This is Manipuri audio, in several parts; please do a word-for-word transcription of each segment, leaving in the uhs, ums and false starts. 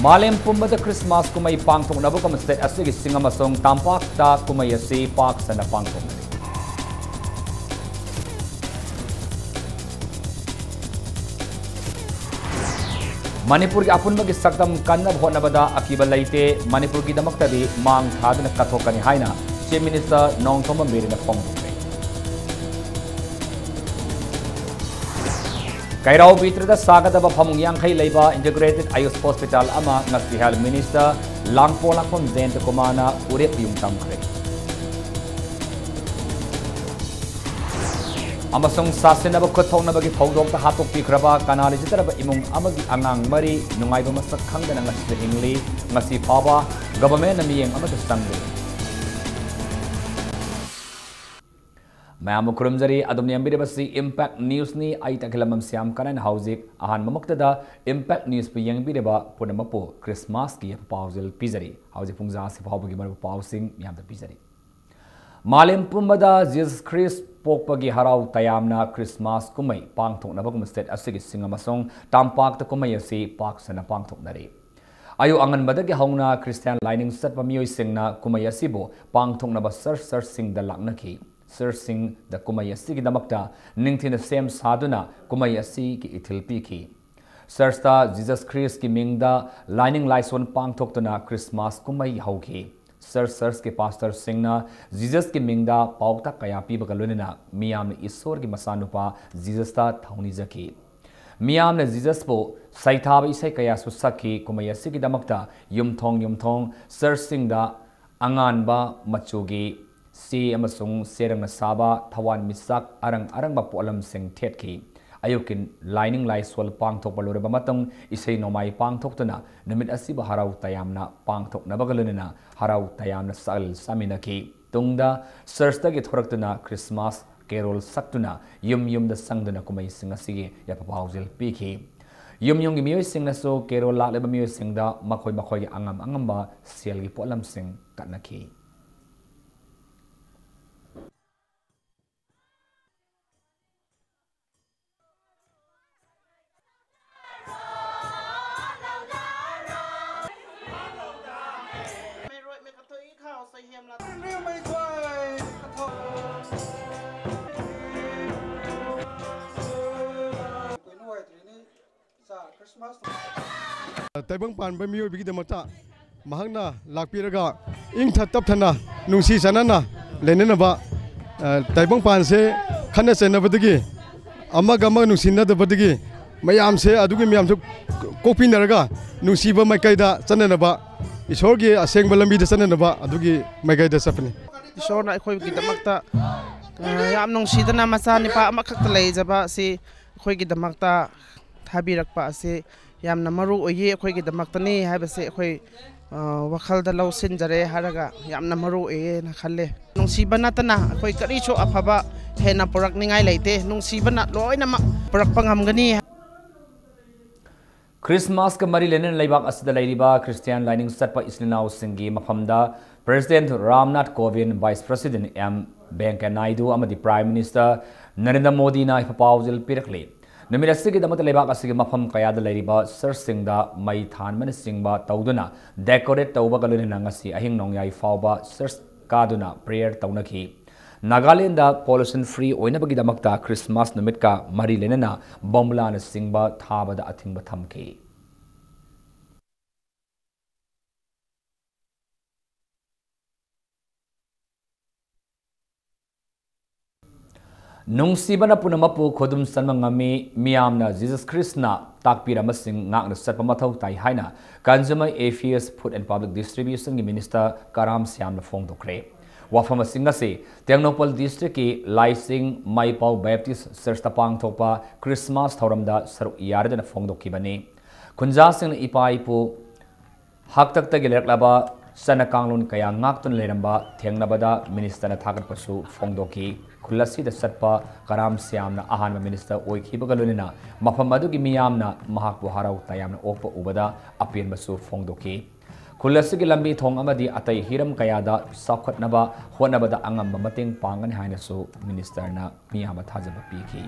ꯃꯥꯂꯦꯝ ꯄꯨꯝꯕꯗ ꯈ꯭ꯔꯤꯁꯃꯥꯁ ꯀꯨꯝꯍꯩ ꯄꯥꯡꯊꯣꯛꯅꯕꯒꯨꯝ ꯁ꯭ꯇꯦꯠ ꯑꯁꯤꯒꯤ ꯆꯤꯡ ꯑꯃꯁꯨꯡ ꯇꯝꯄꯥꯛꯇ ꯀꯨꯝꯍꯩ ꯑꯁꯤ ꯄꯥꯛ ꯁꯟꯅ ꯄꯥꯡꯊꯣꯛꯅꯔꯤ꯫ ꯃꯅꯤꯄꯨꯔꯒꯤ ꯑꯄꯨꯟꯕꯒꯤ ꯁꯛꯇꯝ ꯀꯟꯅꯕ ꯍꯣꯠꯅꯕꯗ ꯑꯀꯤꯕ ꯂꯩꯇꯦ, ꯃꯅꯤꯄꯨꯔꯒꯤꯗꯃꯛꯇꯗꯤ ꯃꯥꯡ ꯊꯥꯗꯨꯅ ꯀꯠꯊꯣꯛꯀꯅꯤ ꯍꯥꯏꯅ ꯆꯤꯐ ꯃꯤꯅꯤꯁꯇꯔ ꯅꯣꯡꯊꯣꯝꯕꯝ ꯕꯤꯔꯦꯟꯅ ꯐꯣꯡꯗꯣꯛꯈ꯭ꯔꯦ꯫ ꯀꯩꯔꯥꯎ ꯕꯤꯇ꯭ꯔꯗ ꯁꯥꯒꯗꯕ ꯐꯃꯨꯡ ꯌꯥꯡꯈꯩ ꯂꯩꯕ ꯏꯟꯇꯤꯒ꯭ꯔꯦꯇꯦꯗ ꯑꯌꯨꯁ ꯍꯣꯁꯄꯤꯇꯥꯜ ꯑꯃ ꯉꯁꯤ ꯍꯦꯜꯊ ꯃꯤꯅꯤꯁꯇꯔ ꯂꯥꯡꯄꯣꯂꯥꯛꯄꯝ ꯖꯌꯟꯇ ꯀꯨꯃꯥꯔꯅ ꯎꯔꯦꯞ ꯌꯨꯡ ꯇꯝꯈ꯭ꯔꯦ꯫ ꯑꯃꯁꯨꯡ ꯁꯥꯁꯤꯟꯅꯕ ꯈꯨꯠ ꯊꯣꯛꯅꯕꯒꯤ ꯊꯧꯗꯣꯛꯇ ꯍꯥꯠꯇꯣꯛꯄꯤꯈ꯭ꯔꯕ ꯀꯅꯥ ꯂꯩꯖꯗ꯭ꯔꯕ ꯏꯃꯨꯡ ꯑꯃꯒꯤ ꯑꯉꯥꯡ ꯃꯔꯤ ꯅꯨꯡꯉꯥꯏꯕ ꯃꯁꯛ ꯈꯪꯗꯅ ꯉꯁꯤꯁꯨ ꯍꯤꯡꯂꯤ꯫ ꯉꯁꯤ ꯐꯥꯎꯕ ꯒꯚꯔꯟꯃꯦꯟꯠꯅ ꯃꯤꯠꯌꯦꯡ ꯑꯃꯠꯇ ꯆꯪꯗ꯭ꯔꯤ꯫ ꯃꯌꯥꯝꯕꯨ ꯈꯨꯔꯨꯝꯖꯔꯤ꯫ ꯑꯗꯣꯝꯅ ꯌꯦꯡꯕꯤꯔꯤꯕꯁꯤ ꯏꯝꯄꯦꯛ ꯅ꯭ꯌꯨꯁꯅꯤ꯫ ꯑꯩ ꯇꯈꯦꯂꯝꯕꯝ ꯁ꯭ꯌꯥꯝ ꯀꯅꯟ꯫ ꯍꯧꯖꯤꯛ ꯑꯍꯥꯟꯕꯃꯛꯇꯗ ꯏꯝꯄꯦꯛ ꯅ꯭ꯌꯨꯁꯄꯨ ꯌꯦꯡꯕꯤꯔꯤꯕ ꯄꯨꯝꯅꯃꯛꯄꯨ ꯈ꯭ꯔꯤꯁꯃꯥꯁꯀꯤ ꯌꯥꯏꯐ ꯄꯥꯎꯖꯦꯜ ꯄꯤꯖꯔꯤ꯫ ꯍꯧꯖꯤꯛ ꯄꯨꯡꯖꯥ ꯑꯁꯤ ꯐꯥꯎꯕꯒꯤ ꯃꯔꯨꯑꯣꯏꯕ ꯄꯥꯎꯁꯤꯡ ꯃꯤꯌꯥꯝꯗ ꯄꯤꯖꯔꯤ꯫ ꯃꯥꯂꯦꯝ ꯄꯨꯝꯕꯗ ꯖꯤꯁꯁ ꯈ꯭ꯔꯤꯁ ꯄꯣꯛꯄꯒꯤ ꯍꯔꯥꯎ ꯇꯌꯥꯝꯅ ꯈ꯭ꯔꯤꯁꯃꯥꯁ ꯀꯨꯝꯍꯩ ꯄꯥꯡꯊꯣꯛꯅꯕꯒꯨꯝ ꯁ꯭ꯇꯦꯠ ꯑꯁꯤꯒꯤ ꯆꯤꯡ ꯑꯃꯁꯨꯡ ꯇꯝꯄꯥꯛꯇ ꯀꯨꯝꯍꯩ ꯑꯁꯤ ꯄꯥꯛ ꯁꯟꯅ ꯄꯥꯡꯊꯣꯛꯅꯔꯤ꯫ ꯑꯌꯨꯛ ꯑꯉꯟꯕꯗꯒꯤ ꯍꯧꯅ ꯈ꯭ꯔꯤꯁꯇꯤꯌꯥꯟ ꯂꯥꯏꯅꯤꯡ ꯆꯠꯄ ꯃꯤꯑꯣꯏꯁꯤꯡꯅ ꯀꯨꯝꯍꯩ ꯑꯁꯤꯕꯨ ꯄꯥꯡꯊꯣꯛꯅꯕ ꯆꯔꯆ ꯆꯔꯆꯁꯤꯡꯗ ꯂꯥꯛꯅꯈꯤ꯫ ꯆꯔꯆꯁꯤꯡꯗ ꯀꯨꯝꯍꯩ ꯑꯁꯤꯒꯤꯗꯃꯛꯇ ꯅꯤꯡꯊꯤꯅ ꯁꯦꯝ ꯁꯥꯗꯨꯅ ꯀꯨꯝꯍꯩ ꯑꯁꯤꯒꯤ ꯏꯊꯤꯜ ꯄꯤꯈꯤ꯫ ꯆꯔꯆꯇ ꯖꯤꯁꯁ ꯈ꯭ꯔꯤꯁꯀꯤ ꯃꯤꯡꯗ ꯂꯥꯏꯅꯤꯡ ꯂꯥꯏꯁꯣꯟ ꯄꯥꯡꯊꯣꯛꯇꯨꯅ ꯈ꯭ꯔꯤꯁꯃꯥꯁ ꯀꯨꯝꯍꯩ ꯍꯧꯈꯤ꯫ ꯆꯔꯆ ꯆꯔꯆꯀꯤ ꯄꯥꯁꯇꯔꯁꯤꯡꯅ ꯖꯤꯁꯁꯀꯤ ꯃꯤꯡꯗ ꯄꯥꯎꯇꯥꯛ ꯀꯌꯥ ꯄꯤꯕꯒ ꯂꯣꯏꯅꯅ ꯃꯤꯌꯥꯝꯅ ꯏꯁꯣꯔꯒꯤ ꯃꯆꯥꯅꯨꯄꯥ ꯖꯤꯁꯁꯇ ꯊꯧꯅꯤꯖꯈꯤ꯫ ꯃꯤꯌꯥꯝꯅ ꯖꯤꯁꯁꯄꯨ ꯁꯩꯊꯥꯕ ꯏꯁꯩ ꯀꯌꯥꯁꯨ ꯁꯛꯈꯤ꯫ ꯀꯨꯝꯍꯩ ꯑꯁꯤꯒꯤꯗꯃꯛꯇ ꯌꯨꯝꯊꯣꯡ ꯌꯨꯝꯊꯣꯡ ꯆꯔꯆꯁꯤꯡꯗ ꯑꯉꯥꯟꯕ ꯃꯆꯨꯒꯤ ꯆꯦ ꯑꯃꯁꯨꯡ ꯆꯦꯔꯪꯅ ꯁꯥꯕ ꯊꯋꯥꯟꯃꯤꯆꯥꯛ ꯑꯔꯪ ꯑꯔꯪꯕ ꯄꯣꯠꯂꯝꯁꯤꯡ ꯊꯦꯠꯈꯤ꯫ ꯑꯌꯨꯛꯀꯤ ꯂꯥꯏꯅꯤꯡ ꯂꯥꯏꯁꯣꯜ ꯄꯥꯡꯊꯣꯛꯄ ꯂꯣꯏꯔꯕ ꯃꯇꯨꯡ ꯏꯁꯩ ꯅꯣꯡꯃꯥꯏ ꯄꯥꯡꯊꯣꯛꯇꯨꯅ ꯅꯨꯃꯤꯠ ꯑꯁꯤꯕꯨ ꯍꯔꯥꯎ ꯇꯌꯥꯝꯅ ꯄꯥꯡꯊꯣꯛꯅꯕꯒ ꯂꯣꯏꯅꯅ ꯍꯔꯥꯎ ꯇꯌꯥꯝꯅ ꯆꯥꯛꯂꯦꯟ ꯆꯥꯃꯤꯟꯅꯈꯤ꯫ ꯇꯨꯡꯗ ꯆꯔꯆꯇꯒꯤ ꯊꯣꯔꯛꯇꯨꯅ ꯈ꯭ꯔꯤꯁꯃꯥꯁ ꯀꯦꯔꯣꯜ ꯁꯛꯇꯨꯅ ꯌꯨꯝ ꯌꯨꯝꯗ ꯆꯪꯗꯨꯅ ꯀꯨꯝꯍꯩꯁꯤꯡ ꯑꯁꯤꯒꯤ ꯌꯥꯏꯐ ꯄꯥꯎꯖꯦꯜ ꯄꯤꯈꯤ꯫ ꯌꯨꯝ ꯌꯨꯝꯒꯤ ꯃꯤꯑꯣꯏꯁꯤꯡꯅꯁꯨ ꯀꯦꯔꯣꯜ ꯂꯥꯛꯂꯤꯕ ꯃꯤꯑꯣꯏꯁꯤꯡꯗ ꯃꯈꯣꯏ ꯃꯈꯣꯏꯒꯤ ꯑꯉꯝ ꯑꯉꯝꯕ ꯁꯦꯜꯒꯤ ꯄꯣꯠꯂꯝꯁꯤꯡ ꯀꯠꯅꯈꯤ꯫ ꯇꯥꯏꯕꯪ ꯄꯥꯟꯕ ꯃꯤꯑꯣꯏꯕꯒꯤꯗꯃꯛꯇ ꯃꯍꯥꯛꯅ ꯂꯥꯛꯄꯤꯔꯒ ꯏꯪꯊ ꯇꯞꯊꯅ, ꯅꯨꯡꯁꯤ ꯆꯥꯟꯅꯅ ꯂꯩꯅꯅꯕ, ꯑ, ꯇꯥꯏꯕꯪ ꯄꯥꯟꯁꯦ ꯈꯠꯅ ꯆꯩꯅꯕꯗꯒꯤ, ꯑꯃꯒ ꯑꯃꯒ ꯅꯨꯡꯁꯤꯅꯗꯕꯗꯒꯤ, ꯃꯌꯥꯝꯁꯦ, ꯑꯗꯨꯒꯤ ꯃꯌꯥꯝꯁꯨ ꯀꯣꯛꯄꯤꯅꯔꯒ ꯅꯨꯡꯁꯤꯕ ꯃꯥꯏꯀꯩꯗ ꯆꯠꯅꯅꯕ, ꯏꯁꯣꯔꯒꯤ ꯑꯁꯦꯡꯕ ꯂꯝꯕꯤꯗ ꯆꯠꯅꯅꯕ ꯑꯗꯨꯒꯤ ꯃꯥꯏꯀꯩꯗ ꯆꯠꯄꯅꯤ꯫ ꯏꯁꯣꯔꯅ ꯑꯩꯈꯣꯏꯒꯤꯗꯃꯛꯇ, ꯑ, ꯌꯥꯝ ꯅꯨꯡꯁꯤꯗꯅ ꯃꯆꯥ ꯅꯤꯄꯥ ꯑꯃꯈꯛꯇ ꯂꯩꯖꯕ ꯑꯁꯤ ꯑꯩꯈꯣꯏꯒꯤꯗꯃꯛꯇ ꯊꯥꯕꯤꯔꯛꯄ ꯑꯁꯤ ꯌꯥꯝꯅ ꯃꯔꯨ ꯑꯣꯏꯌꯦ, ꯑꯩꯈꯣꯏꯒꯤꯗꯃꯛꯇꯅꯤ ꯍꯥꯏꯕꯁꯦ ꯑꯩꯈꯣꯏ, ꯑ, ꯋꯥꯈꯜꯗ ꯂꯧꯁꯤꯟꯖꯔꯦ ꯍꯥꯏꯔꯒ ꯌꯥꯝꯅ ꯃꯔꯨ ꯑꯣꯏꯌꯦꯅ ꯈꯜꯂꯦ꯫ ꯅꯨꯡꯁꯤꯕ ꯅꯠꯇꯅ ꯑꯩꯈꯣꯏ ꯀꯔꯤꯁꯨ ꯑꯐꯕ ꯍꯦꯟꯅ ꯄꯨꯔꯛꯅꯤꯡꯉꯥꯏ ꯂꯩꯇꯦ꯫ ꯅꯨꯡꯁꯤꯕꯅ ꯂꯣꯏꯅꯃꯛ ꯄꯨꯔꯛꯄ ꯉꯝꯒꯅꯤ꯫ ꯈ꯭ꯔꯤꯁꯃꯥꯁꯀ ꯃꯔꯤ ꯂꯩꯅꯅ ꯂꯩꯕꯥꯛ ꯑꯁꯤꯗ ꯂꯩꯔꯤꯕ ꯈ꯭ꯔꯤꯁꯇꯤꯌꯥꯟ ꯂꯥꯏꯅꯤꯡ ꯆꯠꯄ ꯏꯆꯤꯜ ꯏꯅꯥꯎꯁꯤꯡꯒꯤ ꯃꯐꯝꯗ President Ramnath ꯀꯣꯕꯤꯟꯗ, Vice President M ꯚꯦꯡꯀꯌꯥ Naidu ꯑꯃꯗꯤ Prime Minister ꯅꯔꯦꯟꯗ꯭ꯔ ꯃꯣꯗꯤꯅ ꯄꯥꯎꯖꯦꯜ ꯄꯤꯔꯛꯂꯤ꯫ ꯅꯨꯃꯤꯠ ꯑꯁꯤꯒꯤꯗꯃꯛꯇ ꯂꯩꯕꯥꯛ ꯑꯁꯤꯒꯤ ꯃꯐꯝ ꯀꯌꯥꯗ ꯂꯩꯔꯤꯕ ꯆꯔꯆꯁꯤꯡꯗ ꯃꯩ ꯊꯥꯟꯕꯅꯆꯤꯡꯕ ꯇꯧꯗꯨꯅ decorate ꯇꯧꯕꯒ ꯂꯣꯏꯅꯅ ꯉꯁꯤ ꯑꯍꯤꯡ ꯅꯣꯡꯌꯥꯏ ꯐꯥꯎꯕ ꯆꯔꯆ ꯀꯥꯗꯨꯅ prayer ꯇꯧꯅꯈꯤ꯫ ꯅꯥꯒꯥꯂꯦꯟꯗ pollution free ꯑꯣꯏꯅꯕꯒꯤꯗꯃꯛꯇ ꯈ꯭ꯔꯤꯁꯃꯥꯁ ꯅꯨꯃꯤꯠꯀ ꯃꯔꯤ ꯂꯩꯅꯅ ꯕꯣꯝꯕꯨꯂꯥꯅꯆꯤꯡꯕ ꯊꯥꯕꯗ ꯑꯊꯤꯡꯕ ꯊꯝꯈꯤ꯫ ꯅꯨꯡꯁꯤꯕꯅ ꯄꯨꯝꯅꯃꯛꯄꯨ ꯈꯨꯗꯨꯝ ꯆꯟꯕ ꯉꯝꯃꯤ꯫ ꯃꯤꯌꯥꯝꯅ Jesus Christꯅ ꯇꯥꯛꯄꯤꯔꯝꯕꯁꯤꯡ ꯉꯥꯛꯅ ꯆꯠꯄ ꯃꯊꯧ ꯇꯥꯏ ꯍꯥꯏꯅ Consumer Affairs, Food and Public Distributionꯒꯤ Minister ꯀꯔꯥꯝ ꯁ꯭ꯌꯥꯝꯅ ꯐꯣꯡꯗꯣꯛꯈ꯭ꯔꯦ꯫ ꯋꯥꯐꯝꯁꯤꯡ ꯑꯁꯤ ꯇꯦꯡꯅꯧꯄꯜ districtꯀꯤ ꯂꯥꯏꯁꯤꯡ ꯃꯥꯏꯄꯥꯎ Baptist Churchꯇ ꯄꯥꯡꯊꯣꯛꯄ ꯈ꯭ꯔꯤꯁꯃꯥꯁ ꯊꯧꯔꯝꯗ ꯁꯔꯨꯛ ꯌꯥꯔꯗꯨꯅ ꯐꯣꯡꯗꯣꯛꯈꯤꯕꯅꯤ꯫ ꯈꯨꯟꯖꯥꯁꯤꯡꯅ ꯏꯄꯥ ꯏꯄꯨ ꯍꯥꯛꯇꯛꯇꯒꯤ ꯂꯩꯔꯛꯂꯕ ꯆꯠꯅ ꯀꯥꯡꯂꯣꯟ ꯀꯌꯥ ꯉꯥꯛꯇꯨꯅ ꯂꯩꯔꯝꯕ ꯊꯦꯡꯅꯕꯗ Ministerꯅ ꯊꯥꯒꯠꯄꯁꯨ ꯐꯣꯡꯗꯣꯛꯈꯤ꯫ ꯈꯨꯜ ꯑꯁꯤꯗ ꯆꯠꯄ ꯀꯔꯥꯝ ꯁ꯭ꯌꯥꯝꯅ ꯑꯍꯥꯟꯕ Minister ꯑꯣꯏꯈꯤꯕꯒ ꯂꯣꯏꯅꯅ ꯃꯐꯝ ꯑꯗꯨꯒꯤ ꯃꯤꯌꯥꯝꯅ ꯃꯍꯥꯛꯄꯨ ꯍꯔꯥꯎ ꯇꯌꯥꯝꯅ ꯑꯣꯛꯄ ꯎꯕꯗ ꯑꯄꯦꯟꯕꯁꯨ ꯐꯣꯡꯗꯣꯛꯈꯤ꯫ ꯈꯨꯜ ꯑꯁꯤꯒꯤ ꯂꯝꯕꯤ ꯊꯣꯡ ꯑꯃꯗꯤ ꯑꯇꯩ ꯍꯤꯔꯝ ꯀꯌꯥꯗ ꯆꯥꯎꯈꯠꯅꯕ ꯍꯣꯠꯅꯕꯗ ꯑꯉꯝꯕ ꯃꯇꯦꯡ ꯄꯥꯡꯒꯅꯤ ꯍꯥꯏꯅꯁꯨ Ministerꯅ ꯃꯤꯌꯥꯝꯕ ꯊꯥꯖꯕ ꯄꯤꯈꯤ꯫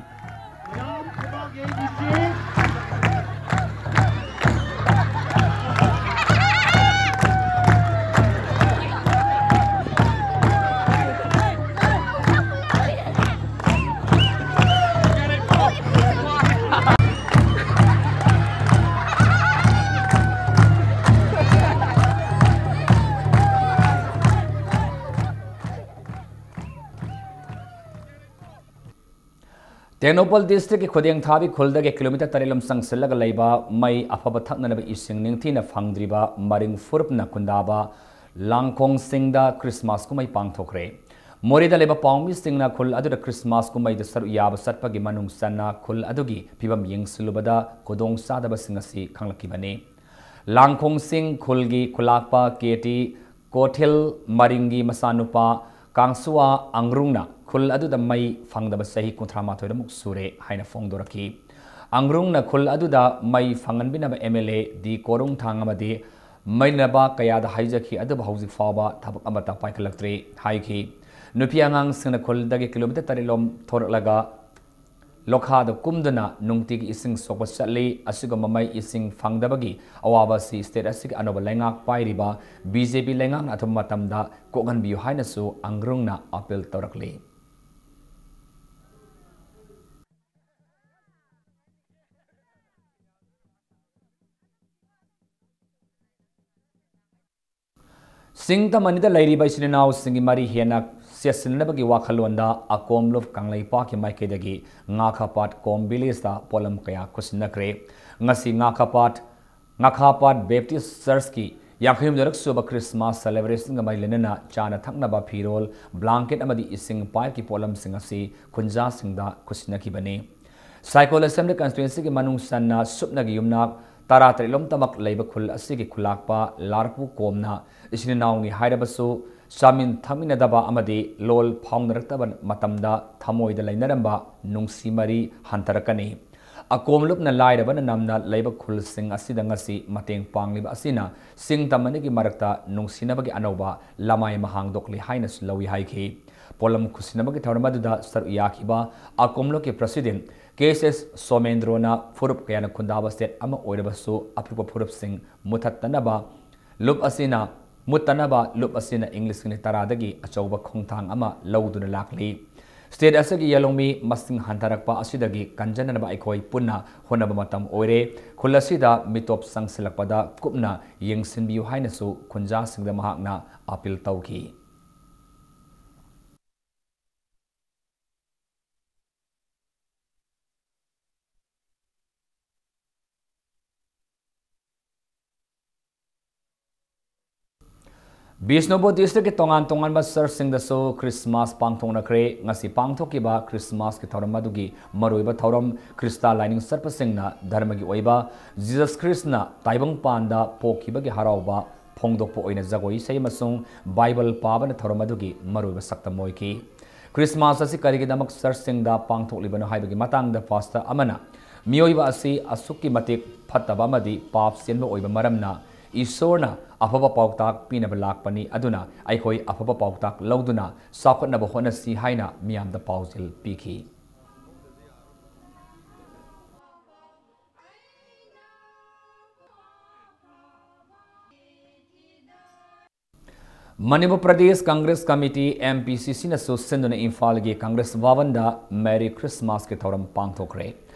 ꯇꯦꯡꯅꯧꯄꯜ ꯗꯤꯁꯇ꯭ꯔꯤꯛꯀꯤ ꯈꯨꯗꯦꯡꯊꯥꯕꯤ ꯈꯨꯜꯗꯒꯤ ꯀꯤꯂꯣꯃꯤꯇꯔ ꯇꯔꯦꯠ ꯂꯣꯝ ꯆꯪꯁꯤꯜꯂꯒ ꯂꯩꯕ ꯃꯩ ꯑꯐꯕ ꯊꯛꯅꯅꯕ ꯏꯁꯤꯡ ꯅꯤꯡꯊꯤꯅ ꯐꯪꯗ꯭ꯔꯤꯕ ꯃꯔꯤꯡ ꯐꯨꯔꯨꯞꯅ ꯈꯨꯟꯗꯥꯕ ꯂꯥꯡꯈꯣꯡꯁꯤꯡꯗ ꯈ꯭ꯔꯤꯁꯃꯥꯁ ꯀꯨꯝꯍꯩ ꯄꯥꯡꯊꯣꯛꯈ꯭ꯔꯦ꯫ ꯃꯣꯔꯦꯗ ꯂꯩꯕ ꯄꯥꯎꯃꯤꯁꯤꯡꯅ ꯈꯨꯜ ꯑꯗꯨꯗ ꯈ꯭ꯔꯤꯁꯃꯥꯁ ꯀꯨꯝꯍꯩꯗ ꯁꯔꯨꯛ ꯌꯥꯕ ꯆꯠꯄꯒꯤ ꯃꯅꯨꯡ ꯆꯟꯅ ꯈꯨꯜ ꯑꯗꯨꯒꯤ ꯐꯤꯕꯝ ꯌꯦꯡꯁꯤꯜꯂꯨꯕꯗ ꯈꯨꯗꯣꯡꯆꯥꯗꯕꯁꯤꯡ ꯑꯁꯤ ꯈꯪꯂꯛꯈꯤꯕꯅꯤ꯫ ꯂꯥꯡꯈꯣꯡꯁꯤꯡ ꯈꯨꯜꯒꯤ ꯈꯨꯂꯥꯛꯄ ꯀꯦ ꯇꯤ ꯀꯣꯊꯤꯜ ꯃꯔꯤꯡꯒꯤ ꯃꯆꯥꯅꯨꯄꯥ ꯀꯥꯡꯁꯨꯋꯥ ꯑꯪꯒ꯭ꯔꯨꯡꯅ ꯈꯨꯜ ꯑꯗꯨꯗ ꯃꯩ ꯐꯪꯗꯕ ꯆꯍꯤ ꯀꯨꯟꯊ꯭ꯔꯥ ꯃꯥꯊꯣꯏ ꯃꯨꯛ ꯁꯨꯔꯦ ꯍꯥꯏꯅ ꯐꯣꯡꯗꯣꯔꯛꯈꯤ꯫ ꯑꯪꯒ꯭ꯔꯨꯡꯅ ꯈꯨꯜ ꯑꯗꯨꯗ ꯃꯩ ꯐꯪꯍꯟꯕꯤꯅꯕ ꯑꯦꯝ ꯑꯦꯜ ꯑꯦ ꯗꯤ ꯀꯣꯔꯨꯡꯊꯥꯡ ꯑꯃꯗꯤ ꯃꯩ ꯂꯩꯕꯥꯛ ꯀꯌꯥꯗ ꯍꯥꯏꯖꯈꯤ, ꯑꯗꯨꯕꯨ ꯍꯧꯖꯤꯛ ꯐꯥꯎꯕ ꯊꯕꯛ ꯑꯃꯠꯇ ꯄꯥꯏꯈꯠꯂꯛꯇ꯭ꯔꯤ ꯍꯥꯏꯈꯤ꯫ ꯅꯨꯄꯤ ꯑꯉꯥꯡꯁꯤꯡꯅ ꯈꯨꯜꯗꯒꯤ ꯀꯤꯂꯣꯃꯤꯇꯔ ꯇꯔꯦꯠ ꯂꯣꯝ ꯊꯣꯔꯛꯂꯒ ꯂꯣꯈꯥꯗ ꯀꯨꯝꯗꯨꯅ ꯅꯨꯡꯇꯤꯒꯤ ꯏꯁꯤꯡ ꯁꯣꯛꯄ ꯆꯠꯂꯤ꯫ ꯑꯁꯤꯒꯨꯝꯕ ꯃꯩ ꯏꯁꯤꯡ ꯐꯪꯗꯕꯒꯤ ꯑꯋꯥꯕ ꯑꯁꯤ ꯁ꯭ꯇꯦꯠ ꯑꯁꯤꯒꯤ ꯑꯅꯧꯕ ꯂꯩꯉꯥꯛ ꯄꯥꯏꯔꯤꯕ ꯕꯤ ꯖꯦ ꯄꯤ ꯂꯩꯉꯥꯛꯅ ꯑꯊꯨꯕ ꯃꯇꯝꯗ ꯀꯣꯛꯍꯟꯕꯤꯌꯨ ꯍꯥꯏꯅꯁꯨ ꯑꯪꯒ꯭ꯔꯨꯡꯅ ꯑꯄꯤꯜ ꯇꯧꯔꯛꯂꯤ꯫ ꯁꯤꯡ ꯇꯝ ꯑꯅꯤꯗ ꯂꯩꯔꯤꯕ ꯏꯆꯤꯟ ꯏꯅꯥꯎꯁꯤꯡꯒꯤ ꯃꯔꯤ ꯍꯦꯟꯅ ꯆꯦꯠꯁꯤꯟꯅꯕꯒꯤ ꯋꯥꯈꯜꯂꯣꯟꯗ ꯑꯀꯣꯝꯂꯨꯞ ꯀꯪꯂꯩꯄꯥꯛꯀꯤ ꯃꯥꯏꯀꯩꯗꯒꯤ ꯉꯥꯈꯥꯄꯥꯠ ꯀꯣꯝ ꯚꯤꯂꯦꯖꯇ ꯄꯣꯠꯂꯝ ꯀꯌꯥ ꯈꯨꯠꯁꯤꯟꯅꯈ꯭ꯔꯦ꯫ ꯉꯁꯤ ꯉꯥꯈꯥꯄꯥꯠ, ꯉꯥꯈꯥꯄꯥꯠ ꯕꯦꯞꯇꯤꯁ ꯆꯔꯆꯀꯤ ꯌꯥꯡꯈꯩ ꯍꯨꯝꯗꯣꯏꯔꯛ ꯁꯨꯕ ꯈ꯭ꯔꯤꯁꯃꯥꯁ ꯁꯦꯂꯦꯕ꯭ꯔꯦꯁꯟꯒ ꯃꯔꯤ ꯂꯩꯅꯅ ꯆꯥꯅ ꯊꯛꯅꯕ ꯐꯤꯔꯣꯜ, ꯕ꯭ꯂꯥꯡꯀꯦꯠ ꯑꯃꯗꯤ ꯏꯁꯤꯡ ꯄꯥꯏꯞꯀꯤ ꯄꯣꯠꯂꯝꯁꯤꯡ ꯑꯁꯤ ꯈꯨꯟꯖꯥꯁꯤꯡꯗ ꯈꯨꯠꯁꯤꯟꯅꯈꯤꯕꯅꯤ꯫ ꯁꯥꯏꯀꯣꯜ ꯑꯦꯁꯦꯝꯕ꯭ꯂꯤ ꯀꯟꯁꯇꯤꯇ꯭ꯋꯦꯟꯁꯤꯒꯤ ꯃꯅꯨꯡ ꯆꯟꯅ ꯁꯨꯞꯅꯒꯤ ꯌꯨꯝꯅꯥꯛ ꯇꯔꯥ ꯇꯔꯦꯠ ꯂꯣꯝꯇꯃꯛ ꯂꯩꯕ ꯈꯨꯜ ꯑꯁꯤꯒꯤ ꯈꯨꯂꯥꯛꯄ ꯂꯥꯔꯄꯨ ꯀꯣꯝꯅ ꯏꯆꯤꯟ ꯏꯅꯥꯎꯅꯤ ꯍꯥꯏꯔꯕꯁꯨ ꯆꯥꯃꯤꯟ ꯊꯛꯃꯤꯟꯅꯗꯕ ꯑꯃꯗꯤ ꯂꯣꯜ ꯐꯥꯎꯅꯔꯛꯇꯕ ꯃꯇꯝꯗ ꯊꯃꯣꯏꯗ ꯂꯩꯅꯔꯝꯕ ꯅꯨꯡꯁꯤ ꯃꯔꯤ ꯍꯟꯊꯔꯛꯀꯅꯤ꯫ ꯑꯀꯣꯝꯂꯨꯞꯅ ꯂꯥꯏꯔꯕꯅ ꯅꯝꯅ ꯂꯩꯕ ꯈꯨꯜꯁꯤꯡ ꯑꯁꯤꯗ ꯉꯁꯤ ꯃꯇꯦꯡ ꯄꯥꯡꯂꯤꯕ ꯑꯁꯤꯅ ꯁꯤꯡ ꯇꯝ ꯑꯅꯤꯒꯤ ꯃꯔꯛꯇ ꯅꯨꯡꯁꯤꯅꯕꯒꯤ ꯑꯅꯧꯕ ꯂꯃꯥꯏ ꯑꯃ ꯍꯥꯡꯗꯣꯛꯂꯤ ꯍꯥꯏꯅꯁꯨ ꯂꯧꯏ ꯍꯥꯏꯈꯤ꯫ ꯄꯣꯠꯂꯝ ꯈꯨꯠꯁꯤꯟꯅꯕꯒꯤ ꯊꯧꯔꯝ ꯑꯗꯨꯗ ꯁꯔꯨꯛ ꯌꯥꯈꯤꯕ ꯑꯀꯣꯝꯂꯨꯞꯀꯤ ꯄ꯭ꯔꯁꯤꯗꯦꯟ ꯀꯦ ꯑꯦꯁ ꯑꯦꯁ ꯁꯣꯃꯦꯟꯗ꯭ꯔꯣꯅ ꯐꯨꯔꯨꯞ ꯀꯌꯥꯅ ꯈꯨꯟꯗꯥꯕ ꯁ꯭ꯇꯦꯠ ꯑꯃ ꯑꯣꯏꯔꯕꯁꯨ ꯑꯄꯤꯛꯄ ꯐꯨꯔꯨꯞꯁꯤꯡ ꯃꯨꯊꯠꯇꯅꯕ ꯂꯨꯞ ꯑꯁꯤꯅ, ꯃꯨꯠꯇꯅꯕ ꯂꯨꯞ ꯑꯁꯤꯅ ꯏꯪꯂꯤꯁ ꯅꯤꯅꯤ ꯇꯔꯥꯗꯒꯤ ꯑꯆꯧꯕ ꯈꯣꯡꯊꯥꯡ ꯑꯃ ꯂꯧꯗꯨꯅ ꯂꯥꯛꯂꯤ꯫ ꯁ꯭ꯇꯦꯠ ꯑꯁꯤꯒꯤ ꯌꯦꯜꯍꯧꯃꯤ ꯃꯁꯤꯡ ꯍꯟꯊꯔꯛꯄ ꯑꯁꯤꯗꯒꯤ ꯀꯟꯖꯅꯅꯕ ꯑꯩꯈꯣꯏ ꯄꯨꯟꯅ ꯍꯣꯠꯅꯕ ꯃꯇꯝ ꯑꯣꯏꯔꯦ꯫ ꯈꯨꯜ ꯑꯁꯤꯗ ꯃꯤꯇꯣꯞ ꯆꯪꯁꯤꯜꯂꯛꯄꯗ ꯀꯨꯞꯅ ꯌꯦꯡꯁꯤꯟꯕꯤꯌꯨ ꯍꯥꯏꯅꯁꯨ ꯈꯨꯟꯖꯥꯁꯤꯡꯗ ꯃꯍꯥꯛꯅ ꯑꯄꯤꯜ ꯇꯧꯈꯤ꯫ ꯕꯤꯁꯅꯨꯄꯨꯔ ꯗꯤꯁꯇ꯭ꯔꯤꯛꯀꯤ ꯇꯣꯉꯥꯟ ꯇꯣꯉꯥꯟꯕ ꯆꯔꯆꯁꯤꯡꯗꯁꯨ ꯈ꯭ꯔꯤꯁꯃꯥꯁ ꯄꯥꯡꯊꯣꯛꯅꯈ꯭ꯔꯦ꯫ ꯉꯁꯤ ꯄꯥꯡꯊꯣꯛꯈꯤꯕ ꯈ꯭ꯔꯤꯁꯃꯥꯁꯀꯤ ꯊꯧꯔꯝ ꯑꯗꯨꯒꯤ ꯃꯔꯨꯑꯣꯏꯕ ꯊꯧꯔꯝ, ꯈ꯭ꯔꯤꯁꯇ ꯂꯥꯏꯅꯤꯡ ꯆꯠꯄꯁꯤꯡꯅ ꯙꯔꯃꯒꯤ ꯑꯣꯏꯕ ꯖꯤꯖꯁ ꯈ꯭ꯔꯤꯁꯅ ꯇꯥꯏꯕꯪꯄꯥꯟꯗ ꯄꯣꯛꯈꯤꯕꯒꯤ ꯍꯔꯥꯎꯕ ꯐꯣꯡꯗꯣꯛꯄ ꯑꯣꯏꯅ ꯖꯒꯣꯏ ꯏꯁꯩ ꯑꯃꯁꯨꯡ ꯕꯥꯏꯕꯜ ꯄꯥꯕꯅ ꯊꯧꯔꯝ ꯑꯗꯨꯒꯤ ꯃꯔꯨꯑꯣꯏꯕ ꯁꯛꯇꯝ ꯑꯣꯏꯈꯤ꯫ ꯈ꯭ꯔꯤꯁꯃꯥꯁ ꯑꯁꯤ ꯀꯔꯤꯒꯤꯗꯃꯛ ꯆꯔꯆꯁꯤꯡꯗ ꯄꯥꯡꯊꯣꯛꯂꯤꯕꯅꯣ ꯍꯥꯏꯕꯒꯤ ꯃꯇꯥꯡꯗ ꯄꯥꯁꯇꯔ ꯑꯃꯅ, "ꯃꯤꯑꯣꯏꯕ ꯑꯁꯤ ꯑꯁꯨꯛꯀꯤ ꯃꯇꯤꯛ ꯐꯠꯇꯕ ꯑꯃꯗꯤ ꯄꯥꯞ ꯆꯦꯟꯕ ꯑꯣꯏꯕ ꯃꯔꯝꯅ ꯏꯁꯣꯔꯅ ꯑꯐꯕ ꯄꯥꯎꯇꯥꯛ ꯄꯤꯅꯕ ꯂꯥꯛꯄꯅꯤ, ꯑꯗꯨꯅ ꯑꯩꯈꯣꯏ ꯑꯐꯕ ꯄꯥꯎꯇꯥꯛ ꯂꯧꯗꯨꯅ ꯆꯥꯎꯈꯠꯅꯕ ꯍꯣꯠꯅꯁꯤ" ꯍꯥꯏꯅ ꯃꯤꯌꯥꯝꯗ ꯄꯥꯎꯖꯦꯜ ꯄꯤꯈꯤ꯫ Manipur Pradesh Congress committee, M P ꯁꯤ ꯁꯤꯅꯁꯨ ꯁꯤꯟꯗꯨꯅ ꯏꯝꯐꯥꯜꯒꯤ ꯀꯪꯒ꯭ꯔꯦꯁ ꯚꯕꯟꯗ ꯃꯦꯔꯤ ꯈ꯭ꯔꯤꯁꯃꯥꯁꯀꯤ ꯊꯧꯔꯝ ꯄꯥꯡꯊꯣꯛꯈ꯭ꯔꯦ꯫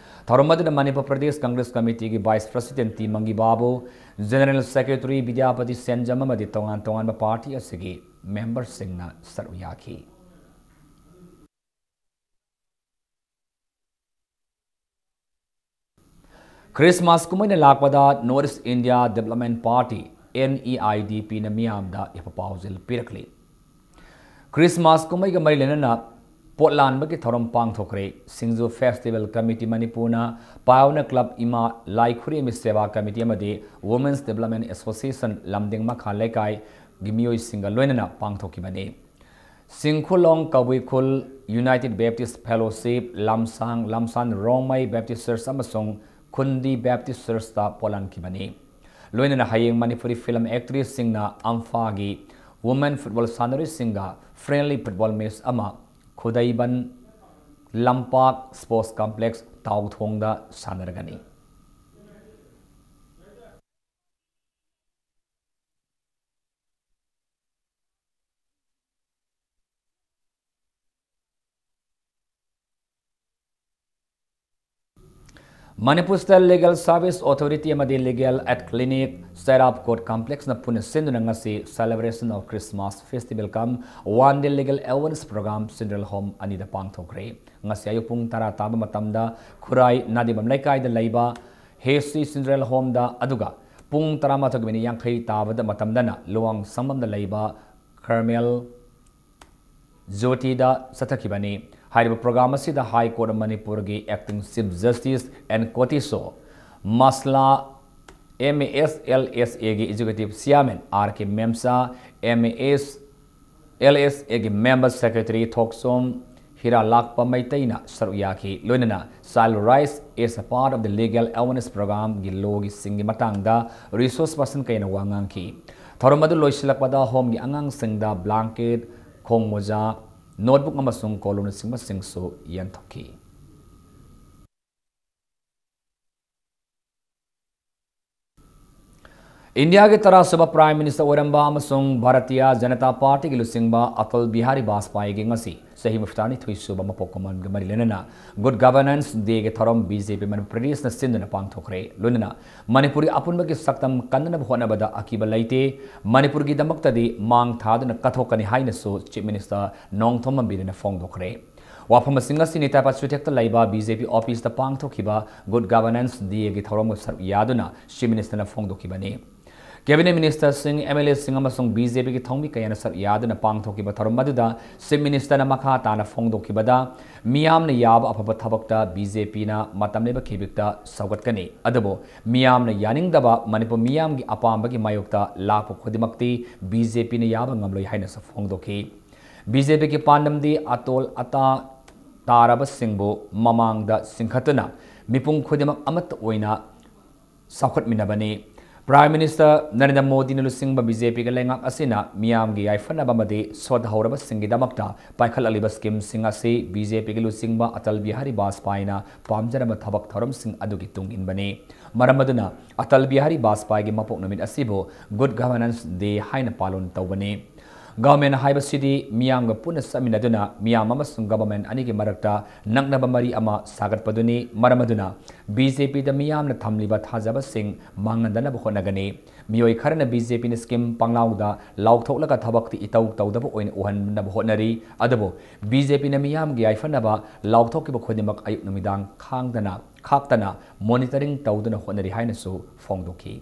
ꯊꯧꯔꯝ ꯑꯗꯨꯗ ꯃꯅꯤꯄꯨꯔ ꯄ꯭ꯔꯗꯦꯁ ꯀꯪꯒ꯭ꯔꯦꯁ ꯀꯃꯤꯇꯤꯒꯤ vice president T Mangi Babu, general secretary Bidyapati Senjam ꯑꯃꯗꯤ ꯇꯣꯉꯥꯟ ꯇꯣꯉꯥꯟꯕ ꯄꯥꯔꯇꯤ ꯑꯁꯤꯒꯤ ꯃꯦꯝꯕꯔꯁꯤꯡꯅ ꯁꯔꯨꯛ ꯌꯥꯈꯤ꯫ ꯈ꯭ꯔꯤꯁꯃꯥꯁ ꯀꯨꯝꯍꯩꯅ ꯂꯥꯛꯄꯗ North East India Development Party, N E I D P ꯅ ꯃꯤꯌꯥꯝꯗ ꯌꯥꯏꯐ ꯄꯥꯎꯖꯦꯜ ꯄꯤꯔꯛꯂꯤ꯫ ꯈ꯭ꯔꯤꯁꯃꯥꯁ ꯀꯨꯝꯍꯩꯒ ꯃꯔꯤ ꯂꯩꯅꯅ ꯄꯣꯠ ꯂꯥꯟꯕꯒꯤ ꯊꯧꯔꯝ ꯄꯥꯡꯊꯣꯛꯈ꯭ꯔꯦ꯫ ꯁꯤꯡꯖꯨ ꯐꯦꯁꯇꯤꯚꯦꯜ ꯀꯃꯤꯇꯤ ꯃꯅꯤꯄꯨꯔꯅ, ꯄꯥꯏꯑꯣꯅꯤꯌꯔ ꯀ꯭ꯂꯕ ꯏꯃꯥ ꯂꯥꯏ ꯈꯨꯔꯦꯝꯕꯤ ꯁꯦꯕꯥ ꯀꯃꯤꯇꯤ ꯑꯃꯗꯤ Women's Development Association ꯂꯝꯗꯤꯡ ꯃꯈꯥ ꯂꯩꯀꯥꯏꯒꯤ ꯃꯤꯑꯣꯏꯁꯤꯡꯒ ꯂꯣꯏꯅꯅ ꯄꯥꯡꯊꯣꯛꯈꯤꯕꯅꯤ꯫ ꯆꯤꯡꯈꯨꯂꯣꯡ ꯀꯕꯨꯏ ꯈꯨꯜ, United Baptist Fellowship, ꯂꯝꯁꯥꯡ, ꯂꯝꯁꯥꯟ ꯔꯣꯡꯃꯩ Baptist Church ꯑꯃꯁꯨꯡ ꯈꯨꯟꯗꯤ Baptist Churchꯇ ꯄꯣꯠꯂꯥꯟꯈꯤꯕꯅꯤ꯫ ꯂꯣꯏꯅꯅ ꯍꯌꯦꯡ Manipuri film actressꯁꯤꯡꯅ ꯑꯝꯐꯥꯒꯤ women football ꯁꯥꯟꯅꯔꯣꯏꯁꯤꯡꯒ friendly football match ꯑꯃ ꯈꯨꯗꯩꯕꯟ ꯂꯝꯄꯥꯛ Sports Complex ꯇꯥꯎꯊꯣꯡꯗ ꯁꯥꯟꯅꯔꯒꯅꯤ꯫ Manipur State Legal Service Authority ꯑꯃꯗꯤ Legal Aid Clinic, Serapkot Complexꯅ ꯄꯨꯟꯅ ꯁꯤꯟꯗꯨꯅ ꯉꯁꯤ Celebration of Christmas Festival cum One Day Legal Awareness Program Children's Home ꯑꯅꯤꯗ ꯄꯥꯡꯊꯣꯛꯈ꯭ꯔꯦ꯫ ꯉꯁꯤ ꯑꯌꯨꯛ ꯄꯨꯡ ꯇꯔꯥ ꯇꯥꯕ ꯃꯇꯝꯗ ꯈꯨꯔꯥꯏ ꯅꯥꯗꯤꯕꯝ ꯂꯩꯀꯥꯏꯗ ꯂꯩꯕ ꯍꯦꯁꯤ Children's Homeꯗ, ꯑꯗꯨꯒ ꯄꯨꯡ ꯇꯔꯥꯃꯥꯊꯣꯏꯒꯤ ꯃꯤꯅꯤꯠ ꯌꯥꯡꯈꯩ ꯇꯥꯕꯗ ꯃꯇꯝꯗꯅ ꯂꯨꯋꯥꯡ ꯁꯪꯕꯝꯗ ꯂꯩꯕ ꯈꯔꯃꯦꯜ ꯖꯣꯇꯤꯗ ꯆꯠꯊꯈꯤꯕꯅꯤ꯫ ꯍꯥꯏꯔꯤꯕ program ꯑꯁꯤꯗ High Court of ꯃꯅꯤꯄꯨꯔꯒꯤ Acting Chief Justice N Kotiswar, ꯃꯁꯂꯥ, M A S L S A ꯒꯤ Executive Chairman R K ꯃꯦꯝꯁꯥ, M A S L S A ꯒꯤ Member Secretary ꯊꯣꯛꯆꯣꯝ ꯍꯤꯔꯥꯂꯥꯛꯄ ꯃꯩꯇꯩꯅ ꯁꯔꯨꯛ ꯌꯥꯈꯤ꯫ ꯂꯣꯏꯅꯅ Child Rights as a part of the Legal Awareness Program ꯒꯤ ꯂꯣꯒꯤ ꯁꯤꯡꯒꯤ ꯃꯇꯥꯡꯗ resource person ꯀꯌꯥꯅ ꯋꯥ ꯉꯥꯡꯈꯤ꯫ ꯊꯧꯔꯝ ꯑꯗꯨ ꯂꯣꯏꯁꯤꯜꯂꯛꯄꯗ ꯍꯣꯝꯒꯤ ꯑꯉꯥꯡꯁꯤꯡꯗ blanket, ꯈꯣꯡ ꯃꯣꯖꯥ, notebook ꯑꯃꯁꯨꯡ ꯀꯣꯂꯣꯝꯅꯆꯤꯡꯕꯁꯤꯡꯁꯨ ꯌꯦꯟꯊꯣꯛꯈꯤ꯫ ꯏꯟꯗꯤꯌꯥꯒꯤ ꯇꯔꯥꯁꯨꯕ Prime Minister ꯑꯣꯏꯔꯝꯕ ꯑꯃꯁꯨꯡ ꯚꯥꯔꯇꯤꯌꯥ ꯖꯅꯇꯥ ꯄꯥꯔꯇꯤꯒꯤ ꯂꯨꯆꯤꯡꯕ ꯑꯇꯜ ꯕꯤꯍꯥꯔꯤ ꯕꯥꯖꯄꯥꯏꯒꯤ ꯉꯁꯤ ꯆꯍꯤ ꯃꯔꯤꯐꯨꯇꯔꯥꯅꯤꯊꯣꯏ ꯁꯨꯕ ꯃꯄꯣꯛ ꯀꯨꯝꯃꯣꯟꯒ ꯃꯔꯤ ꯂꯩꯅꯅ Good Governance Day ꯒꯤ ꯊꯧꯔꯝ B J P ꯃꯅꯤꯄꯨꯔ ꯄ꯭ꯔꯗꯦꯁꯅ ꯁꯤꯟꯗꯨꯅ ꯄꯥꯡꯊꯣꯛꯈ꯭ꯔꯦ꯫ ꯂꯣꯏꯅꯅ ꯃꯅꯤꯄꯨꯔꯒꯤ ꯑꯄꯨꯟꯕꯒꯤ ꯁꯛꯇꯝ ꯀꯟꯅꯅꯕ ꯍꯣꯠꯅꯕꯗ ꯑꯀꯤꯕ ꯂꯩꯇꯦ, ꯃꯅꯤꯄꯨꯔꯒꯤꯗꯃꯛꯇꯗꯤ ꯃꯥꯡ ꯊꯥꯗꯨꯅ ꯀꯠꯊꯣꯛꯀꯅꯤ ꯍꯥꯏꯅꯁꯨ Chief Minister ꯅꯣꯡꯊꯣꯝꯕꯝ ꯕꯤꯔꯦꯟꯅ ꯐꯣꯡꯗꯣꯛꯈ꯭ꯔꯦ꯫ ꯋꯥꯐꯝꯁꯤꯡ ꯑꯁꯤ ꯅꯤꯇꯥ ꯄꯥꯁꯨꯊꯦꯛꯇ ꯂꯩꯕ B J P office ꯇ ꯄꯥꯡꯊꯣꯛꯈꯤꯕ Good Governance Day ꯒꯤ ꯊꯧꯔꯝꯒ ꯁꯔꯨꯛ ꯌꯥꯗꯨꯅ Chief Minister ꯅ ꯐꯣꯡꯗꯣꯛꯈꯤꯕꯅꯤ꯫ Cabinet Minister ꯁꯤꯡ, M L A ꯁꯤꯡ ꯑꯃꯁꯨꯡ B J P ꯒꯤ ꯊꯧꯃꯤ ꯀꯌꯥꯅ ꯁꯔꯨꯛ ꯌꯥꯗꯨꯅ ꯄꯥꯡꯊꯣꯛꯈꯤꯕ ꯊꯧꯔꯝ ꯑꯗꯨꯗ Chief Minister ꯅ ꯃꯈꯥ ꯇꯥꯅ ꯐꯣꯡꯗꯣꯛꯈꯤꯕꯗ, ꯃꯤꯌꯥꯝꯅ ꯌꯥꯕ ꯑꯐꯕ ꯊꯕꯛꯇ B J P ꯅ ꯃꯇꯝ ꯂꯩꯕ ꯈꯤꯕꯤꯛꯇ ꯁꯧꯒꯠꯀꯅꯤ, ꯑꯗꯨꯕꯨ ꯃꯤꯌꯥꯝꯅ ꯌꯥꯅꯤꯡꯗꯕ ꯃꯅꯤꯄꯨꯔ ꯃꯤꯌꯥꯝꯒꯤ ꯑꯄꯥꯝꯕꯒꯤ ꯃꯥꯌꯣꯛꯇ ꯂꯥꯛꯄ ꯈꯨꯗꯤꯡꯃꯛꯇꯤ B J P ꯅ ꯌꯥꯕ ꯉꯝꯂꯣꯏ ꯍꯥꯏꯅꯁꯨ ꯐꯣꯡꯗꯣꯛꯈꯤ꯫ B J P ꯒꯤ ꯄꯥꯟꯗꯝꯗꯤ ꯑꯇꯣꯜ ꯑꯇꯥ ꯇꯥꯔꯕꯁꯤꯡꯕꯨ ꯃꯃꯥꯡꯗ ꯆꯤꯡꯈꯠꯇꯨꯅ ꯃꯤꯄꯨꯝ ꯈꯨꯗꯤꯡꯃꯛ ꯑꯃꯠꯇ ꯑꯣꯏꯅ ꯆꯥꯎꯈꯠꯃꯤꯟꯅꯕꯅꯤ꯫ Prime Minister ꯅꯔꯦꯟꯗ꯭ꯔ ꯃꯣꯗꯤꯅ ꯂꯨꯆꯤꯡꯕ B J P ꯒꯤ ꯂꯩꯉꯥꯛ ꯑꯁꯤꯅ ꯃꯤꯌꯥꯝꯒꯤ ꯌꯥꯏꯐꯅꯕ ꯑꯃꯗꯤ ꯁꯣꯠꯊꯍꯧꯔꯕꯁꯤꯡꯒꯤꯗꯃꯛꯇ ꯄꯥꯏꯈꯠꯂꯛꯂꯤꯕ scheme ꯁꯤꯡ ꯑꯁꯤ B J P ꯒꯤ ꯂꯨꯆꯤꯡꯕ ꯑꯇꯜ ꯕꯤꯍꯥꯔꯤ ꯕꯥꯖꯄꯥꯏꯅ ꯄꯥꯝꯖꯔꯕ ꯊꯕꯛ ꯊꯧꯔꯝꯁꯤꯡ ꯑꯗꯨꯒꯤ ꯇꯨꯡ ꯏꯟꯕꯅꯤ꯫ ꯃꯔꯝ ꯑꯗꯨꯅ ꯑꯇꯜ ꯕꯤꯍꯥꯔꯤ ꯕꯥꯖꯄꯥꯏꯒꯤ ꯃꯄꯣꯛ ꯅꯨꯃꯤꯠ ꯑꯁꯤꯕꯨ Good Governance Day ꯍꯥꯏꯅ ꯄꯥꯂꯣꯟ ꯇꯧꯕꯅꯤ꯫ Government ꯍꯥꯏꯕꯁꯤꯗꯤ ꯃꯤꯌꯥꯝꯒ ꯄꯨꯟꯅ ꯆꯠꯃꯤꯟꯅꯗꯨꯅ ꯃꯤꯌꯥꯝ ꯑꯃꯁꯨꯡ government ꯑꯅꯤꯒꯤ ꯃꯔꯛꯇ ꯅꯛꯅꯕ ꯃꯔꯤ ꯑꯃ ꯁꯥꯒꯠꯄꯗꯨꯅꯤ꯫ ꯃꯔꯝ ꯑꯗꯨꯅ B J P ꯗ ꯃꯤꯌꯥꯝꯅ ꯊꯝꯂꯤꯕ ꯊꯥꯖꯕꯁꯤꯡ ꯃꯥꯡꯍꯟꯗꯅꯕ ꯍꯣꯠꯅꯒꯅꯤ꯫ ꯃꯤꯑꯣꯏ ꯈꯔꯅ B J P ꯅ scheme ꯄꯪꯂꯥꯎꯗ ꯂꯥꯎꯊꯣꯛꯂꯒ ꯊꯕꯛꯇꯤ ꯏꯇꯧ ꯇꯧꯗꯕ ꯑꯣꯏꯅ ꯎꯍꯟꯅꯕ ꯍꯣꯠꯅꯔꯤ꯫ ꯑꯗꯨꯕꯨ B J P ꯅ ꯃꯤꯌꯥꯝꯒꯤ ꯌꯥꯏꯐꯅꯕ ꯂꯥꯎꯊꯣꯛꯈꯤꯕ ꯈꯨꯗꯤꯡꯃꯛ ꯑꯌꯨꯛ ꯅꯨꯃꯤꯗꯥꯡ ꯈꯥꯡꯗꯅ, ꯈꯥꯛꯇꯅ monitoring ꯇꯧꯗꯨꯅ ꯍꯣꯠꯅꯔꯤ ꯍꯥꯏꯅꯁꯨ ꯐꯣꯡꯗꯣꯛꯈꯤ꯫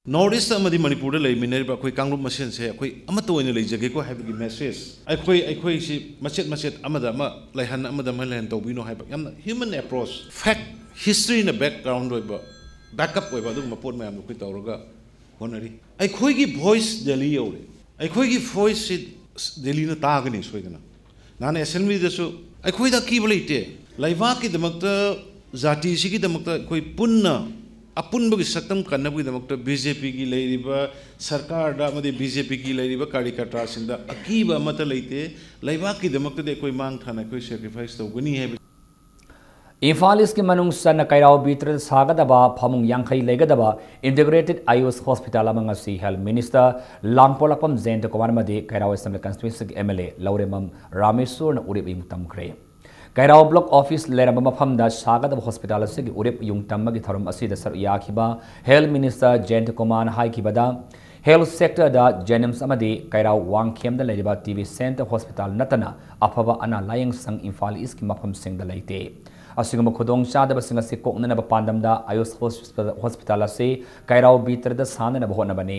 North East ꯑꯃꯗꯤ ꯃꯅꯤꯄꯨꯔꯗ ꯂꯩꯃꯤꯟꯅꯔꯤꯕ ꯑꯩꯈꯣꯏ ꯀꯥꯡꯂꯨꯞ ꯃꯁꯦꯟꯁꯦ ꯑꯩꯈꯣꯏ ꯑꯃꯠꯇ ꯑꯣꯏꯅ ꯂꯩꯖꯒꯦꯀꯣ ꯍꯥꯏꯕꯒꯤ message, ꯑꯩꯈꯣꯏ, ꯑꯩꯈꯣꯏꯁꯤ ꯃꯆꯦꯠ ꯃꯆꯦꯠ ꯑꯃꯗ ꯑꯃ ꯂꯩꯍꯟ, ꯑꯃꯗ ꯑꯃ ꯂꯩꯍꯟ ꯇꯧꯕꯤꯅꯣ ꯍꯥꯏꯕ ꯌꯥꯝꯅ human approach, fact, historyꯅ background ꯑꯣꯏꯕ, backup ꯑꯣꯏꯕ ꯑꯗꯨꯒꯨꯝꯕ ꯄꯣꯠ ꯃꯌꯥꯝꯗꯣ ꯑꯩꯈꯣꯏ ꯇꯧꯔꯒ ꯍꯣꯠꯅꯔꯤ꯫ ꯑꯩꯈꯣꯏꯒꯤ voice ꯗꯦꯜꯂꯤ ꯌꯧꯔꯦ꯫ ꯑꯩꯈꯣꯏꯒꯤ voiceꯁꯤ ꯗꯦꯜꯂꯤꯅ ꯇꯥꯒꯅꯤ ꯁꯣꯏꯗꯅ꯫ ꯅꯍꯥꯟ assemblyꯗꯁꯨ ꯑꯩꯈꯣꯏꯗ ꯑꯀꯤꯕ ꯂꯩꯇꯦ꯫ ꯂꯩꯕꯥꯛꯀꯤꯗꯃꯛꯇ, ꯖꯥꯇꯤꯁꯤꯒꯤꯗꯃꯛꯇ ꯑꯩꯈꯣꯏ ꯄꯨꯟꯅ ꯑꯄꯨꯟꯕꯒꯤ ꯁꯛꯇꯝ ꯀꯟꯅꯕꯒꯤꯗꯃꯛꯇ BJPꯒꯤ ꯂꯩꯔꯤꯕ ꯁꯔꯀꯥꯔꯗ ꯑꯃꯗꯤ BJPꯒꯤ ꯂꯩꯔꯤꯕ ꯀꯥꯔꯤꯀꯔꯇꯥꯁꯤꯡꯗ ꯑꯀꯤꯕ ꯑꯃꯠꯇ ꯂꯩꯇꯦ꯫ ꯂꯩꯕꯥꯛꯀꯤꯗꯃꯛꯇꯗꯤ ꯑꯩꯈꯣꯏ ꯃꯥꯡ ꯊꯥꯅ ꯑꯩꯈꯣꯏ sacrifice ꯇꯧꯒꯅꯤ ꯍꯥꯏꯕ꯫ ꯏꯝꯐꯥꯜ ꯏꯁꯀꯤ ꯃꯅꯨꯡ ꯆꯟꯅ ꯀꯩꯔꯥꯎ ꯕꯤ ꯇꯔꯦꯠꯇ ꯁꯥꯒꯗꯕ ꯐꯃꯨꯡ ꯌꯥꯡꯈꯩ ꯂꯩꯒꯗꯕ Integrated Ayush Hospital ꯑꯃ ꯉꯁꯤ Health Minister ꯂꯥꯡꯄꯣꯛꯂꯥꯛꯄꯝ ꯖꯌꯟꯇ ꯀꯨꯃꯥꯔ ꯑꯃꯗꯤ ꯀꯩꯔꯥꯎ Assembly Constituencyꯒꯤ MLA ꯂꯧꯔꯦꯝꯕꯝ ꯔꯥꯃꯦꯁꯣꯔꯅ ꯎꯔꯤꯞ ꯌꯨꯡ ꯇꯝꯈ꯭ꯔꯦ꯫ ꯀꯩꯔꯥꯎ Block Office ꯂꯩꯔꯝꯕ ꯃꯐꯝꯗ ꯁꯥꯒꯗꯕ hospital ꯑꯁꯤꯒꯤ ꯎꯔꯤꯞ ꯌꯨꯡ ꯇꯝꯕꯒꯤ ꯊꯧꯔꯝ ꯑꯁꯤꯗ ꯁꯔꯨꯛ ꯌꯥꯈꯤꯕ Health Minister ꯖꯌꯟꯇ ꯀꯨꯃꯥꯔꯅ ꯍꯥꯏꯈꯤꯕꯗ, health sectorꯗ JNIMS ꯑꯃꯗꯤ ꯀꯩꯔꯥꯎ ꯋꯥꯡꯈꯦꯝꯗ ꯂꯩꯔꯤꯕ TB Center Hospital ꯅꯠꯇꯅ ꯑꯐꯕ ꯑꯅꯥ ꯂꯥꯌꯦꯡ ꯁꯪ ꯏꯝꯐꯥꯜ ꯏꯁꯀꯤ ꯃꯐꯝꯁꯤꯡꯗ ꯂꯩꯇꯦ꯫ ꯑꯁꯤꯒꯨꯝꯕ ꯈꯨꯗꯣꯡꯆꯥꯗꯕꯁꯤꯡ ꯑꯁꯤ ꯀꯣꯛꯅꯅꯕ ꯄꯥꯟꯗꯝꯗ ꯑꯌꯨꯁ ꯍꯣꯁꯄꯤꯇꯥꯜ, ꯍꯣꯁꯄꯤꯇꯥꯜ ꯑꯁꯤ ꯀꯩꯔꯥꯎ ꯕꯤ ꯇꯔꯦꯠꯇ ꯁꯥꯅꯅꯕ ꯍꯣꯠꯅꯕꯅꯤ꯫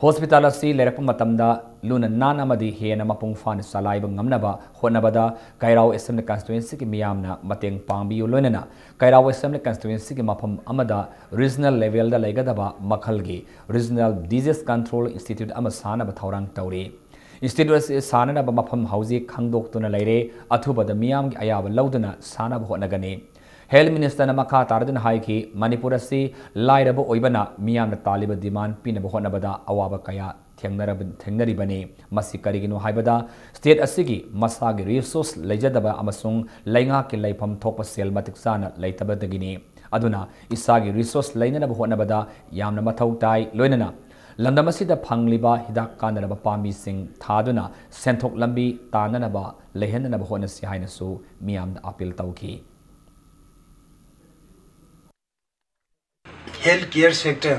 ꯍꯣꯁꯄꯤꯇꯥꯜ ꯑꯁꯤ ꯂꯩꯔꯛꯄ ꯃꯇꯝꯗ ꯂꯨꯅ ꯅꯥꯟꯅ ꯑꯃꯗꯤ ꯍꯦꯟꯅ ꯃꯄꯨꯡ ꯐꯥꯅ ꯆꯂꯥꯏꯕ ꯉꯝꯅꯕ ꯍꯣꯠꯅꯕꯗ ꯀꯩꯔꯥꯎ Assembly Constituencyꯒꯤ ꯃꯤꯌꯥꯝꯅ ꯃꯇꯦꯡ ꯄꯥꯡꯕꯤꯌꯨ꯫ ꯂꯣꯏꯅꯅ ꯀꯩꯔꯥꯎ Assembly Constituencyꯒꯤ ꯃꯐꯝ ꯑꯃꯗ regional levelꯗ ꯂꯩꯒꯗꯕ ꯃꯈꯜꯒꯤ Regional Disease Control Institute ꯑꯃ ꯁꯥꯅꯕ ꯊꯧꯔꯥꯡ ꯇꯧꯔꯤ꯫ Institute ꯑꯁꯤ ꯁꯥꯅꯅꯕ ꯃꯐꯝ ꯍꯧꯖꯤꯛ ꯈꯪꯗꯣꯛꯇꯨꯅ ꯂꯩꯔꯦ꯫ ꯑꯊꯨꯕꯗ ꯃꯤꯌꯥꯝꯒꯤ ꯑꯌꯥꯕ ꯂꯧꯗꯨꯅ ꯁꯥꯅꯕ ꯍꯣꯠꯅꯒꯅꯤ꯫ Health Ministerꯅ ꯃꯈꯥ ꯇꯥꯔꯗꯨꯅ ꯍꯥꯏꯈꯤ, ꯃꯅꯤꯄꯨꯔ ꯑꯁꯤ ꯂꯥꯏꯔꯕ ꯑꯣꯏꯕꯅ ꯃꯤꯌꯥꯝꯅ ꯇꯥꯜꯂꯤꯕ demand ꯄꯤꯅꯕ ꯍꯣꯠꯅꯕꯗ ꯑꯋꯥꯕ ꯀꯌꯥ ꯊꯦꯡꯅꯔꯕ-, ꯊꯦꯡꯅꯔꯤꯕꯅꯤ꯫ ꯃꯁꯤ ꯀꯔꯤꯒꯤꯅꯣ ꯍꯥꯏꯕꯗ, state ꯑꯁꯤꯒꯤ ꯃꯁꯥꯒꯤ resource ꯂꯩꯖꯗꯕ ꯑꯃꯁꯨꯡ ꯂꯩꯉꯥꯛꯀꯤ ꯂꯩꯐꯝ ꯊꯣꯛꯄ ꯁꯦꯜ ꯃꯇꯤꯛ ꯆꯥꯅ ꯂꯩꯇꯕꯗꯒꯤꯅꯤ꯫ ꯑꯗꯨꯅ ꯏꯁꯥꯒꯤ resource ꯂꯩꯅꯅꯕ ꯍꯣꯠꯅꯕꯗ ꯌꯥꯝꯅ ꯃꯊꯧ ꯇꯥꯏ꯫ ꯂꯣꯏꯅꯅ ꯂꯝꯗꯝ ꯑꯁꯤꯗ ꯐꯪꯂꯤꯕ ꯍꯤꯗꯥꯛ ꯀꯥꯟꯅꯔꯕ ꯄꯥꯝꯕꯤꯁꯤꯡ ꯊꯥꯗꯨꯅ ꯁꯦꯟꯊꯣꯛ ꯂꯝꯕꯤ ꯇꯥꯟꯅꯅꯕ ꯂꯩꯍꯟꯅꯅꯕ ꯍꯣꯠꯅꯁꯤ ꯍꯥꯏꯅꯁꯨ ꯃꯤꯌꯥꯝꯗ appeal ꯇꯧꯈꯤ꯫ Health care sector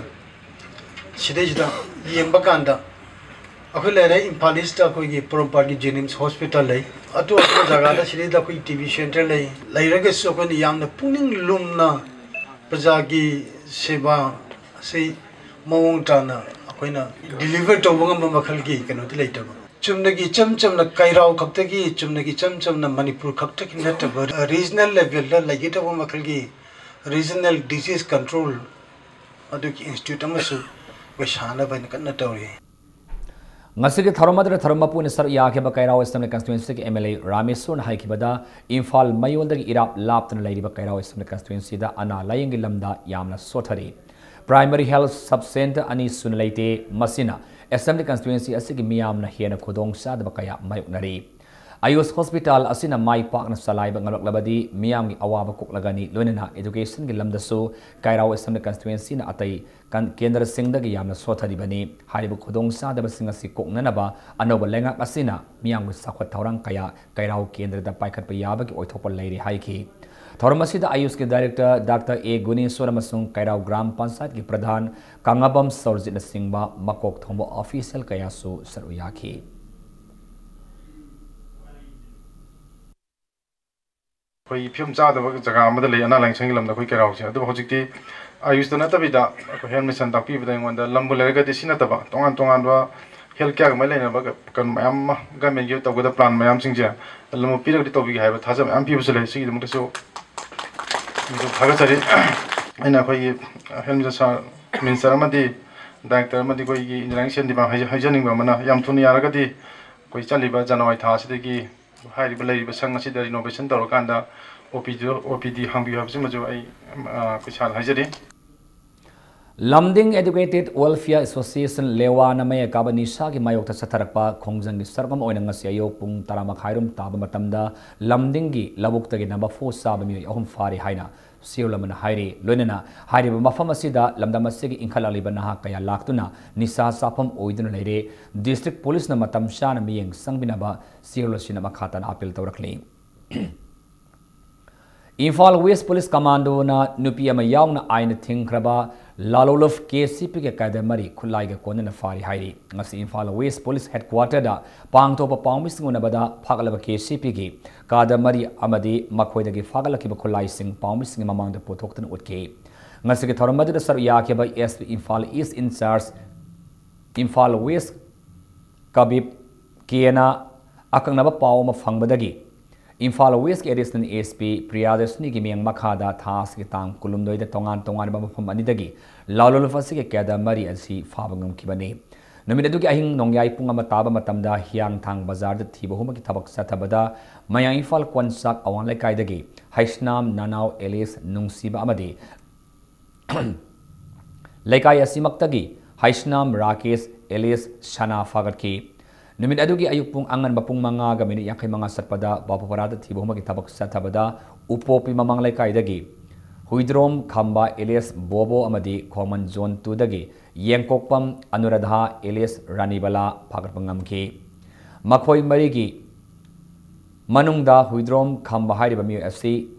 ꯁꯤꯗꯩꯁꯤꯗ ꯌꯦꯡꯕ ꯀꯥꯟꯗ ꯑꯩꯈꯣꯏ ꯂꯩꯔꯦ, ꯏꯝꯐꯥꯜ ꯏꯁꯇ ꯑꯩꯈꯣꯏꯒꯤ ꯄꯣꯔꯣꯝꯄꯥꯠꯀꯤ JNIMS hospital ꯂꯩ, ꯑꯇꯣꯞ ꯑꯇꯣꯞꯄ ꯖꯒꯥꯗ ꯁꯤꯗꯩꯗ ꯑꯩꯈꯣꯏ TB center ꯂꯩ꯫ ꯂꯩꯔꯒꯁꯨ ꯑꯩꯈꯣꯏꯅ ꯌꯥꯝꯅ ꯄꯨꯛꯅꯤꯡ ꯂꯨꯝꯅ ꯄ꯭ꯔꯖꯥꯒꯤ ꯁꯦꯕꯥ ꯑꯁꯤ ꯃꯑꯣꯡ ꯇꯥꯅ ꯑꯩꯈꯣꯏꯅ ꯗꯤꯂꯤꯚꯔ ꯇꯧꯕ ꯉꯝꯕ ꯃꯈꯜꯒꯤ ꯀꯩꯅꯣꯗꯤ ꯂꯩꯇꯕ꯫ ꯆꯨꯝꯅꯒꯤ ꯏꯆꯝ ꯆꯝꯅ ꯀꯩꯔꯥꯎ ꯈꯛꯇꯒꯤ, ꯆꯨꯝꯅꯒꯤ ꯏꯆꯝ ꯆꯝꯅ ꯃꯅꯤꯄꯨꯔ ꯈꯛꯇꯒꯤ ꯅꯠꯇꯕ, ꯔꯤꯖꯅꯦꯜ ꯂꯦꯚꯦꯜꯗ ꯂꯩꯒꯗꯕ ꯃꯈꯜꯒꯤ ꯔꯤꯖꯅꯦꯜ ꯗꯤꯖꯤꯁ ꯀꯟꯇ꯭ꯔꯣꯜ ꯑꯗꯨꯒꯤ ꯏꯟꯁꯇꯤꯇ꯭ꯌꯨꯠ ꯑꯃꯁꯨ ꯑꯩꯈꯣꯏ ꯁꯥꯅꯕ ꯍꯥꯏꯅ ꯀꯟꯅ ꯇꯧꯔꯤ꯫ ꯉꯁꯤꯒꯤ ꯊꯧꯔꯝ ꯑꯗꯨꯗ ꯊꯧꯔꯝ ꯃꯄꯨꯅ ꯁꯔꯨꯛ ꯌꯥꯈꯤꯕ ꯀꯩꯔꯥꯎ ꯑꯦꯁꯦꯝꯕ꯭ꯂꯤ ꯀꯟꯁꯇꯤꯇ꯭ꯋꯦꯟꯁꯤꯒꯤ ꯑꯦꯝ ꯑꯦꯜ ꯑꯦ ꯔꯥꯃꯦꯁꯣꯔꯅ ꯍꯥꯏꯈꯤꯕꯗ, ꯏꯝꯐꯥꯜ ꯃꯌꯣꯜꯗꯒꯤ ꯏꯔꯥꯞ ꯂꯥꯞꯇꯅ ꯂꯩꯔꯤꯕ ꯀꯩꯔꯥꯎ ꯑꯦꯁꯦꯝꯕ꯭ꯂꯤ ꯀꯟꯁꯇꯤꯇ꯭ꯋꯦꯟꯁꯤꯗ ꯑꯅꯥ ꯂꯥꯌꯦꯡꯒꯤ ꯂꯝꯗ ꯌꯥꯝꯅ ꯁꯣꯠꯊꯔꯤ꯫ ꯄ꯭ꯔꯥꯏꯃꯔꯤ ꯍꯦꯜꯊ ꯁꯕ ꯁꯦꯟꯇꯔ ꯑꯅꯤ ꯁꯨꯅ ꯂꯩꯇꯦ꯫ ꯃꯁꯤꯅ ꯑꯦꯁꯦꯝꯕ꯭ꯂꯤ ꯀꯟꯁꯇꯤꯇ꯭ꯋꯦꯟꯁꯤ ꯑꯁꯤꯒꯤ ꯃꯤꯌꯥꯝꯅ ꯍꯦꯟꯅ ꯈꯨꯗꯣꯡꯆꯥꯗꯕ ꯀꯌꯥ ꯃꯥꯌꯣꯛꯅꯔꯤ꯫ ꯑꯌꯨꯁ ꯍꯣꯁꯄꯤꯇꯥꯜ ꯑꯁꯤꯅ ꯃꯥꯏ ꯄꯥꯛꯅ ꯆꯂꯥꯏꯕ ꯉꯝꯂꯛꯂꯕꯗꯤ, ꯃꯤꯌꯥꯝꯒꯤ ꯑꯋꯥꯕ ꯀꯣꯛꯂꯒꯅꯤ꯫ ꯂꯣꯏꯅꯅ ꯑꯦꯖꯨꯀꯦꯁꯟꯒꯤ ꯂꯝꯗꯁꯨ ꯀꯩꯔꯥꯎ ꯑꯦꯁꯦꯝꯕ꯭ꯂꯤ ꯀꯟꯁꯇꯤꯇ꯭ꯋꯦꯟꯁꯤꯅ ꯑꯇꯩ ꯀꯟ-, ꯀꯦꯟꯗ꯭ꯔꯁꯤꯡꯗꯒꯤ ꯌꯥꯝꯅ ꯁꯣꯠꯊꯔꯤꯕꯅꯤ꯫ ꯍꯥꯏꯔꯤꯕ ꯈꯨꯗꯣꯡꯆꯥꯗꯕꯁꯤꯡ ꯑꯁꯤ ꯀꯣꯛꯅꯅꯕ ꯑꯅꯧꯕ ꯂꯩꯉꯥꯛ ꯑꯁꯤꯅ ꯃꯤꯌꯥꯝꯒꯤ ꯆꯥꯎꯈꯠ ꯊꯧꯔꯥꯡ ꯀꯌꯥ ꯀꯩꯔꯥꯎ ꯀꯦꯟꯗ꯭ꯔꯗ ꯄꯥꯏꯈꯠꯄ ꯌꯥꯕꯒꯤ ꯑꯣꯏꯊꯣꯛꯄ ꯂꯩꯔꯤ ꯍꯥꯏꯈꯤ꯫ ꯊꯧꯔꯝ ꯑꯁꯤꯗ ꯑꯌꯨꯁꯀꯤ ꯗꯥꯏꯔꯦꯛꯇꯔ ꯗꯥꯛꯇꯔ ꯑꯦ ꯒꯨꯅꯦꯁꯣꯔ ꯑꯃꯁꯨꯡ ꯀꯩꯔꯥꯎ ꯒ꯭ꯔꯥꯝ ꯄꯟꯆꯥꯌꯠꯀꯤ ꯄ꯭ꯔꯙꯥꯟ ꯀꯪꯉꯥꯕꯝ ꯁꯣꯔꯖꯤꯠꯅꯆꯤꯡꯕ ꯃꯀꯣꯛ ꯊꯣꯡꯕ ꯑꯣꯐꯤꯁꯤꯌꯦꯜ ꯀꯌꯥꯁꯨ ꯁꯔꯨꯛ ꯌꯥꯈꯤ꯫ ꯑꯩꯈꯣꯏ ꯐꯤꯕꯝ ꯆꯥꯗꯕ ꯖꯒꯥ ꯑꯃꯗ ꯂꯩ ꯑꯅꯥ ꯂꯥꯏꯌꯦꯡ ꯁꯪꯒꯤ ꯂꯝꯗ ꯑꯩꯈꯣꯏ ꯀꯩꯔꯥꯎꯁꯦ꯫ ꯑꯗꯨꯕꯨ ꯍꯧꯖꯤꯛꯇꯤ ꯑꯌꯨꯁꯇ ꯅꯠꯇꯕꯤꯗ ꯑꯩꯈꯣꯏ ꯍꯦꯜꯊ ꯃꯤꯁꯟ ꯇꯥꯛꯄꯤꯕꯗ ꯑꯩꯉꯣꯟꯗ ꯂꯝꯕꯨ ꯂꯩꯔꯒꯗꯤ ꯁꯤ ꯅꯠꯇꯕ ꯇꯣꯉꯥꯟ ꯇꯣꯉꯥꯟꯕ ꯍꯦꯜꯊ ꯀꯦꯌꯔꯒ ꯃꯔꯤ ꯂꯩꯅꯕ ꯀꯩꯅꯣ ꯃꯌꯥꯝ ꯑꯃ ꯒꯃꯦꯟꯒꯤ ꯇꯧꯒꯗꯕ ꯄ꯭ꯂꯥꯟ ꯃꯌꯥꯝꯁꯤꯡꯁꯦ ꯂꯝꯕꯨ ꯄꯤꯔꯒꯗꯤ ꯇꯧꯕꯤꯒꯦ ꯍꯥꯏꯕ ꯊꯥꯖꯕ ꯃꯌꯥꯝ ꯄꯤꯕꯁꯨ ꯂꯩ꯫ ꯁꯤꯒꯤꯗꯃꯛꯇꯁꯨ ꯊꯥꯒꯠꯆꯔꯤ꯫ ꯑꯩꯅ ꯑꯩꯈꯣꯏꯒꯤ ꯍꯦꯜꯊ ꯃꯤꯅꯤꯁꯇꯔ, ꯃꯤꯅꯤꯁꯇꯔ ꯑꯃꯗꯤ ꯗꯥꯏꯔꯦꯛꯇꯔ ꯑꯃꯗꯤ ꯑꯩꯈꯣꯏꯒꯤ ꯏꯟꯖꯤꯅꯤꯌꯥꯔꯤꯡ ꯁꯦꯟ ꯗꯤꯄꯥꯔꯠꯃꯦꯟ ꯍꯥꯏꯖ-, ꯍꯥꯏꯖꯅꯤꯡꯕ ꯑꯃꯅ, ꯌꯥꯝ ꯊꯨꯅ ꯌꯥꯔꯒꯗꯤ ꯑꯩꯈꯣꯏ ꯆꯠꯂꯤꯕ ꯖꯅꯋꯥꯔꯤ ꯊꯥ ꯑꯁꯤꯗꯒꯤ ꯍꯥꯏꯔꯤꯕ ꯂꯩꯔꯤꯕ ꯁꯪ ꯑꯁꯤꯗ ꯔꯤꯅꯣꯚꯦꯁꯟ ꯇꯧꯔꯀꯥꯟꯗ ꯑꯣ ꯄꯤ ꯗꯤ, ꯑꯣ ꯄꯤ ꯗꯤ ꯍꯥꯡꯕꯤꯌꯨ ꯍꯥꯏꯕꯁꯤꯃꯁꯨ ꯑꯩ, ꯑ, ꯑꯩꯈꯣꯏ ꯁꯥꯔꯗ ꯍꯥꯏꯖꯔꯤ꯫ ꯂꯝꯗꯤꯡ ꯑꯦꯗꯨꯀꯦꯇꯦꯗ ꯋꯦꯜꯐꯤꯌꯔ ꯑꯦꯁꯣꯁꯤꯌꯦꯁꯟ, ꯂꯦꯋꯥꯅ ꯃꯌꯦꯛ ꯀꯥꯕ ꯅꯤꯁꯥꯒꯤ ꯃꯥꯌꯣꯛꯇ ꯆꯠꯊꯔꯛꯄ ꯈꯣꯡꯖꯪꯒꯤ ꯁꯔꯨꯛ ꯑꯃ ꯑꯣꯏꯅ ꯉꯁꯤ ꯑꯌꯨꯛ ꯄꯨꯡ ꯇꯔꯥ ꯃꯈꯥꯏꯔꯣꯝ ꯇꯥꯕ ꯃꯇꯝꯗ ꯂꯝꯗꯤꯡꯒꯤ ꯂꯧꯕꯨꯛꯇꯒꯤ ꯅꯝꯕ ꯐꯣꯔ ꯆꯥꯕ ꯃꯤꯑꯣꯏ ꯑꯍꯨꯝ ꯐꯥꯔꯤ ꯍꯥꯏꯅ ꯁꯤꯑꯣꯜ ꯑꯃꯅ ꯍꯥꯏꯔꯤ꯫ ꯂꯣꯏꯅꯅ ꯍꯥꯏꯔꯤꯕ ꯃꯐꯝ ꯑꯁꯤꯗ ꯂꯝꯗꯝ ꯑꯁꯤꯒꯤ ꯏꯟꯈꯠꯂꯛꯂꯤꯕ ꯅꯍꯥ ꯀꯌꯥ ꯂꯥꯛꯇꯨꯅ ꯅꯤꯁꯥ ꯆꯥꯐꯝ ꯑꯣꯏꯗꯨꯅ ꯂꯩꯔꯦ꯫ ꯗꯤꯁꯇ꯭ꯔꯤꯛ ꯄꯨꯂꯤꯁꯅ ꯃꯇꯝ ꯆꯥꯅ ꯃꯤꯠꯌꯦꯡ ꯆꯪꯕꯤꯅꯕ ꯁꯤꯑꯣꯜ ꯑꯁꯤꯅ ꯃꯈꯥ ꯇꯥꯅ ꯑꯥꯄꯤꯜ ꯇꯧꯔꯛꯂꯤ꯫ ꯏꯝꯐꯥꯜ ꯋꯦꯁ ꯄꯨꯂꯤꯁ ꯀꯃꯥꯟꯗꯣꯅ ꯅꯨꯄꯤ ꯑꯃ ꯌꯥꯎꯅ ꯑꯥꯏꯟꯅ ꯊꯤꯡꯈ꯭ꯔꯕ ꯂꯥꯂꯣꯂꯨꯞ ꯀꯦ ꯁꯤ ꯄꯤꯒꯤ ꯀꯥꯗ ꯃꯔꯤ ꯈꯨꯠꯂꯥꯏꯒ ꯀꯣꯟꯅꯅ ꯐꯥꯔꯤ ꯍꯥꯏꯔꯤ꯫ ꯉꯁꯤ ꯏꯝꯐꯥꯜ ꯋꯦꯁ ꯄꯨꯂꯤꯁ ꯍꯦꯗꯀ꯭ꯋꯥꯇꯔꯗ ꯄꯥꯡꯊꯣꯛꯄ ꯄꯥꯎꯃꯤꯁꯤꯡ ꯎꯅꯕꯗ ꯐꯥꯒꯠꯂꯕ ꯀꯦ ꯁꯤ ꯄꯤꯒꯤ ꯀꯥꯗ ꯃꯔꯤ ꯑꯃꯗꯤ ꯃꯈꯣꯏꯗꯒꯤ ꯐꯥꯒꯠꯂꯛꯈꯤꯕ ꯈꯨꯠꯂꯥꯏꯁꯤꯡ ꯄꯥꯎꯃꯤꯁꯤꯡꯒꯤ ꯃꯃꯥꯡꯗ ꯄꯨꯊꯣꯛꯇꯨꯅ ꯎꯠꯈꯤ꯫ ꯉꯁꯤꯒꯤ ꯊꯧꯔꯝ ꯑꯗꯨꯗ ꯁꯔꯨꯛ ꯌꯥꯈꯤꯕ S P ꯏꯝꯐꯥꯜ ꯏꯁ ꯏꯟꯆꯥꯔꯖ ꯏꯝꯐꯥꯜ ꯋꯦꯁ ꯀꯕꯤꯞ ꯀꯦꯅ ꯑꯀꯛꯅꯕ ꯄꯥꯎ ꯑꯃ ꯐꯪꯕꯗꯒꯤ ꯏꯝꯐꯥꯜ ꯋꯦꯁꯀꯤ ꯑꯦꯗꯤꯁꯅꯦꯜ S P ꯄ꯭ꯔꯤꯌꯥꯗꯔꯁꯤꯅꯤꯒꯤ ꯃꯤꯠꯌꯦꯡ ꯃꯈꯥꯗ ꯊꯥ ꯑꯁꯤꯒꯤ ꯇꯥꯡ ꯀꯨꯟꯍꯨꯝꯗꯣꯏꯗ ꯇꯣꯉꯥꯟ ꯇꯣꯉꯥꯟꯕ ꯃꯐꯝ ꯑꯅꯤꯗꯒꯤ ꯂꯥꯂꯣꯜ ꯑꯁꯤꯒꯤ ꯀꯦꯗꯔ ꯃꯔꯤ ꯑꯁꯤ ꯐꯥꯕ ꯉꯝꯈꯤꯕꯅꯤ꯫ ꯅꯨꯃꯤꯠ ꯑꯗꯨꯒꯤ ꯑꯍꯤꯡ ꯅꯣꯡꯌꯥꯏ ꯄꯨꯡ ꯑꯃ ꯇꯥꯕ ꯃꯇꯝꯗ ꯍꯤꯌꯥꯡꯊꯥꯡ ꯕꯖꯥꯔꯗ ꯊꯤꯕ ꯍꯨꯝꯕꯒꯤ ꯊꯕꯛ ꯆꯠꯊꯕꯗ ꯃꯌꯥꯡ ꯏꯝꯐꯥꯜ ꯀꯣꯟꯁꯥꯛ ꯑꯋꯥꯡ ꯂꯩꯀꯥꯏꯗꯒꯤ ꯍꯩꯁꯅꯥꯝ ꯅꯅꯥꯎ ꯑꯦꯂꯤꯁ ꯅꯨꯡꯁꯤꯕ ꯑꯃꯗꯤ ꯂꯩꯀꯥꯏ ꯑꯁꯤꯃꯛꯇꯒꯤ ꯍꯩꯁꯅꯥꯝ ꯔꯥꯀꯦꯁ ꯑꯦꯂꯤꯁ ꯁꯅꯥ ꯐꯥꯒꯠꯈꯤ꯫ ꯅꯨꯃꯤꯠ ꯑꯗꯨꯒꯤ ꯑꯌꯨꯛ ꯄꯨꯡ ꯑꯉꯟꯕ ꯄꯨꯡ ꯃꯉꯥꯒ ꯃꯤꯅꯤꯠ ꯌꯥꯡꯈꯩ ꯃꯉꯥ ꯆꯠꯄꯗ ꯕꯥꯕꯨꯄꯔꯥꯗ ꯊꯤꯕ ꯍꯨꯝꯕꯒꯤ ꯊꯕꯛ ꯆꯠꯊꯕꯗ ꯎꯄꯣꯛꯄꯤ ꯃꯃꯥꯡ ꯂꯩꯀꯥꯏꯗꯒꯤ ꯍꯨꯏꯗ꯭ꯔꯣꯝ ꯈꯝꯕ ꯑꯦꯂꯤꯁ ꯕꯣꯕꯣ ꯑꯃꯗꯤ ꯈꯣꯡꯃꯟ ꯖꯣꯟ ꯇꯨꯗꯒꯤ ꯌꯦꯡꯀꯣꯛꯄꯝ ꯑꯅꯨꯔꯥꯙꯥ ꯑꯦꯂꯤꯁ ꯔꯥꯅꯤꯕꯂꯥ ꯐꯥꯒꯠꯄ ꯉꯝꯈꯤ꯫ ꯃꯈꯣꯏ ꯃꯔꯤꯒꯤ ꯃꯅꯨꯡꯗ ꯍꯨꯏꯗ꯭ꯔꯣꯝ ꯈꯝꯕ ꯍꯥꯏꯔꯤꯕ ꯃꯤꯑꯣꯏ ꯑꯁꯤ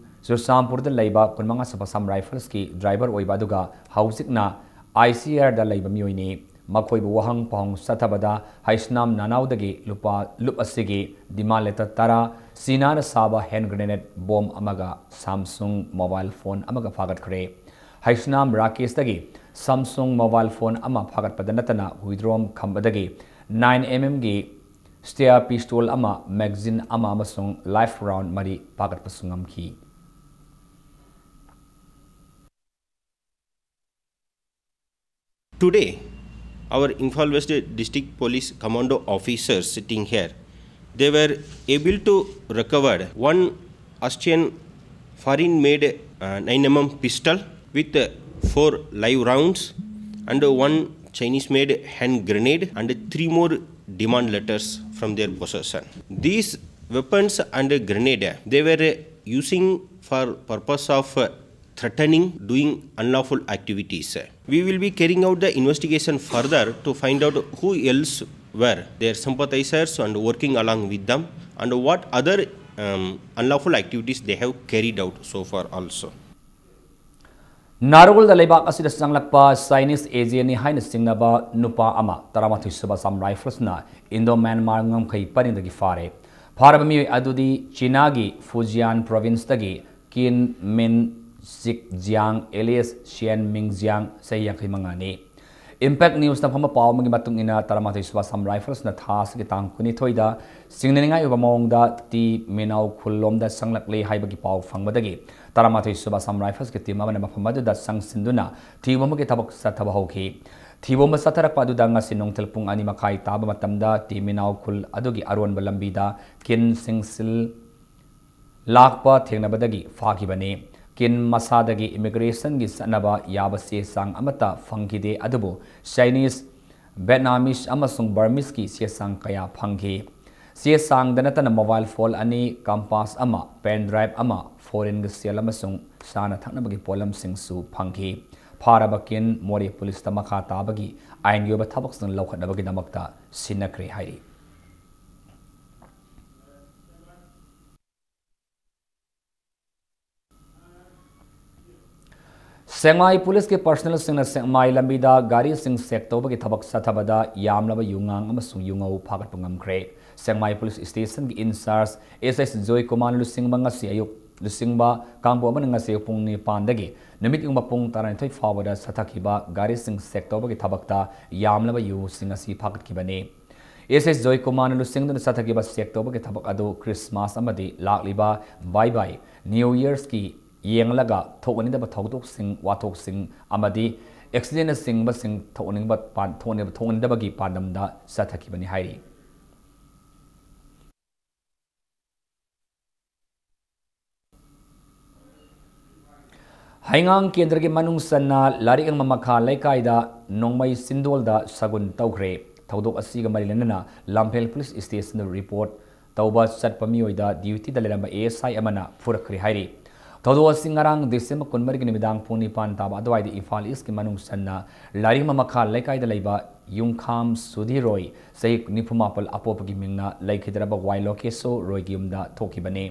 ꯆꯨꯔꯆꯥꯟꯄꯨꯔꯗ ꯂꯩꯕ ꯀꯨꯟꯃꯉꯥ ꯁꯨꯕ ꯑꯁꯥꯝ ꯔꯥꯏꯐꯜꯁꯀꯤ ꯗ꯭ꯔꯥꯏꯚꯔ ꯑꯣꯏꯕ ꯑꯗꯨꯒ ꯍꯧꯖꯤꯛꯅ I C R ꯗ ꯂꯩꯕ ꯃꯤꯑꯣꯏꯅꯤ꯫ ꯃꯈꯣꯏꯕꯨ ꯋꯥꯍꯪ ꯄꯥꯎꯍꯪ ꯆꯠꯊꯕꯗ ꯍꯩꯁꯅꯥꯝ ꯅꯅꯥꯎꯗꯒꯤ ꯂꯨꯄꯥ ꯂꯨꯞ ꯑꯁꯤꯒꯤ ꯗꯤꯃꯥꯟ ꯂꯦꯇꯔ ꯇꯔꯥ, ꯆꯤꯅꯥꯅ ꯁꯥꯕ ꯍꯦꯟ ꯒ꯭ꯔꯦꯅꯦꯗ ꯕꯣꯝ ꯑꯃꯒ ꯁꯥꯝꯁꯨꯡ ꯃꯣꯕꯥꯏꯜ ꯐꯣꯟ ꯑꯃꯒ ꯐꯥꯒꯠꯈ꯭ꯔꯦ꯫ ꯍꯩꯁꯅꯥꯝ ꯔꯥꯀꯦꯁꯇꯒꯤ ꯁꯥꯝꯁꯨꯡ ꯃꯣꯕꯥꯏꯜ ꯐꯣꯟ ꯑꯃ ꯐꯥꯒꯠꯄꯗ ꯅꯠꯇꯅ ꯍꯨꯏꯗ꯭ꯔꯣꯝ ꯈꯝꯕꯗꯒꯤ nine M M ꯒꯤ ꯁ꯭ꯇꯤꯌꯥꯔ ꯄꯤꯁꯇꯣꯜ ꯑꯃ, ꯃꯦꯒꯥꯖꯤꯟ ꯑꯃ ꯑꯃꯁꯨꯡ ꯂꯥꯏꯐ ꯔꯥꯎꯟ ꯃꯔꯤ ꯐꯥꯒꯠꯄꯁꯨ ꯉꯝꯈꯤ꯫ Today, our Imphal West District Police Commando officers sitting here, they were able to recover one Austrian foreign-made uh, nine M M pistol with uh, four live rounds and one Chinese-made hand grenade and three more demand letters from their possession. These weapons and grenade they were uh, using for purpose of uh, threatening, doing unlawful activities. We will be carrying out the investigation further to find out who else were their sympathizers and working along with them, and what other um, unlawful activities they have carried out so far also. ꯅꯥꯔꯣꯜꯗ ꯂꯩꯕꯥꯛ ꯑꯁꯤꯗ ꯆꯪꯂꯛꯄ ꯆꯥꯏꯅꯤꯁ ꯑꯦꯖꯦꯟꯅꯤ ꯍꯥꯏꯅ ꯆꯤꯡꯅꯕ ꯅꯨꯄꯥ ꯑꯃ, ꯇꯔꯥꯃꯥꯊꯣꯏ ꯁꯨꯕ ꯑꯁꯥꯝ ꯔꯥꯏꯐꯜꯁꯅ ꯏꯟꯗꯣ ꯃ꯭ꯌꯥꯟꯃꯥꯔ ꯉꯝꯈꯩ ꯄꯔꯤꯡꯗꯒꯤ ꯐꯥꯔꯦ꯫ ꯐꯥꯔꯕ ꯃꯤꯑꯣꯏ ꯑꯗꯨꯗꯤ ꯆꯤꯅꯥꯒꯤ ꯐꯨꯖꯤꯌꯥꯟ ꯄ꯭ꯔꯣꯚꯤꯟꯁꯇꯒꯤ ꯀꯤꯟ ꯃꯤꯟ ꯆꯤꯛ ꯖꯤꯌꯥꯡ alias ꯁꯤꯌꯦꯟ ꯃꯤꯡ ꯖꯤꯌꯥꯡ, ꯆꯍꯤ ꯌꯥꯡꯈꯩ ꯃꯉꯥꯅꯤ꯫ Impact Newsꯅ ꯐꯪꯕ ꯄꯥꯎ ꯑꯃꯒꯤ ꯃꯇꯨꯡ ꯏꯟꯅ, ꯇꯔꯥꯃꯥꯊꯣꯏ ꯁꯨꯕ Assam Riflesꯅ ꯊꯥ ꯑꯁꯤꯒꯤ ꯇꯥꯡ ꯀꯨꯟꯅꯤꯊꯣꯏꯗ ꯁꯤꯡꯅꯅꯤꯡꯉꯥꯏ ꯑꯣꯏꯕ ꯃꯑꯣꯡꯗ ꯇꯤ ꯃꯤꯅꯥꯎ ꯈꯨꯜꯂꯣꯝꯗ ꯆꯪꯂꯛꯂꯦ ꯍꯥꯏꯕꯒꯤ ꯄꯥꯎ ꯐꯪꯕꯗꯒꯤ ꯇꯔꯥꯃꯥꯊꯣꯏ ꯁꯨꯕ Assam Riflesꯀꯤ team ꯑꯃꯅ ꯃꯐꯝ ꯑꯗꯨꯗ ꯆꯪꯁꯤꯟꯗꯨꯅ ꯊꯤꯕ ꯑꯃꯒꯤ ꯊꯕꯛ ꯆꯠꯊꯕ ꯍꯧꯈꯤ꯫ ꯊꯤꯕ ꯑꯃ ꯆꯠꯊꯔꯛꯄ ꯑꯗꯨꯗ ꯉꯁꯤ ꯅꯨꯡꯊꯤꯜ ꯄꯨꯡ ꯑꯅꯤ ꯃꯈꯥꯏ ꯇꯥꯕ ꯃꯇꯝꯗ ꯇꯤ ꯃꯤꯅꯥꯎ ꯈꯨꯜ ꯑꯗꯨꯒꯤ ꯑꯔꯣꯟꯕ ꯂꯝꯕꯤꯗ ꯀꯤꯟ ꯁꯤꯡꯁꯤꯜ ꯂꯥꯛꯄ ꯊꯦꯡꯅꯕꯗꯒꯤ ꯐꯥꯈꯤꯕꯅꯤ꯫ ꯀꯤꯟ ꯃꯁꯥꯗꯒꯤ immigrationꯒꯤ ꯆꯠꯅꯕ ꯌꯥꯕ ꯆꯦ ꯆꯥꯡ ꯑꯃꯠꯇ ꯐꯪꯈꯤꯗꯦ, ꯑꯗꯨꯕꯨ Chinese, Vietnamese ꯑꯃꯁꯨꯡ Burmeseꯀꯤ ꯆꯦ ꯆꯥꯡ ꯀꯌꯥ ꯐꯪꯈꯤ꯫ ꯆꯦ ꯆꯥꯡꯗ ꯅꯠꯇꯅ mobile phone ꯑꯅꯤ, compass ꯑꯃ, pen drive ꯑꯃ, foreignꯒꯤ ꯁꯦꯜ ꯑꯃꯁꯨꯡ ꯆꯥꯅ ꯊꯛꯅꯕꯒꯤ ꯄꯣꯠꯂꯝꯁꯤꯡꯁꯨ ꯐꯪꯈꯤ꯫ ꯐꯥꯔꯕ ꯀꯤꯟ ꯃꯣꯔꯦ ꯄꯨꯂꯤꯁꯇ ꯃꯈꯥ ꯇꯥꯕꯒꯤ ꯑꯥꯏꯟꯒꯤ ꯑꯣꯏꯕ ꯊꯕꯛꯁꯤꯡ ꯂꯧꯈꯠꯅꯕꯒꯤꯗꯃꯛꯇ ꯁꯤꯟꯅꯈ꯭ꯔꯦ ꯍꯥꯏꯔꯤ꯫ ꯁꯦꯛꯃꯥꯏ ꯄꯨꯂꯤꯁꯀꯤ personnelꯁꯤꯡꯅ ꯁꯦꯛꯃꯥꯏ ꯂꯝꯕꯤꯗ ꯒꯥꯔꯤꯁꯤꯡ check ꯇꯧꯕꯒꯤ ꯊꯕꯛ ꯆꯠꯊꯕꯗ ꯌꯥꯝꯂꯕ ꯌꯨꯉꯥꯡ ꯑꯃꯁꯨꯡ ꯌꯨꯉꯧ ꯐꯥꯒꯠꯄ ꯉꯝꯈ꯭ꯔꯦ꯫ ꯁꯦꯛꯃꯥꯏ ꯄꯨꯂꯤꯁ stationꯒꯤ in charge S S Joy ꯀꯨꯃꯥꯔꯅ ꯂꯨꯆꯤꯡꯕ ꯉꯁꯤ ꯑꯌꯨꯛ, ꯂꯨꯆꯤꯡꯕ ꯀꯥꯡꯕꯨ ꯑꯃꯅ ꯉꯁꯤ ꯑꯌꯨꯛ ꯄꯨꯡ ꯅꯤꯄꯥꯟꯗꯒꯤ ꯅꯨꯃꯤꯠ ꯌꯨꯡꯕ ꯄꯨꯡ ꯇꯔꯥꯅꯤꯊꯣꯏ ꯐꯥꯎꯕꯗ ꯆꯠꯊꯈꯤꯕ ꯒꯥꯔꯤꯁꯤꯡ check ꯇꯧꯕꯒꯤ ꯊꯕꯛꯇ ꯌꯥꯝꯂꯕ ꯌꯨꯁꯤꯡ ꯑꯁꯤ ꯐꯥꯒꯠꯈꯤꯕꯅꯤ꯫ S S ꯖꯣꯏ ꯀꯨꯃꯥꯔꯅ ꯂꯨꯆꯤꯡꯗꯨꯅ ꯆꯠꯊꯈꯤꯕ check ꯇꯧꯕꯒꯤ ꯊꯕꯛ ꯑꯗꯨ Christmas ꯑꯃꯗꯤ ꯂꯥꯛꯂꯤꯕ Bye Bye New Yearꯁꯀꯤ ꯌꯦꯡꯂꯒ ꯊꯣꯛꯍꯟꯅꯤꯡꯗꯕ ꯊꯧꯗꯣꯛꯁꯤꯡ, ꯋꯥꯊꯣꯛꯁꯤꯡ ꯑꯃꯗꯤ accidentꯅꯆꯤꯡꯕꯁꯤꯡ ꯊꯣꯛꯍꯟꯅꯤꯡꯕ ꯄꯥꯟ-, ꯊꯣꯛꯍꯟꯅꯤꯡꯕ, ꯊꯣꯛꯍꯟꯅꯤꯡꯗꯕꯒꯤ ꯄꯥꯟꯗꯝꯗ ꯆꯠꯊꯈꯤꯕꯅꯤ ꯍꯥꯏꯔꯤ꯫ ꯍꯩꯉꯥꯡ ꯀꯦꯟꯗ꯭ꯔꯒꯤ ꯃꯅꯨꯡ ꯆꯟꯅ ꯂꯥꯏꯔꯤꯛ ꯌꯦꯡꯕ ꯃꯈꯥ ꯂꯩꯀꯥꯏꯗ ꯅꯣꯡꯃꯩ ꯆꯤꯟꯗꯣꯜꯗ ꯁꯒꯨꯟ ꯇꯧꯈ꯭ꯔꯦ꯫ ꯊꯧꯗꯣꯛ ꯑꯁꯤꯒ ꯃꯔꯤ ꯂꯩꯅꯅ ꯂꯝꯐꯦꯜ ꯄꯨꯂꯤꯁ ꯁ꯭ꯇꯦꯁꯟꯗ report ꯇꯧꯕ ꯆꯠꯄ ꯃꯤꯑꯣꯏꯗ dutyꯗ ꯂꯩꯔꯝꯕ A S I ꯑꯃꯅ ꯐꯨꯔꯛꯈ꯭ꯔꯦ ꯍꯥꯏꯔꯤ꯫ ꯊꯧꯗꯣꯛ ꯑꯁꯤ ꯉꯔꯥꯡ December ꯀꯨꯟꯃꯔꯤꯒꯤ ꯅꯨꯃꯤꯗꯥꯡ ꯄꯨꯡ ꯅꯤꯄꯥꯟ ꯇꯥꯕ ꯑꯗꯨꯋꯥꯏꯗ ꯏꯝꯐꯥꯜ Eastꯀꯤ ꯃꯅꯨꯡ ꯆꯟꯅ ꯂꯥꯏꯔꯤꯛ ꯌꯦꯡꯕ ꯃꯈꯥ ꯂꯩꯀꯥꯏꯗ ꯂꯩꯕ ꯌꯨꯝꯈꯥꯝ ꯁꯨꯙꯤꯔꯣꯏ, ꯆꯍꯤ ꯅꯤꯐꯨ ꯃꯥꯄꯜ ꯑꯄꯣꯛꯄꯒꯤ ꯃꯤꯡꯅ ꯂꯩꯈꯤꯗ꯭ꯔꯕ ꯋꯥꯏ ꯂꯣꯀꯦꯁꯣ ꯔꯣꯏꯒꯤ ꯌꯨꯝꯗ ꯊꯣꯛꯈꯤꯕꯅꯤ꯫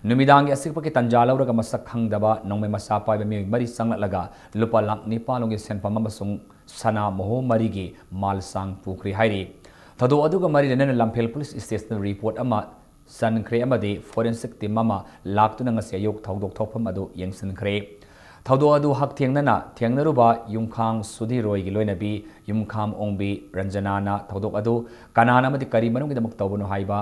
ꯅꯨꯃꯤꯗꯥꯡꯒꯤ ꯑꯆꯤꯛꯄꯒꯤ ꯇꯟꯖꯥ ꯂꯧꯔꯒ ꯃꯁꯛ ꯈꯪꯗꯕ ꯅꯣꯡꯃꯩ ꯃꯆꯥ ꯄꯥꯏꯕ ꯃꯤꯑꯣꯏ ꯃꯔꯤ ꯆꯪꯂꯛꯂꯒ ꯂꯨꯄꯥ ꯂꯥꯈ ꯅꯤꯄꯥꯟ ꯂꯣꯝꯒꯤ ꯁꯦꯟꯐꯝ ꯑꯃꯁꯨꯡ ꯁꯅꯥ ꯃꯣꯍꯣ ꯃꯔꯤꯒꯤ ꯃꯥꯜ ꯆꯥꯡ ꯄꯨꯈ꯭ꯔꯦ ꯍꯥꯏꯔꯤ꯫ ꯊꯧꯗꯣꯛ ꯑꯗꯨꯒ ꯃꯔꯤ ꯂꯩꯅꯅ ꯂꯝꯐꯦꯜ ꯄꯨꯂꯤꯁ ꯁ꯭ꯇꯦꯁꯟꯗ report ꯑꯃ ꯆꯟꯈ꯭ꯔꯦ ꯑꯃꯗꯤ forensic team ꯑꯃ ꯂꯥꯛꯇꯨꯅ ꯉꯁꯤ ꯑꯌꯨꯛ ꯊꯧꯗꯣꯛ ꯊꯣꯛꯐꯝ ꯑꯗꯨ ꯌꯦꯡꯁꯤꯟꯈ꯭ꯔꯦ꯫ ꯊꯧꯗꯣꯛ ꯑꯗꯨ ꯍꯛꯊꯦꯡꯅꯅ ꯊꯦꯡꯅꯔꯨꯕ ꯌꯨꯝꯈꯥꯡ ꯁꯨꯙꯤꯔ ꯔꯣꯏꯒꯤ ꯂꯣꯏꯅꯕꯤ ꯌꯨꯝꯈꯥꯝ ꯑꯣꯡꯕꯤ ꯔꯟꯖꯅꯥꯅ ꯊꯧꯗꯣꯛ ꯑꯗꯨ ꯀꯅꯥꯅ ꯑꯃꯗꯤ ꯀꯔꯤ ꯃꯔꯝꯒꯤꯗꯃꯛ ꯇꯧꯕꯅꯣ ꯍꯥꯏꯕ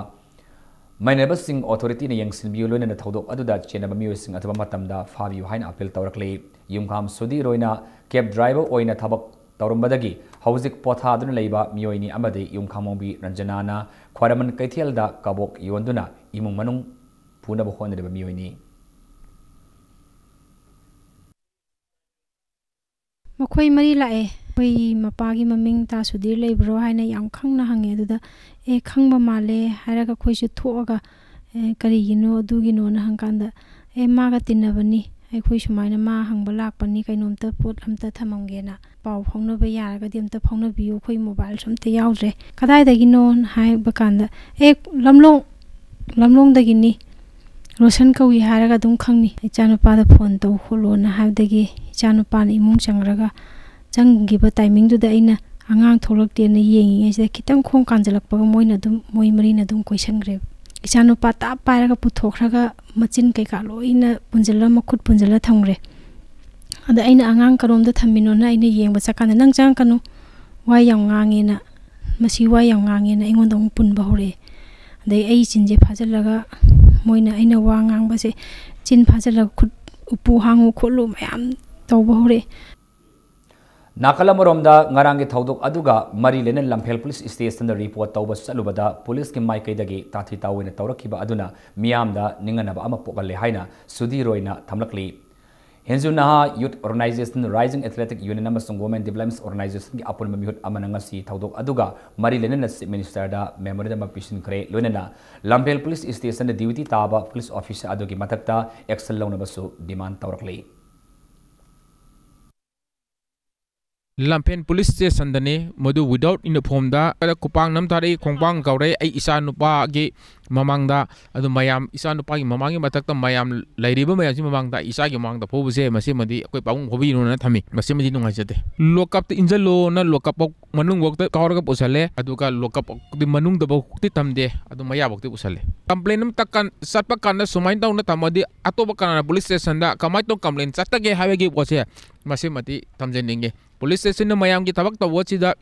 ꯃꯩꯅꯕꯁꯤꯡ authority ꯅ ꯌꯦꯡꯁꯤꯟꯕꯤꯌꯨ, ꯂꯣꯏꯅꯅ ꯊꯧꯗꯣꯛ ꯑꯗꯨꯗ ꯆꯦꯟꯅꯕ ꯃꯤꯑꯣꯏꯁꯤꯡ ꯑꯊꯨꯕ ꯃꯇꯝꯗ ꯐꯥꯕꯤꯌꯨ ꯍꯥꯏꯅ appeal ꯇꯧꯔꯛꯂꯤ꯫ ꯌꯨꯝꯈꯥꯝ ꯁꯨꯙꯤꯔ ꯔꯣꯏꯅ cab driver ꯑꯣꯏꯅ ꯊꯕꯛ ꯇꯧꯔꯝꯕꯗꯒꯤ ꯍꯧꯖꯤꯛ ꯄꯣꯊꯥꯗꯨꯅ ꯂꯩꯕ ꯃꯤꯑꯣꯏꯅꯤ ꯑꯃꯗꯤ ꯌꯨꯝꯈꯥꯃꯣꯡꯕꯤ ꯔꯟꯖꯅꯥꯅ ꯈ꯭ꯋꯥꯏꯔꯝꯕꯟ ꯀꯩꯊꯦꯜꯗ ꯀꯕꯣꯛ ꯌꯣꯟꯗꯨꯅ ꯏꯃꯨꯡ ꯃꯅꯨꯡ ꯄꯨꯅꯕ ꯍꯣꯠꯅꯔꯤꯕ ꯃꯤꯑꯣꯏꯅꯤ꯫ ꯃꯈꯣꯏ ꯃꯔꯤ ꯂꯥꯛꯑꯦ꯫ ꯑꯩꯈꯣꯏ ꯃꯄꯥꯒꯤ ꯃꯃꯤꯡ ꯇꯥ ꯁꯨꯙꯤꯔ ꯂꯩꯕ꯭ꯔꯣ ꯍꯥꯏꯅ ꯌꯥꯝ ꯈꯪꯅ ꯍꯪꯉꯦ꯫ ꯑꯗꯨꯗ "ꯑꯦ, ꯈꯪꯕ ꯃꯥꯜꯂꯦ" ꯍꯥꯏꯔꯒ ꯑꯩꯈꯣꯏꯁꯨ ꯊꯣꯛꯑꯒ "ꯑꯦ, ꯀꯔꯤꯒꯤꯅꯣ, ꯑꯗꯨꯒꯤꯅꯣꯅ" ꯍꯪꯀꯥꯟꯗ "ꯑꯦ, ꯃꯥꯒ ꯇꯤꯟꯅꯕꯅꯤ, ꯑꯩꯈꯣꯏ ꯁꯨꯃꯥꯏꯅ ꯃꯥ ꯍꯪꯕ ꯂꯥꯛꯄꯅꯤ, ꯀꯩꯅꯣꯝꯇ ꯄꯣꯠ ꯑꯝꯇ ꯊꯝꯃꯝꯒꯦꯅ, ꯄꯥꯎ ꯐꯥꯎꯅꯕ ꯌꯥꯔꯒꯗꯤ ꯑꯝꯇ ꯐꯥꯎꯅꯕꯤꯌꯨ, ꯑꯩꯈꯣꯏ mobile ꯁꯨ ꯑꯝꯇ ꯌꯥꯎꯗ꯭ꯔꯦ, ꯀꯗꯥꯏꯗꯒꯤꯅꯣꯅ" ꯍꯥꯏꯕ ꯀꯥꯟꯗ "ꯑꯦ, ꯂꯝꯂꯣꯡ, ꯂꯝꯂꯣꯡꯗꯒꯤꯅꯤ, ꯔꯣꯁꯟ ꯀꯧꯏ" ꯍꯥꯏꯔꯒ ꯑꯗꯨꯝ ꯈꯪꯅꯤ꯫ "ꯏꯆꯥꯅꯨꯄꯥꯗ phone ꯇꯧ ꯈꯣꯠꯂꯣꯅ" ꯍꯥꯏꯕꯗꯒꯤ ꯏꯆꯥꯅꯨꯄꯥꯅ ꯏꯃꯨꯡ ꯆꯪꯈ꯭ꯔꯒ ꯆꯪꯈꯤꯕ timing ꯗꯨꯗ ꯑꯩꯅ ꯑꯉꯥꯡ ꯊꯣꯛꯂꯛꯇꯦꯅ ꯌꯦꯡꯉꯤꯉꯩꯁꯤꯗ ꯈꯤꯇꯪ ꯈꯣꯡ ꯀꯥꯟꯁꯤꯜꯂꯛꯄꯒ ꯃꯣꯏꯅ ꯑꯗꯨꯝ, ꯃꯣꯏ ꯃꯔꯤꯅ ꯑꯗꯨꯝ ꯀꯣꯏꯁꯟꯈ꯭ꯔꯦꯕ꯫ ꯏꯆꯥꯅꯨꯄꯥ ꯇꯥꯞ ꯄꯥꯏꯔꯒ ꯄꯨꯊꯣꯛꯈ꯭ꯔꯒ ꯃꯆꯤꯟ ꯀꯩꯀꯥ ꯂꯣꯏꯅ ꯄꯨꯟꯁꯤꯜꯂ, ꯃꯈꯨꯠ ꯄꯨꯟꯁꯤꯜꯂ ꯊꯝꯈ꯭ꯔꯦ꯫ ꯑꯗ ꯑꯩꯅ "ꯑꯉꯥꯡ ꯀꯔꯣꯝꯗ ꯊꯝꯃꯤꯅꯣꯅ" ꯑꯩꯅ ꯌꯦꯡꯕ ꯆꯠꯀꯥꯟꯗ "ꯅꯪ ꯆꯪꯉꯛꯀꯅꯨ, ꯋꯥ ꯌꯥꯝ ꯉꯥꯡꯉꯦꯅ, ꯃꯁꯤ ꯋꯥ ꯌꯥꯝ ꯉꯥꯡꯉꯦꯅ" ꯑꯩꯉꯣꯟꯗ ꯑꯃꯨꯛ ꯄꯨꯟꯕ ꯍꯧꯔꯛꯑꯦ꯫ ꯑꯗꯩ ꯑꯩ ꯆꯤꯟꯁꯦ ꯐꯥꯖꯤꯜꯂꯒ ꯃꯣꯏꯅ ꯑꯩꯅ ꯋꯥ ꯉꯥꯡꯕꯁꯦ ꯆꯤꯟ ꯐꯥꯖꯤꯜꯂꯒ ꯈꯨꯠ ꯎꯄꯨ ꯍꯥꯡꯉꯨ ꯈꯣꯠꯂꯨ ꯃꯌꯥꯝ ꯇꯧꯕ ꯍꯧꯔꯛꯑꯦ꯫ ꯅꯥꯀꯜ ꯑꯃꯔꯣꯝꯗ ꯉꯔꯥꯡꯒꯤ ꯊꯧꯗꯣꯛ ꯑꯗꯨꯒ ꯃꯔꯤ ꯂꯩꯅꯅ ꯂꯝꯐꯦꯜ police station ꯗ report ꯇꯧꯕ ꯆꯠꯂꯨꯕꯗ police ꯀꯤ ꯃꯥꯏꯀꯩꯗꯒꯤ ꯇꯥꯊꯤ ꯇꯥꯑꯣꯏꯅ ꯇꯧꯔꯛꯈꯤꯕ ꯑꯗꯨꯅ ꯃꯤꯌꯥꯝꯗ ꯅꯤꯡꯍꯟꯅꯕ ꯑꯃ ꯄꯣꯛꯍꯜꯂꯦ ꯍꯥꯏꯅ ꯁꯨꯙꯤꯔ ꯔꯣꯏꯅ ꯊꯝꯂꯛꯂꯤ꯫ ꯍꯤꯟꯖꯨ ꯅꯍꯥ Youth Organisation, Rising Athletic Union ꯑꯃꯁꯨꯡ Women Development Organisation ꯒꯤ ꯑꯄꯨꯟꯕ ꯃꯤꯍꯨꯠ ꯑꯃꯅ ꯉꯁꯤ ꯊꯧꯗꯣꯛ ꯑꯗꯨꯒ ꯃꯔꯤ ꯂꯩꯅꯅ Chief Minister ꯗ memorandum ꯑꯃ ꯄꯤꯁꯤꯟꯈ꯭ꯔꯦ꯫ ꯂꯣꯏꯅꯅ ꯂꯝꯐꯦꯜ police station ꯗ duty ꯇꯥꯕ police officer ꯑꯗꯨꯒꯤ ꯃꯊꯛꯇ action ꯂꯧꯅꯕꯁꯨ demand ꯇꯧꯔꯛꯂꯤ꯫ ꯂꯝꯐꯦꯟ ꯄꯨꯂꯤꯁ ꯁ꯭ꯇꯦꯁꯟꯗꯅꯤ ꯃꯗꯨ꯫ Without uniformꯗ ꯈꯨꯄꯥꯡ ꯅꯝꯊꯔꯛꯏ, ꯈꯣꯡꯄꯥꯡ ꯀꯥꯎꯔꯛꯏ꯫ ꯑꯩ ꯏꯆꯥ ꯅꯨꯄꯥꯒꯤ ꯃꯃꯥꯡꯗ, ꯑꯗꯨ ꯃꯌꯥꯝ, ꯏꯆꯥ ꯅꯨꯄꯥꯒꯤ ꯃꯃꯥꯡꯒꯤ ꯃꯊꯛꯇ ꯃꯌꯥꯝ, ꯂꯩꯔꯤꯕ ꯃꯌꯥꯝꯁꯤ ꯃꯃꯥꯡꯗ, ꯏꯆꯥꯒꯤ ꯃꯃꯥꯡꯗ ꯐꯨꯕꯁꯦ, ꯃꯁꯤꯃꯗꯤ ꯑꯩꯈꯣꯏ ꯄꯥꯕꯨꯡ ꯐꯨꯕꯤꯅꯣꯅ ꯊꯝꯃꯤ꯫ ꯃꯁꯤꯃꯗꯤ ꯅꯨꯡꯉꯥꯏꯖꯗꯦ꯫ ꯂꯣꯀꯞꯇ ꯏꯟꯖꯜꯂꯣꯅ ꯂꯣꯀꯞ ꯐꯥꯎ ꯃꯅꯨꯡꯐꯥꯎꯗ ꯀꯥꯎꯔꯒ ꯄꯨꯁꯜꯂꯦ꯫ ꯑꯗꯨꯒ ꯂꯣꯀꯞ ꯐꯥꯎꯗꯤ ꯃꯅꯨꯡꯗꯐꯥꯎꯗꯤ ꯊꯝꯗꯦ, ꯑꯗꯨ ꯃꯌꯥꯐꯥꯎꯗꯤ ꯄꯨꯁꯜꯂꯦ꯫ ꯀꯝꯄ꯭ꯂꯦꯟ ꯑꯃ ꯆꯠꯄ ꯀꯥꯟꯗ ꯁꯨꯃꯥꯏꯅ ꯇꯧꯅ ꯊꯝꯃꯗꯤ ꯑꯇꯣꯞꯄ ꯀꯅꯥꯅ ꯄꯨꯂꯤꯁ ꯁ꯭ꯇꯦꯁꯟꯗ ꯀꯃꯥꯏꯅ ꯇꯧꯅ ꯀꯝꯄ꯭ꯂꯦꯟ ꯆꯠꯇꯒꯦ ꯍꯥꯏꯕꯒꯤ ꯄꯣꯠꯁꯦ, ꯃꯁꯤꯃꯗꯤ ꯊꯝꯖꯅꯤꯡꯉꯤ꯫ ꯄꯨꯂꯤꯁ ꯁ꯭ꯇꯦꯁꯟꯅ ꯃꯌꯥꯝꯒꯤ ꯊꯕꯛ ꯇꯧꯕꯁꯤꯗ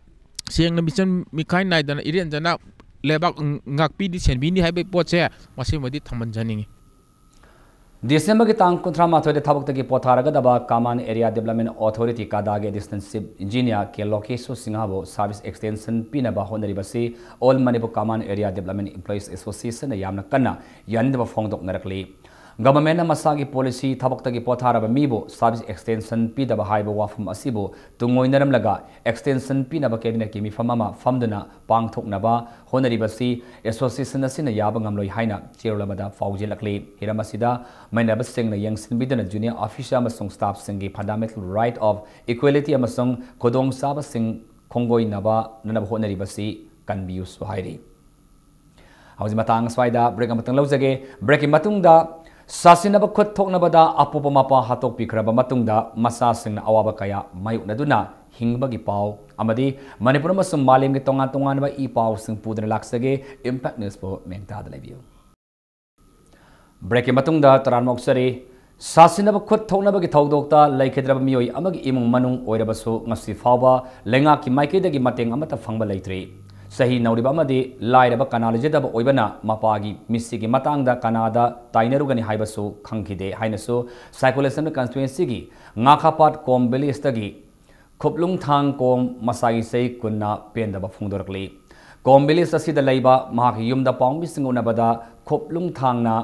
ꯁꯦꯡꯅ ꯃꯤꯆꯪ ꯃꯤꯈꯥꯏ ꯅꯥꯏꯗꯅ ꯏꯔꯦꯟꯖꯅ ꯂꯩꯕꯥꯛ ꯉꯥꯛꯄꯤꯅꯤ, ꯁꯦꯟꯕꯤꯅꯤ ꯍꯥꯏꯕꯒꯤ ꯄꯣꯠꯁꯦ, ꯃꯁꯤꯃꯗꯤ ꯊꯝꯍꯟꯖꯅꯤꯡꯉꯤ꯫ ꯗꯤꯁꯦꯝꯕꯔꯒꯤ ꯇꯥꯡ ꯀꯨꯟꯊ꯭ꯔꯥ ꯃꯥꯊꯣꯏꯗ ꯊꯕꯛꯇꯒꯤ ꯄꯣꯊꯥꯔꯒꯗꯕ ꯀꯃꯥꯟ ꯑꯦꯔꯤꯌꯥ ꯗꯤꯕ꯭ꯂꯞꯃꯦꯟ ꯑꯣꯊꯣꯔꯤꯇꯤ, ꯀꯗꯥꯒꯤ additional chief engineer K Lokeshor ꯁꯤꯡꯍꯕꯨ ꯁꯥꯔꯚꯤꯁ ꯑꯦꯛꯁꯇꯦꯟꯁꯟ ꯄꯤꯅꯕ ꯍꯣꯠꯅꯔꯤꯕꯁꯤ all Manipur command area development employees ꯑꯦꯁꯣꯁꯤꯌꯦꯁꯟꯅ ꯌꯥꯝꯅ ꯀꯟꯅ ꯌꯥꯅꯤꯡꯗꯕ ꯐꯣꯡꯗꯣꯛꯅꯔꯛꯂꯤ꯫ ꯒꯚꯔꯟꯃꯦꯟꯠꯅ ꯃꯁꯥꯒꯤ ꯄꯣꯂꯤꯁꯤ ꯊꯕꯛꯇꯒꯤ ꯄꯣꯊꯥꯔꯕ ꯃꯤꯕꯨ ꯁꯥꯔꯚꯤꯁ ꯑꯦꯛꯁꯇꯦꯟꯁꯟ ꯄꯤꯗꯕ ꯍꯥꯏꯕ ꯋꯥꯐꯝ ꯑꯁꯤꯕꯨ ꯇꯨꯡꯑꯣꯏꯅꯔꯝꯂꯒ ꯑꯦꯛꯁꯇꯦꯟꯁꯟ ꯄꯤꯅꯕ ꯀꯦꯕꯤꯅꯦꯠꯀꯤ ꯃꯤꯐꯝ ꯑꯃ ꯐꯝꯗꯨꯅ ꯄꯥꯡꯊꯣꯛꯅꯕ ꯍꯣꯠꯅꯔꯤꯕꯁꯤ ꯑꯦꯁꯣꯁꯤꯌꯦꯁꯟ ꯑꯁꯤꯅ ꯌꯥꯕ ꯉꯝꯂꯣꯏ ꯍꯥꯏꯅ ꯆꯦꯔꯣꯜ ꯑꯃꯗ ꯄꯥꯎꯖꯦꯜꯂꯛꯂꯤ꯫ ꯍꯤꯔꯝ ꯑꯁꯤꯗ ꯃꯩꯅꯕꯁꯤꯡꯅ ꯌꯦꯡꯁꯤꯟꯕꯤꯗꯨꯅ ꯖꯨꯅꯤꯌꯔ ꯑꯣꯐꯤꯁꯥꯔ ꯑꯃꯁꯨꯡ ꯁ꯭ꯇꯥꯐꯁꯤꯡꯒꯤ ꯐꯟꯗꯥꯃꯦꯟꯇꯦꯜ ꯔꯥꯏꯠ ꯑꯣꯐ ꯏꯀ꯭ꯋꯦꯂꯤꯇꯤ ꯑꯃꯁꯨꯡ ꯈꯨꯗꯣꯡꯆꯥꯕꯁꯤꯡ ꯈꯣꯡꯒꯣꯏꯅꯕ ꯅꯅꯕ ꯍꯣꯠꯅꯔꯤꯕꯁꯤ ꯀꯟꯕꯤꯌꯨꯁꯨ ꯍꯥꯏꯔꯤ꯫ ꯍꯧꯖꯤꯛ ꯃꯇꯥꯡ ꯑꯁ꯭ꯋꯥꯏꯗ ꯕ꯭ꯔꯦꯛ ꯑꯃꯇꯪ ꯂꯧꯖꯒꯦ꯫ ꯕ꯭ꯔꯦꯛꯀꯤ ꯃꯇꯨꯡꯗ ꯁꯥꯁꯤꯟꯅꯕ ꯈꯨꯠ ꯊꯣꯛꯅꯕꯗ ꯑꯄꯣꯛꯄ ꯃꯄꯥ ꯍꯥꯠꯇꯣꯛꯄꯤꯈ꯭ꯔꯕ ꯃꯇꯨꯡꯗ ꯃꯆꯥꯁꯤꯡꯅ ꯑꯋꯥꯕ ꯀꯌꯥ ꯃꯥꯌꯣꯛꯅꯗꯨꯅ ꯍꯤꯡꯕꯒꯤ ꯄꯥꯎ ꯑꯃꯗꯤ ꯃꯅꯤꯄꯨꯔ ꯑꯃꯁꯨꯡ ꯃꯥꯂꯦꯝꯒꯤ ꯇꯣꯉꯥꯟ ꯇꯣꯉꯥꯟꯕ ꯏ ꯄꯥꯎꯁꯤꯡ ꯄꯨꯗꯨꯅ ꯂꯥꯛꯆꯒꯦ꯫ ꯏꯝꯄꯦꯛ ꯅ꯭ꯌꯨꯁꯄꯨ ꯃꯦꯡꯇꯥꯗ ꯂꯩꯕꯤꯌꯨ꯫ ꯕ꯭ꯔꯦꯛꯀꯤ ꯃꯇꯨꯡꯗ ꯇꯔꯥꯝꯅ ꯑꯣꯛꯆꯔꯤ꯫ ꯁꯥꯁꯤꯟꯅꯕ ꯈꯨꯠ ꯊꯣꯛꯅꯕꯒꯤ ꯊꯧꯗꯣꯛꯇ ꯂꯩꯈꯤꯗ꯭ꯔꯕ ꯃꯤꯑꯣꯏ ꯑꯃꯒꯤ ꯏꯃꯨꯡ ꯃꯅꯨꯡ ꯑꯣꯏꯔꯕꯁꯨ ꯉꯁꯤ ꯐꯥꯎꯕ ꯂꯩꯉꯥꯛꯀꯤ ꯃꯥꯏꯀꯩꯗꯒꯤ ꯃꯇꯦꯡ ꯑꯃꯠꯇ ꯐꯪꯕ ꯂꯩꯇ꯭ꯔꯤ꯫ ꯆꯍꯤ ꯅꯧꯔꯤꯕ ꯑꯃꯗꯤ ꯂꯥꯏꯔꯕ ꯀꯅꯥ ꯂꯩꯖꯗꯕ ꯑꯣꯏꯕꯅ ꯃꯄꯥꯒꯤ ꯃꯤꯠꯁꯤꯒꯤ ꯃꯇꯥꯡꯗ ꯀꯅꯥꯗ ꯇꯥꯏꯅꯔꯨꯒꯅꯤ ꯍꯥꯏꯕꯁꯨ ꯈꯪꯈꯤꯗꯦ ꯍꯥꯏꯅꯁꯨ ꯁꯥꯏꯈꯣ ꯑꯦꯁꯦꯝꯕ꯭ꯂꯤ ꯀꯟꯁꯇꯤꯇ꯭ꯋꯦꯟꯁꯤꯒꯤ ꯉꯥꯈꯥꯄꯥꯠ ꯀꯣꯝ ꯚꯤꯂꯦꯖꯇꯒꯤ ꯈꯨꯞꯂꯨꯡꯊꯥꯡ ꯀꯣꯝ ꯃꯁꯥꯒꯤ ꯆꯍꯤ ꯀꯨꯟꯅ ꯄꯦꯟꯗꯕ ꯐꯣꯡꯗꯣꯔꯛꯂꯤ꯫ ꯀꯣꯝ ꯚꯤꯂꯦꯖ ꯑꯁꯤꯗ ꯂꯩꯕ ꯃꯍꯥꯛꯀꯤ ꯌꯨꯝꯗ ꯄꯥꯎꯃꯤꯁꯤꯡꯒ ꯎꯅꯕꯗ ꯈꯨꯞꯂꯨꯡꯊꯥꯡꯅ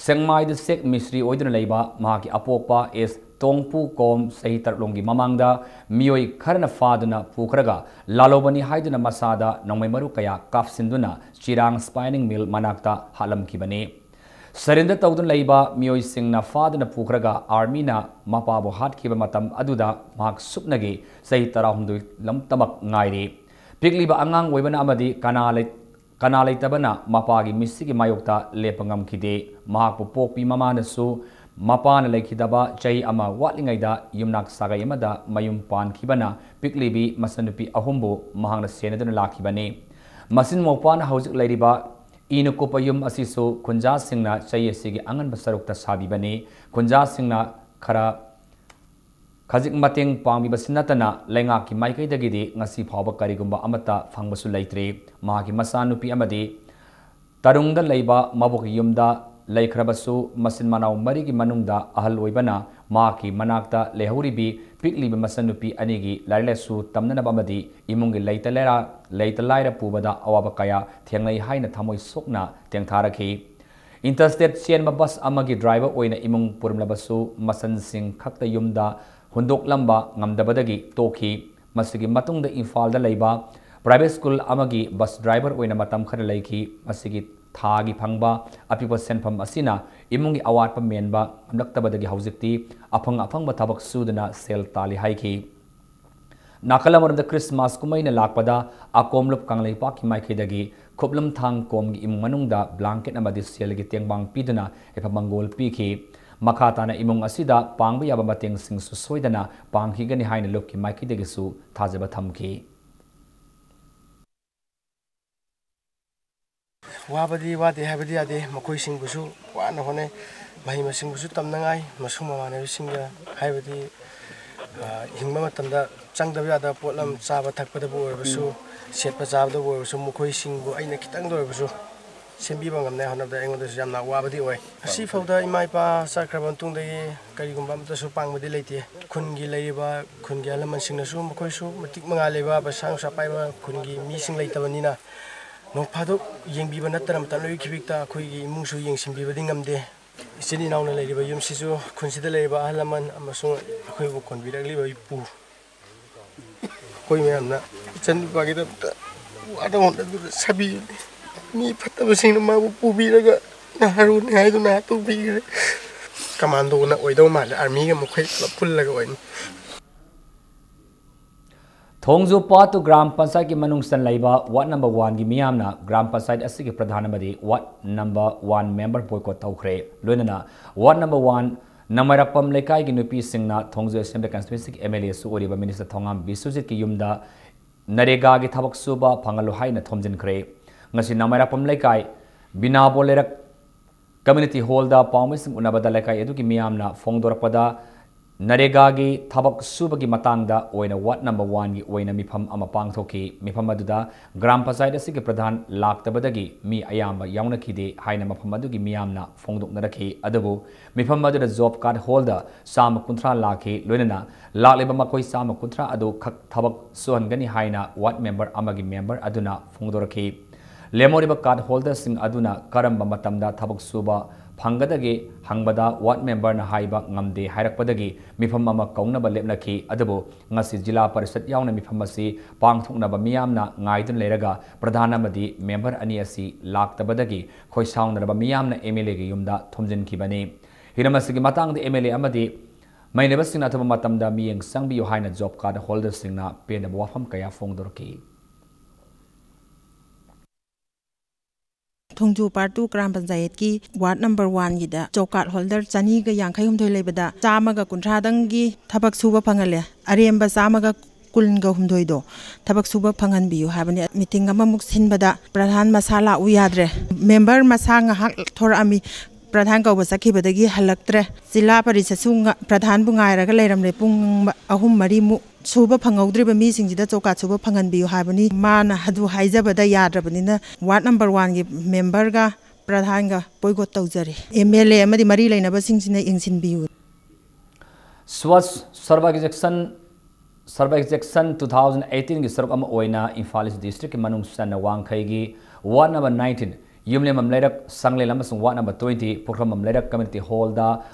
ꯁꯦꯡꯃꯥꯏꯗ ꯆꯦꯛ ꯃꯤꯁꯇ꯭ꯔꯤ ꯑꯣꯏꯗꯨꯅ ꯂꯩꯕ ꯃꯍꯥꯛꯀꯤ ꯑꯄꯣꯛꯄ ꯑꯦꯁ ꯇꯣꯡꯄꯨ ꯀꯣꯝ ꯆꯍꯤ ꯇꯔꯨꯛꯂꯣꯝꯒꯤ ꯃꯃꯥꯡꯗ ꯃꯤꯑꯣꯏ ꯈꯔꯅ ꯐꯥꯗꯨꯅ ꯄꯨꯈ꯭ꯔꯒ ꯂꯥꯂꯣꯕꯅꯤ ꯍꯥꯏꯗꯨꯅ ꯃꯁꯥꯗ ꯅꯣꯡꯃꯩ ꯃꯔꯨ ꯀꯌꯥ ꯀꯥꯞꯁꯤꯟꯗꯨꯅ ꯆꯤꯔꯥꯡ ꯁ꯭ꯄꯥꯏꯅꯤꯡ ꯃꯤꯜ ꯃꯅꯥꯛꯇ ꯍꯥꯠꯂꯝꯈꯤꯕꯅꯤ꯫ Surrender ꯇꯧꯗꯨꯅ ꯂꯩꯕ ꯃꯤꯑꯣꯏꯁꯤꯡꯅ ꯐꯥꯗꯨꯅ ꯄꯨꯈ꯭ꯔꯒ armyꯅ ꯃꯄꯥꯕꯨ ꯍꯥꯠꯈꯤꯕ ꯃꯇꯝ ꯑꯗꯨꯗ ꯃꯍꯥꯛ ꯁꯨꯞꯅꯒꯤ ꯆꯍꯤ ꯇꯔꯥꯍꯨꯝꯗꯣꯏ ꯂꯝꯇꯃꯛ ꯉꯥꯏꯔꯤ꯫ ꯄꯤꯛꯂꯤꯕ ꯑꯉꯥꯡ ꯑꯣꯏꯕꯅ ꯑꯃꯗꯤ ꯀꯅꯥ ꯂꯩ-, ꯀꯅꯥ ꯂꯩꯇꯕꯅ ꯃꯄꯥꯒꯤ ꯃꯤꯁꯤꯒꯤ ꯃꯥꯌꯣꯛꯇ ꯂꯦꯞꯄ ꯉꯝꯈꯤꯗꯦ꯫ ꯃꯍꯥꯛꯄꯨ ꯄꯣꯛꯄꯤ ꯃꯃꯥꯅꯁꯨ ꯃꯄꯥꯅ ꯂꯩꯈꯤꯗꯕ ꯆꯍꯤ ꯑꯃ ꯋꯥꯠꯂꯤꯉꯩꯗ ꯌꯨꯝꯅꯥꯛ ꯁꯥꯒꯩ ꯑꯃꯗ ꯃꯌꯨꯝ ꯄꯥꯟꯈꯤꯕꯅ ꯄꯤꯛꯂꯤꯕꯤ ꯃꯆꯟꯅꯨꯄꯤ ꯑꯍꯨꯝꯕꯨ ꯃꯍꯥꯛꯅ ꯁꯦꯟꯅꯗꯨꯅ ꯂꯥꯛꯈꯤꯕꯅꯤ꯫ ꯃꯆꯤꯟ ꯃꯧꯄꯥꯅ ꯍꯧꯖꯤꯛ ꯂꯩꯔꯤꯕ ꯏꯅ ꯀꯨꯞꯄ ꯌꯨꯝ ꯑꯁꯤꯁꯨ ꯈꯨꯟꯖꯥꯁꯤꯡꯅ ꯆꯍꯤ ꯑꯁꯤꯒꯤ ꯑꯉꯟꯕ ꯁꯔꯨꯛꯇ ꯁꯥꯕꯤꯕꯅꯤ꯫ ꯈꯨꯟꯖꯥꯁꯤꯡꯅ ꯈꯔ ꯈꯖꯤꯛ ꯃꯇꯦꯡ ꯄꯥꯡꯕꯤꯕꯁꯤ ꯅꯠꯇꯅ ꯂꯩꯉꯥꯛꯀꯤ ꯃꯥꯏꯀꯩꯗꯒꯤꯗꯤ ꯉꯁꯤ ꯐꯥꯎꯕ ꯀꯔꯤꯒꯨꯝꯕ ꯑꯃꯠꯇ ꯐꯪꯕꯁꯨ ꯂꯩꯇ꯭ꯔꯤ꯫ ꯃꯍꯥꯛꯀꯤ ꯃꯆꯥꯅꯨꯄꯤ ꯑꯃꯗꯤ ꯇꯔꯨꯡꯗ ꯂꯩꯕ ꯃꯕꯣꯛꯀꯤ ꯌꯨꯝꯗ ꯂꯩꯈ꯭ꯔꯕꯁꯨ, ꯃꯆꯤꯟ ꯃꯅꯥꯎ ꯃꯔꯤꯒꯤ ꯃꯅꯨꯡꯗ ꯑꯍꯜ ꯑꯣꯏꯕꯅ ꯃꯍꯥꯛꯀꯤ ꯃꯅꯥꯛꯇ ꯂꯩꯍꯧꯔꯤꯕꯤ ꯄꯤꯛꯂꯤꯕ ꯃꯆꯟꯅꯨꯄꯤ ꯑꯅꯤꯒꯤ ꯂꯥꯏꯔꯤꯛ ꯂꯥꯏꯁꯨ ꯇꯝꯅꯅꯕ ꯑꯃꯗꯤ ꯏꯃꯨꯡꯒꯤ ꯂꯩꯇ ꯂꯩꯔꯥ-, ꯂꯩꯇ ꯂꯥꯏꯔ ꯄꯨꯕꯗ ꯑꯋꯥꯕ ꯀꯌꯥ ꯊꯦꯡꯅꯩ ꯍꯥꯏꯅ ꯊꯃꯣꯏ ꯁꯣꯛꯅ ꯇꯦꯡꯊꯥꯔꯛꯈꯤ꯫ Interstate ꯆꯦꯟꯕ ꯕꯁ ꯑꯃꯒꯤ ꯗ꯭ꯔꯥꯏꯚꯔ ꯑꯣꯏꯅ ꯏꯃꯨꯡ ꯄꯨꯔꯝꯂꯕꯁꯨ, ꯃꯆꯟꯁꯤꯡ ꯈꯛꯇ ꯌꯨꯝꯗ ꯍꯨꯟꯗꯣꯛꯂꯝꯕ ꯉꯝꯗꯕꯗꯒꯤ ꯇꯣꯛꯈꯤ꯫ ꯃꯁꯤꯒꯤ ꯃꯇꯨꯡꯗ ꯏꯝꯐꯥꯜꯗ ꯂꯩꯕ private school ꯑꯃꯒꯤ ꯕꯁ ꯗ꯭ꯔꯥꯏꯚꯔ ꯑꯣꯏꯅ ꯃꯇꯝ ꯈꯔ ꯂꯩꯈꯤ꯫ ꯃꯁꯤꯒꯤ ꯊꯥꯒꯤ ꯐꯪꯕ ꯑꯄꯤꯛꯄ ꯁꯦꯟꯐꯝ ꯑꯁꯤꯅ ꯏꯃꯨꯡꯒꯤ ꯑꯋꯥꯠꯄ ꯃꯦꯟꯕ ꯉꯝꯂꯛꯇꯕꯗꯒꯤ ꯍꯧꯖꯤꯛꯇꯤ ꯑꯐꯪ ꯑꯐꯪꯕ ꯊꯕꯛ ꯁꯨꯗꯨꯅ ꯁꯦꯜ ꯇꯥꯜꯂꯤ ꯍꯥꯏꯈꯤ꯫ ꯅꯥꯀꯜ ꯑꯃꯔꯣꯝꯗ ꯈ꯭ꯔꯤꯁꯃꯥꯁ ꯀꯨꯝꯍꯩꯅ ꯂꯥꯛꯄꯗ ꯑꯀꯣꯝꯂꯨꯞ ꯀꯪꯂꯩꯄꯥꯛꯀꯤ ꯃꯥꯏꯀꯩꯗꯒꯤ ꯈꯨꯞꯂꯝꯊꯥꯡ ꯀꯣꯝꯒꯤ ꯏꯃꯨꯡ ꯃꯅꯨꯡꯗ blanket ꯑꯃꯗꯤ ꯁꯦꯜꯒꯤ ꯇꯦꯡꯕꯥꯡ ꯄꯤꯗꯨꯅ ꯌꯥꯏꯐ ꯃꯪꯒꯣꯜ ꯄꯤꯈꯤ꯫ ꯃꯈꯥ ꯇꯥꯅ ꯏꯃꯨꯡ ꯑꯁꯤꯗ ꯄꯥꯡꯕ ꯌꯥꯕ ꯃꯇꯦꯡꯁꯤꯡꯁꯨ ꯁꯣꯏꯗꯅ ꯄꯥꯡꯈꯤꯒꯅꯤ ꯍꯥꯏꯅ ꯂꯨꯞꯀꯤ ꯃꯥꯏꯀꯩꯗꯒꯤꯁꯨ ꯊꯥꯖꯕ ꯊꯝꯈꯤ꯫ ꯋꯥꯕꯗꯤ ꯋꯥꯗꯦ ꯍꯥꯏꯕꯗꯤ ꯌꯥꯗꯦ꯫ ꯃꯈꯣꯏꯁꯤꯡꯕꯨꯁꯨ ꯋꯥꯅ ꯍꯣꯠꯅꯩ꯫ ꯃꯍꯩ ꯃꯁꯤꯡꯕꯨꯁꯨ ꯇꯝꯅꯉꯥꯏ, ꯃꯁꯨꯡ ꯃꯃꯥꯟꯅꯕꯁꯤꯡꯒ ꯍꯥꯏꯕꯗꯤ, ꯑ, ꯍꯤꯡꯕ ꯃꯇꯝꯗ ꯆꯪꯗꯕ ꯌꯥꯗꯕ ꯄꯣꯠꯂꯝ, ꯆꯥꯕ ꯊꯛꯄꯗꯕꯨ ꯑꯣꯏꯔꯕꯁꯨ, ꯁꯦꯠꯄ ꯆꯥꯕꯗꯕꯨ ꯑꯣꯏꯔꯕꯁꯨ, ꯃꯈꯣꯏꯁꯤꯡꯕꯨ ꯑꯩꯅ ꯈꯤꯇꯪꯗ ꯑꯣꯏꯔꯕꯁꯨ ꯁꯦꯝꯕꯤꯕ ꯉꯝꯅꯉꯥꯏ ꯍꯣꯠꯅꯕꯗ ꯑꯩꯉꯣꯟꯗꯁꯨ ꯌꯥꯝꯅ ꯋꯥꯕꯗꯤ ꯑꯣꯏ꯫ ꯉꯁꯤꯐꯥꯎꯗ ꯏꯃꯥ ꯏꯄꯥ ꯆꯠꯈ꯭ꯔꯕ ꯃꯇꯨꯡꯗꯒꯤ ꯀꯔꯤꯒꯨꯝꯕ ꯑꯃꯠꯇꯁꯨ ꯄꯥꯡꯕꯗꯤ ꯂꯩꯇꯦ꯫ ꯈꯨꯟꯒꯤ ꯂꯩꯔꯤꯕ, ꯈꯨꯟꯒꯤ ꯑꯍꯜ ꯂꯃꯟꯁꯤꯡꯅꯁꯨ ꯃꯈꯣꯏꯁꯨ ꯃꯇꯤꯛ ꯃꯉꯥ ꯂꯩꯕ, ꯄꯩꯁꯥ ꯅꯨꯡꯁꯥ ꯄꯥꯏꯕ ꯈꯨꯟꯒꯤ ꯃꯤꯁꯤꯡ ꯂꯩꯇꯕꯅꯤꯅ, ꯅꯣꯡ ꯐꯥꯗꯣꯛ ꯌꯦꯡꯕꯤꯕ ꯅꯠꯇꯅ ꯃꯇꯝ ꯂꯣꯏꯈꯤꯕꯤꯛꯇ ꯑꯩꯈꯣꯏꯒꯤ ꯏꯃꯨꯡꯁꯨ ꯌꯦꯡꯁꯤꯟꯕꯤꯕꯗꯤ ꯉꯝꯗꯦ꯫ ꯏꯆꯤꯟ ꯏꯅꯥꯎꯅ ꯂꯩꯔꯤꯕ ꯌꯨꯝꯁꯤꯁꯨ ꯈꯨꯟꯁꯤꯗ ꯂꯩꯔꯤꯕ ꯑꯍꯜ ꯂꯃꯟ ꯑꯃꯁꯨꯡ ꯑꯩꯈꯣꯏꯕꯨ ꯀꯣꯟꯕꯤꯔꯛꯂꯤꯕ ꯏꯄꯨ, ꯑꯩꯈꯣꯏ ꯃꯌꯥꯝꯅ ꯏꯆꯟ ꯅꯨꯄꯥꯒꯤꯗꯃꯛꯇ ꯋꯥꯅ ꯍꯣꯠꯅꯗꯨꯅ ꯁꯥꯕꯤꯕꯅꯤ꯫ ꯃꯤ ꯐꯠꯇꯕꯁꯤꯡꯅ ꯃꯥꯕꯨ ꯄꯨꯕꯤꯔꯒ ꯅꯍꯥꯔꯣꯜꯅꯤ ꯍꯥꯏꯗꯨꯅ ꯍꯥꯠꯇꯣꯛꯄꯤꯈ꯭ꯔꯦ꯫ ꯀꯃꯥꯟꯗꯣꯅ ꯑꯣꯏꯗꯧ ꯃꯥꯜꯂꯦ, ꯑꯥꯔꯃꯤꯒ ꯃꯈꯣꯏ ꯄꯨꯂꯞ ꯄꯨꯜꯂꯒ ꯑꯣꯏꯅꯤ꯫ ꯊꯣꯡꯖꯨ ꯄꯥꯠꯇꯨ ꯒ꯭ꯔꯥꯝ ꯄꯟꯆꯥꯌꯠꯀꯤ ꯃꯅꯨꯡ ꯆꯟ ꯂꯩꯕ ꯋꯥꯔꯗ ꯅꯝꯕꯔ ꯋꯥꯟꯒꯤ ꯃꯤꯌꯥꯝꯅ ꯒ꯭ꯔꯥꯝ ꯄꯟꯆꯥꯌꯠ ꯑꯁꯤꯒꯤ ꯄ꯭ꯔꯙꯥꯟ ꯑꯃꯗꯤ ward number one member boycott ꯇꯧꯈ꯭ꯔꯦ꯫ ꯂꯣꯏꯅꯅ ꯋꯥꯔꯗ ꯅꯝꯕꯔ ꯋꯥꯟ ꯅꯃꯥꯏꯔꯥꯛꯄꯝ ꯂꯩꯀꯥꯏꯒꯤ ꯅꯨꯄꯤꯁꯤꯡꯅ ꯊꯣꯡꯖꯨ ꯑꯦꯁꯦꯝꯕ꯭ꯂꯤ ꯀꯟꯁꯇꯤꯇ꯭ꯋꯦꯟꯁꯤꯒꯤ ꯑꯦꯝ ꯑꯦꯜ ꯑꯦꯁꯨ ꯑꯣꯏꯔꯤꯕ ꯃꯤꯅꯤꯁꯇꯔ ꯊꯣꯉꯥꯝ ꯕꯤꯁ꯭ꯋꯖꯤꯠꯀꯤ ꯌꯨꯝꯗ ꯅꯔꯦꯒꯥꯒꯤ ꯊꯕꯛ ꯁꯨꯕ ꯐꯪꯍꯜꯂꯨ ꯍꯥꯏꯅ ꯊꯣꯝꯖꯤꯟꯈ꯭ꯔꯦ꯫ ꯉꯁꯤ ꯅꯃꯥꯏꯔꯥꯛꯄꯝ ꯂꯩꯀꯥꯏ ꯕꯤꯅꯥꯕꯣ ꯂꯩꯔꯛ ꯀꯝꯃ꯭ꯌꯨꯅꯤꯇꯤ ꯍꯣꯜꯗ ꯄꯥꯎꯃꯤꯁꯤꯡ ꯎꯅꯕꯗ ꯂꯩꯀꯥꯏ ꯑꯗꯨꯒꯤ ꯃꯤꯌꯥꯝꯅ ꯐꯣꯡꯗꯣꯔꯛꯄꯗ ꯅꯔꯦꯒꯥꯒꯤ ꯊꯕꯛ ꯁꯨꯕꯒꯤ ꯃꯇꯥꯡꯗ ꯑꯣꯏꯅ ꯋꯥꯔꯗ ꯅꯝꯕꯔ ꯋꯥꯟꯒꯤ ꯑꯣꯏꯅ ꯃꯤꯐꯝ ꯑꯃ ꯄꯥꯡꯊꯣꯛꯈꯤ꯫ ꯃꯤꯐꯝ ꯑꯗꯨꯗ ꯒ꯭ꯔꯥꯝ ꯄꯟꯆꯥꯌꯠ ꯑꯁꯤꯒꯤ ꯄ꯭ꯔꯙꯥꯟ ꯂꯥꯛꯇꯕꯗꯒꯤ ꯃꯤ ꯑꯌꯥꯝꯕ ꯌꯥꯎꯅꯈꯤꯗꯦ ꯍꯥꯏꯅ ꯃꯐꯝ ꯑꯗꯨꯒꯤ ꯃꯤꯌꯥꯝꯅ ꯐꯣꯡꯗꯣꯛꯅꯔꯛꯈꯤ꯫ ꯑꯗꯨꯕꯨ ꯃꯤꯐꯝ ꯑꯗꯨꯗ ꯖꯣꯕ ꯀꯥꯔꯗ ꯍꯣꯜꯗꯔ ꯆꯥꯝꯃ ꯀꯨꯟꯊ꯭ꯔꯥ ꯂꯥꯛꯈꯤ꯫ ꯂꯣꯏꯅꯅ ꯂꯥꯛꯂꯤꯕ ꯃꯈꯣꯏ ꯆꯥꯝꯃ ꯀꯨꯟꯊ꯭ꯔꯥ ꯑꯗꯨ ꯈꯛ ꯊꯕꯛ ꯁꯨꯍꯟꯒꯅꯤ ꯍꯥꯏꯅ ꯋꯥꯔꯗ ꯃꯦꯝꯕꯔ ꯑꯃꯒꯤ ꯃꯦꯝꯕꯔ ꯑꯗꯨꯅ ꯐꯣꯡꯗꯣꯔꯛꯈꯤ꯫ ꯂꯦꯝꯍꯧꯔꯤꯕ ꯀꯥꯔꯗ ꯍꯣꯜꯗꯔꯁꯤꯡ ꯑꯗꯨꯅ ꯀꯔꯝꯕ ꯃꯇꯝꯗ ꯊꯕꯛ ꯁꯨꯕ ꯐꯪꯒꯗꯒꯦ ꯍꯪꯕꯗ ꯋꯥꯔꯗ ꯃꯦꯝꯕꯔꯅ ꯍꯥꯏꯕ ꯉꯝꯗꯦ ꯍꯥꯏꯔꯛꯄꯗꯒꯤ ꯃꯤꯐꯝ ꯑꯃ ꯀꯧꯅꯕ ꯂꯦꯞꯅꯈꯤ꯫ ꯑꯗꯨꯕꯨ ꯉꯁꯤ ꯖꯤꯂꯥ ꯄꯔꯤꯁꯠ ꯌꯥꯎꯅ ꯃꯤꯐꯝ ꯑꯁꯤ ꯄꯥꯡꯊꯣꯛꯅꯕ ꯃꯤꯌꯥꯝꯅ ꯉꯥꯏꯗꯨꯅ ꯂꯩꯔꯒ ꯄ꯭ꯔꯙꯥꯟ ꯑꯃꯗꯤ ꯃꯦꯝꯕꯔ ꯑꯅꯤ ꯑꯁꯤ ꯂꯥꯛꯇꯕꯗꯒꯤ ꯈꯣꯏꯁꯥꯎꯅꯔꯕ ꯃꯤꯌꯥꯝꯅ ꯑꯦꯝ ꯑꯦꯜ ꯑꯦꯒꯤ ꯌꯨꯝꯗ ꯊꯣꯝꯖꯤꯟꯈꯤꯕꯅꯤ꯫ ꯍꯤꯔꯝ ꯑꯁꯤꯒꯤ ꯃꯇꯥꯡꯗ ꯑꯦꯝ ꯑꯦꯜ ꯑꯦ ꯑꯃꯗꯤ ꯃꯩꯅꯕꯁꯤꯡꯅ ꯑꯊꯨꯕ ꯃꯇꯝꯗ ꯃꯤꯠꯌꯦꯡ ꯆꯪꯕꯤꯌꯨ ꯍꯥꯏꯅ ꯖꯣꯕ ꯀꯥꯔꯗ ꯍꯣꯜꯗꯔꯁꯤꯡꯅ ꯄꯦꯟꯗꯕ ꯋꯥꯐꯝ ꯀꯌꯥ ꯐꯣꯡꯗꯣꯔꯛꯈꯤ꯫ ꯊꯣꯡꯖꯨ ꯄꯥꯔꯠ ꯇꯨ ꯒ꯭ꯔꯥꯝ ꯄꯟꯆꯥꯌꯠꯀꯤ ꯋꯥꯔꯗ ꯅꯝꯕꯔ ꯋꯥꯟꯒꯤꯗ ꯖꯣꯕ ꯀꯥꯔꯗ ꯍꯣꯜꯗꯔ ꯆꯅꯤꯒ ꯌꯥꯡꯈꯩ ꯍꯨꯝꯗꯣꯏ ꯂꯩꯕꯗ ꯆꯥꯝꯃꯒ ꯀꯨꯟꯊ꯭ꯔꯥꯗꯪꯒꯤ ꯊꯕꯛ ꯁꯨꯕ ꯐꯪꯍꯜꯂꯦ꯫ ꯑꯔꯦꯝꯕ ꯆꯥꯝꯃꯒ ꯀꯨꯟꯒ ꯍꯨꯝꯗꯣꯏꯗꯣ ꯊꯕꯛ ꯁꯨꯕ ꯐꯪꯍꯟꯕꯤꯌꯨ ꯍꯥꯏꯕꯅꯤ꯫ ꯃꯤꯇꯤꯡ ꯑꯃꯃꯨꯛ ꯁꯤꯟꯕꯗ ꯄ꯭ꯔꯙꯥꯟ ꯃꯁꯥ ꯂꯥꯛꯎ ꯌꯥꯗ꯭ꯔꯦ꯫ ꯃꯦꯝꯕꯔ ꯃꯁꯥ ꯉꯥꯏꯍꯥꯛ ꯊꯣꯔꯛꯑꯝꯃꯤ꯫ ꯄ꯭ꯔꯙꯥꯟ ꯀꯧꯕ ꯆꯠꯈꯤꯕꯗꯒꯤ ꯍꯜꯂꯛꯇ꯭ꯔꯦ꯫ ꯖꯤꯂꯥ ꯄꯔꯤꯁꯠꯁꯨ ꯉ-, ꯄ꯭ꯔꯙꯥꯟꯕꯨ ꯉꯥꯏꯔꯒ ꯂꯩꯔꯝꯂꯦ꯫ ꯄꯨꯡ ꯑꯍꯨꯝ ꯃꯔꯤꯃꯨꯛ ꯁꯨꯕ ꯐꯪꯍꯧꯗ꯭ꯔꯤꯕ ꯃꯤꯁꯤꯡꯁꯤꯗ ꯖꯣꯕ ꯀꯥꯔꯗ ꯁꯨꯕ ꯐꯪꯍꯟꯕꯤꯌꯨ ꯍꯥꯏꯕꯅꯤ꯫ ꯃꯥꯅ ꯑꯗꯨ ꯍꯥꯏꯖꯕꯗ ꯌꯥꯗ꯭ꯔꯕꯅꯤꯅ ꯋꯥꯔꯗ ꯅꯝꯕꯔ ꯋꯥꯟꯒꯤ ꯃꯦꯝꯕꯔꯒ ꯄ꯭ꯔꯙꯥꯟꯒ ꯕꯣꯏꯀꯣꯠ ꯇꯧꯖꯔꯦ꯫ ꯑꯦꯝ ꯑꯦꯜ ꯑꯦ ꯑꯃꯗꯤ ꯃꯔꯤ ꯂꯩꯅꯕꯁꯤꯡꯁꯤꯅ ꯌꯦꯡꯁꯤꯟꯕꯤꯌꯨ꯫ Swachh Survekshan, Survekshan two thousand ꯑꯩꯠꯇꯤꯟꯒꯤ ꯁꯔꯨꯛ ꯑꯃ ꯑꯣꯏꯅ ꯏꯝꯐꯥꯜ ꯏꯁ ꯗꯤꯁꯇ꯭ꯔꯤꯛꯀꯤ ꯃꯅꯨꯡ ꯆꯟꯅ ꯋꯥꯡꯈꯩꯒꯤ ꯋꯥꯔꯗ ꯅꯝꯕꯔ ꯅꯥꯏꯟꯇꯤꯟ, ꯌꯨꯝꯂꯦꯝꯕꯝ ꯂꯩꯔꯛ, ꯁꯪꯂꯦꯟ ꯑꯃꯁꯨꯡ ꯋꯥꯔꯗ ꯅꯝꯕꯔ ꯇ꯭ꯋꯦꯟꯇꯤ, ꯄꯨꯈ꯭ꯔꯝꯕꯝ ꯂꯩꯔꯛ ꯀꯝꯃ꯭ꯌꯨꯅꯤꯇꯤ ꯍꯣꯜꯗ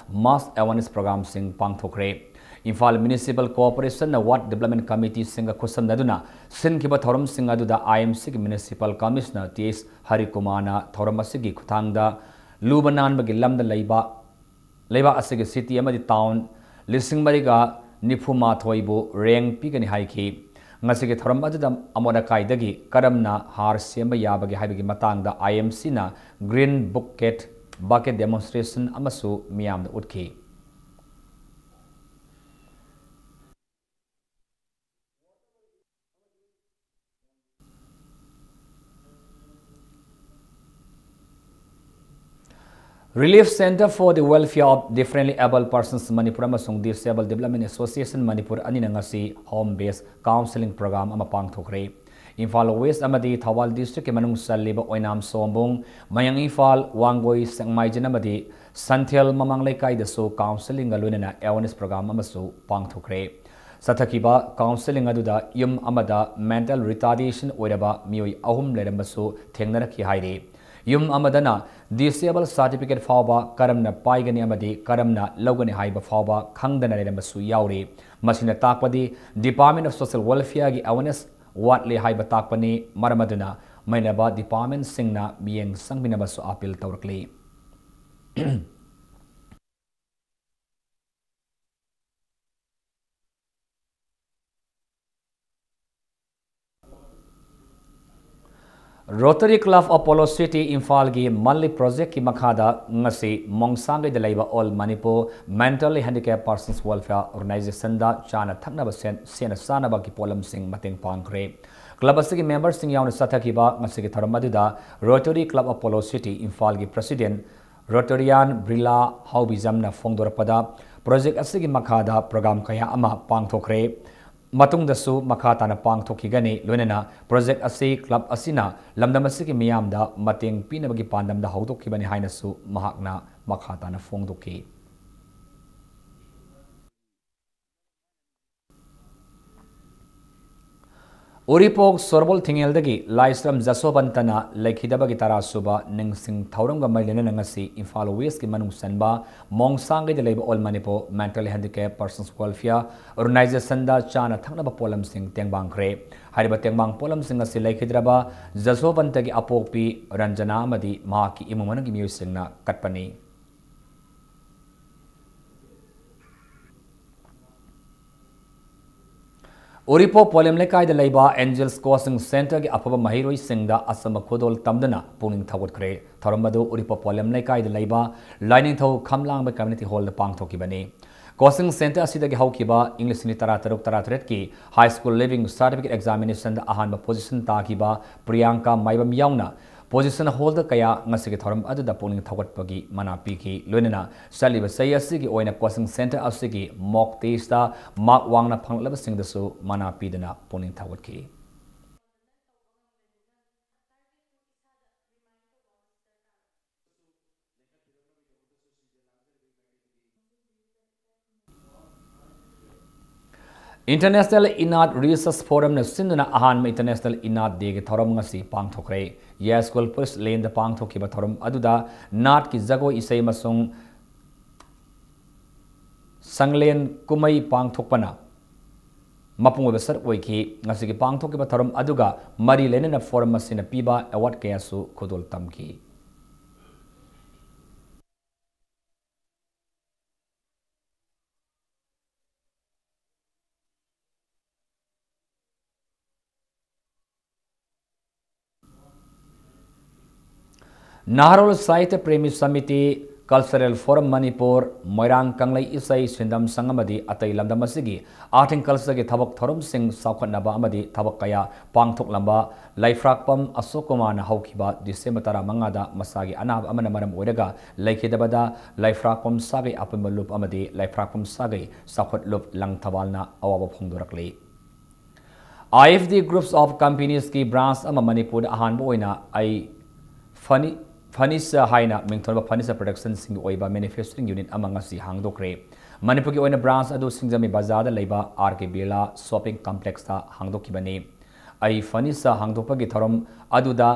ꯃꯥꯁ ꯑꯦꯋꯥꯔꯅꯦꯁ ꯄ꯭ꯔꯣꯒ꯭ꯔꯥꯝꯁꯤꯡ ꯄꯥꯡꯊꯣꯛꯈ꯭ꯔꯦ꯫ ꯏꯝꯐꯥꯜ ꯃ꯭ꯌꯨꯅꯤꯁꯤꯄꯥꯜ ꯀꯣꯑꯣꯄꯔꯦꯁꯟꯅ ꯋꯥꯔꯗ ꯗꯤꯕ꯭ꯂꯞꯃꯦꯟ ꯀꯃꯤꯇꯤꯁꯤꯡꯒ ꯈꯨꯠꯁꯝꯅꯗꯨꯅ ꯁꯤꯟꯈꯤꯕ ꯊꯧꯔꯝꯁꯤꯡ ꯑꯗꯨꯗ ꯑꯥꯏ ꯑꯦꯝ ꯁꯤꯒꯤ ꯃ꯭ꯌꯨꯅꯤꯁꯤꯄꯥꯜ ꯀꯃꯤꯁꯅꯔ ꯇꯤ ꯑꯦꯁ ꯍꯔꯤꯀꯨꯃꯥꯔꯅ ꯊꯧꯔꯝ ꯑꯁꯤꯒꯤ ꯈꯨꯠꯊꯥꯡꯗ ꯂꯨꯕ ꯅꯥꯟꯕꯒꯤ ꯂꯝꯗ ꯂꯩꯕ ꯂꯩꯕꯥꯛ ꯑꯁꯤꯒꯤ city ꯑꯃꯗꯤ town ꯂꯤꯁꯤꯡ ꯃꯔꯤꯒ ꯅꯤꯐꯨ ꯃꯥꯊꯣꯏꯕꯨ rank ꯄꯤꯒꯅꯤ ꯍꯥꯏꯈꯤ꯫ ꯉꯁꯤꯒꯤ ꯊꯧꯔꯝ ꯑꯗꯨꯗ ꯑꯃꯣꯠ ꯑꯀꯥꯏꯗꯒꯤ ꯀꯔꯝꯅ ꯍꯥꯔ ꯁꯦꯝꯕ ꯌꯥꯕꯒꯦ ꯍꯥꯏꯕꯒꯤ ꯃꯇꯥꯡꯗ I M Cꯅ green bucket bucket demonstration ꯑꯃꯁꯨ ꯃꯤꯌꯥꯝꯗ ꯎꯠꯈꯤ꯫ Relief Centre for the Welfare of Differently Abled Persons Manipur ꯑꯃꯁꯨꯡ Disabled Development Association Manipur ꯑꯅꯤꯅ ꯉꯁꯤ home based counselling program ꯑꯃ ꯄꯥꯡꯊꯣꯛꯈ꯭ꯔꯦ꯫ ꯏꯝꯐꯥꯜ West ꯑꯃꯗꯤ ꯊꯧꯕꯥꯜ districtꯀꯤ ꯃꯅꯨꯡ ꯆꯜꯂꯤꯕ ꯑꯣꯏꯅꯥꯝ ꯁꯣꯝꯕꯨꯡ, ꯃꯌꯥꯡ ꯏꯝꯐꯥꯜ, ꯋꯥꯡꯒꯣꯏ, ꯁꯦꯛꯃꯥꯏꯖꯤꯟ ꯑꯃꯗꯤ ꯁꯟꯊꯦꯜ ꯃꯃꯥꯡ ꯂꯩꯀꯥꯏꯗꯁꯨ counselling ꯒ ꯂꯣꯏꯅꯅ awareness program ꯑꯃꯁꯨ ꯄꯥꯡꯊꯣꯛꯈ꯭ꯔꯦ꯫ ꯆꯠꯊꯈꯤꯕ counselling ꯑꯗꯨꯗ ꯌꯨꯝ ꯑꯃꯗ mental retardation ꯑꯣꯏꯔꯕ ꯃꯤꯑꯣꯏ ꯑꯍꯨꯝ ꯂꯩꯔꯝꯕꯁꯨ ꯊꯦꯡꯅꯔꯛꯈꯤ ꯍꯥꯏꯔꯤ꯫ ꯌꯨꯝ ꯑꯃꯗꯅ disabled certificate ꯐꯥꯎꯕ ꯀꯔꯝꯅ ꯄꯥꯏꯒꯅꯤ ꯑꯃꯗꯤ ꯀꯔꯝꯅ ꯂꯧꯒꯅꯤ ꯍꯥꯏꯕ ꯐꯥꯎꯕ ꯈꯪꯗꯅ ꯂꯩꯔꯝꯕꯁꯨ ꯌꯥꯎꯔꯤ꯫ ꯃꯁꯤꯅ ꯇꯥꯛꯄꯗꯤ Department of Social Welfareꯒꯤ awareness ꯋꯥꯠꯂꯤ ꯍꯥꯏꯕ ꯇꯥꯛꯄꯅꯤ꯫ ꯃꯔꯝ ꯑꯗꯨꯅ ꯃꯩꯅꯕ departmentꯁꯤꯡꯅ ꯃꯤꯠꯌꯦꯡ ꯆꯪꯕꯤꯅꯕꯁꯨ appeal ꯇꯧꯔꯛꯂꯤ꯫ Rotary Club Apollo City ꯏꯝꯐꯥꯜꯒꯤ ꯃꯜꯂꯤ projectꯀꯤ ꯃꯈꯥꯗ ꯉꯁꯤ ꯃꯣꯡꯁꯥꯡꯒꯩꯗ ꯂꯩꯕ All Manipur Mentally Handicapped Persons Welfare Organizationꯗ ꯆꯥꯅ ꯊꯛꯅꯕ ꯁꯦꯟ-, ꯁꯦꯟꯅ ꯆꯥꯅꯕꯒꯤ ꯄꯣꯠꯂꯝꯁꯤꯡ ꯃꯇꯦꯡ ꯄꯥꯡꯈ꯭ꯔꯦ꯫ Club ꯑꯁꯤꯒꯤ memberꯁꯤꯡ ꯌꯥꯎꯅ ꯆꯠꯊꯈꯤꯕ ꯉꯁꯤꯒꯤ ꯊꯧꯔꯝ ꯑꯗꯨꯗ Rotary Club Apollo City ꯏꯝꯐꯥꯜꯒꯤ president Rotarian ꯕ꯭ꯔꯤꯂꯥ ꯍꯥꯎꯕꯤꯖꯝꯅ ꯐꯣꯡꯗꯣꯔꯛꯄꯗ, project ꯑꯁꯤꯒꯤ ꯃꯈꯥꯗ program ꯀꯌꯥ ꯑꯃ ꯄꯥꯡꯊꯣꯛꯈ꯭ꯔꯦ꯫ ꯃꯇꯨꯡꯗꯁꯨ ꯃꯈꯥ ꯇꯥꯅ ꯄꯥꯡꯊꯣꯛꯈꯤꯒꯅꯤ꯫ ꯂꯣꯏꯅꯅ project ꯑꯁꯤ club ꯑꯁꯤꯅ ꯂꯝꯗꯝ ꯑꯁꯤꯒꯤ ꯃꯤꯌꯥꯝꯗ ꯃꯇꯦꯡ ꯄꯤꯅꯕꯒꯤ ꯄꯥꯟꯗꯝꯗ ꯍꯧꯗꯣꯛꯈꯤꯕꯅꯤ ꯍꯥꯏꯅꯁꯨ ꯃꯍꯥꯛꯅ ꯃꯈꯥ ꯇꯥꯅ ꯐꯣꯡꯗꯣꯛꯈꯤ꯫ ꯎꯔꯤꯄꯣꯛ ꯁꯣꯔꯣꯕꯣꯜ ꯊꯤꯡꯉꯦꯜꯗꯒꯤ ꯂꯥꯏꯁ꯭ꯔꯝ ꯖꯁꯣꯕꯟꯇꯅ ꯂꯩꯈꯤꯗꯕꯒꯤ ꯇꯔꯥ ꯁꯨꯕ ꯅꯤꯡꯁꯤꯡ ꯊꯧꯔꯝꯒ ꯃꯔꯤ ꯂꯩꯅꯅ ꯉꯁꯤ ꯏꯝꯐꯥꯜ ꯋꯦꯁ꯭ꯠꯀꯤ ꯃꯅꯨꯡ ꯆꯟꯕ ꯃꯣꯡꯁꯥꯡꯒꯩꯗ ꯂꯩꯕ All Manipur Mentally Handicapped Persons Welfare Organizationꯗ ꯆꯥꯅ ꯊꯛꯅꯕ ꯄꯣꯠꯂꯝꯁꯤꯡ ꯇꯦꯡꯕꯥꯡꯈ꯭ꯔꯦ꯫ ꯍꯥꯏꯔꯤꯕ ꯇꯦꯡꯕꯥꯡ ꯄꯣꯠꯂꯝꯁꯤꯡ ꯑꯁꯤ ꯂꯩꯈꯤꯗ꯭ꯔꯕ ꯖꯁꯣꯕꯟꯇꯒꯤ ꯑꯄꯣꯛꯄꯤ ꯔꯟꯖꯅꯥ ꯑꯃꯗꯤ ꯃꯍꯥꯛꯀꯤ ꯏꯃꯨꯡ ꯃꯅꯨꯡꯒꯤ ꯃꯤꯑꯣꯏꯁꯤꯡꯅ ꯀꯠꯄꯅꯤ꯫ ꯎꯔꯤꯄꯣꯛ ꯄꯣꯂꯦꯝ ꯂꯩꯀꯥꯏꯗ ꯂꯩꯕ Angels Coaching Centreꯒꯤ ꯑꯐꯕ ꯃꯍꯩꯔꯣꯏꯁꯤꯡꯗ ꯑꯆꯝꯕ ꯈꯨꯗꯣꯜ ꯇꯝꯗꯨꯅ ꯄꯨꯛꯅꯤꯡ ꯊꯧꯒꯠꯈ꯭ꯔꯦ꯫ ꯊꯧꯔꯝ ꯑꯗꯨ ꯎꯔꯤꯄꯣꯛ ꯄꯣꯂꯦꯝ ꯂꯩꯀꯥꯏꯗ ꯂꯩꯕ ꯂꯥꯏꯅꯤꯡꯊꯧ ꯈꯝꯂꯥꯡꯕ Community Hallꯗ ꯄꯥꯡꯊꯣꯛꯈꯤꯕꯅꯤ꯫ Coaching Centre ꯑꯁꯤꯗꯒꯤ ꯍꯧꯈꯤꯕ ꯏꯪ ꯂꯤꯁꯤꯡ ꯑꯅꯤ ꯇꯔꯥꯇꯔꯨꯛ ꯇꯔꯥꯇꯔꯦꯠꯀꯤ High School Leaving Certificate Examinationꯗ ꯑꯍꯥꯟꯕ position ꯇꯥꯈꯤꯕ ꯄ꯭ꯔꯤꯌꯥꯡꯀꯥ ꯃꯥꯏꯕꯝ ꯌꯥꯎꯅ position holder ꯀꯌꯥ ꯉꯁꯤꯒꯤ ꯊꯧꯔꯝ ꯑꯗꯨꯗ ꯄꯨꯛꯅꯤꯡ ꯊꯧꯒꯠꯄꯒꯤ ꯃꯅꯥ ꯄꯤꯈꯤ꯫ ꯂꯣꯏꯅꯅ ꯆꯠꯂꯤꯕ ꯆꯍꯤ ꯑꯁꯤꯒꯤ ꯑꯣꯏꯅ coaching centre ꯑꯁꯤꯒꯤ mock testꯇ mark ꯋꯥꯡꯅ ꯐꯪꯂꯛꯂꯕꯁꯤꯡꯗꯁꯨ ꯃꯅꯥ ꯄꯤꯗꯨꯅ ꯄꯨꯛꯅꯤꯡ ꯊꯧꯒꯠꯈꯤ꯫ International Inart Research Forumꯅ ꯁꯤꯟꯗꯨꯅ ꯑꯍꯥꯟꯕ International Inart Dayꯒꯤ ꯊꯧꯔꯝ ꯉꯁꯤ ꯄꯥꯡꯊꯣꯛꯈ꯭ꯔꯦ꯫ ꯌꯥꯏꯁ꯭ꯀꯨꯜ ꯄꯨꯂꯤꯁ ꯂꯦꯟꯗ ꯄꯥꯡꯊꯣꯛꯈꯤꯕ ꯊꯧꯔꯝ ꯑꯗꯨꯗ ꯅꯥꯠꯀꯤ ꯖꯒꯣꯏ ꯏꯁꯩ ꯑꯃꯁꯨꯡ ꯁꯪꯂꯦꯟ ꯀꯨꯝꯍꯩ ꯄꯥꯡꯊꯣꯛꯄꯅ ꯃꯄꯨꯡ ꯑꯣꯏꯕ ꯁꯔꯨꯛ ꯑꯣꯏꯈꯤ꯫ ꯉꯁꯤꯒꯤ ꯄꯥꯡꯊꯣꯛꯈꯤꯕ ꯊꯧꯔꯝ ꯑꯗꯨꯒ ꯃꯔꯤ ꯂꯩꯅꯅ forum ꯑꯁꯤꯅ ꯄꯤꯕ award ꯀꯌꯥꯁꯨ ꯈꯨꯗꯣꯜ ꯇꯝꯈꯤ꯫ ꯅꯍꯥꯔꯣꯜ ꯁꯥꯍꯤꯇ꯭ꯌ ꯄ꯭ꯔꯦꯃꯤ ꯁꯃꯤꯇꯤ, Cultural Forum ꯃꯅꯤꯄꯨꯔ, ꯃꯣꯏꯔꯥꯡ ꯀꯪꯂꯩ ꯏꯁꯩ ꯁꯤꯟꯗꯝ ꯁꯪ ꯑꯃꯗꯤ ꯑꯇꯩ ꯂꯝꯗꯝ ꯑꯁꯤꯒꯤ Art and Cultureꯒꯤ ꯊꯕꯛ ꯊꯧꯔꯝꯁꯤꯡ ꯆꯥꯎꯈꯠꯅꯕ ꯑꯃꯗꯤ ꯊꯕꯛ ꯀꯌꯥ ꯄꯥꯡꯊꯣꯛꯂꯝꯕ ꯂꯩꯐ꯭ꯔꯥꯛꯄꯝ ꯑꯁꯣꯛ ꯀꯨꯃꯥꯔꯅ ꯍꯧꯈꯤꯕ ꯗꯤꯁꯦꯝꯕꯔ ꯇꯔꯥꯃꯉꯥꯗ ꯃꯁꯥꯒꯤ ꯑꯅꯥꯕ ꯑꯃꯅ ꯃꯔꯝ ꯑꯣꯏꯔꯒ ꯂꯩꯈꯤꯗꯕꯗ ꯂꯩꯐ꯭ꯔꯥꯛꯄꯝ ꯁꯥꯒꯩ ꯑꯄꯨꯟꯕ ꯂꯨꯞ ꯑꯃꯗꯤ ꯂꯩꯐ꯭ꯔꯥꯛꯄꯝ ꯁꯥꯒꯩ ꯆꯥꯎꯈꯠ ꯂꯨꯞ ꯂꯪꯊꯕꯥꯜꯅ ꯑꯋꯥꯕ ꯐꯣꯡꯗꯣꯔꯛꯂꯤ꯫ IFD Groups of Companiesꯀꯤ branch ꯑꯃ ꯃꯅꯤꯄꯨꯔꯗ ꯑꯍꯥꯟꯕ ꯑꯣꯏꯅ ꯑꯩ ꯐꯅꯤ-, Furniture ꯍꯥꯏꯅ ꯃꯤꯡꯊꯣꯟꯕ furniture productionꯁꯤꯡꯒꯤ ꯑꯣꯏꯕ manufacturing unit ꯑꯃ ꯉꯁꯤ ꯍꯥꯡꯗꯣꯛꯈ꯭ꯔꯦ꯫ ꯃꯅꯤꯄꯨꯔꯒꯤ ꯑꯣꯏꯅ branch ꯑꯗꯨ ꯁꯤꯡꯖꯃꯩ ꯕꯖꯥꯔꯗ ꯂꯩꯕ R K Birla Shopping Complexꯇ ꯍꯥꯡꯗꯣꯛꯈꯤꯕꯅꯤ꯫ ꯑꯩ ꯐꯔꯅꯤꯆꯔ ꯍꯥꯡꯗꯣꯛꯄꯒꯤ ꯊꯧꯔꯝ ꯑꯗꯨꯗ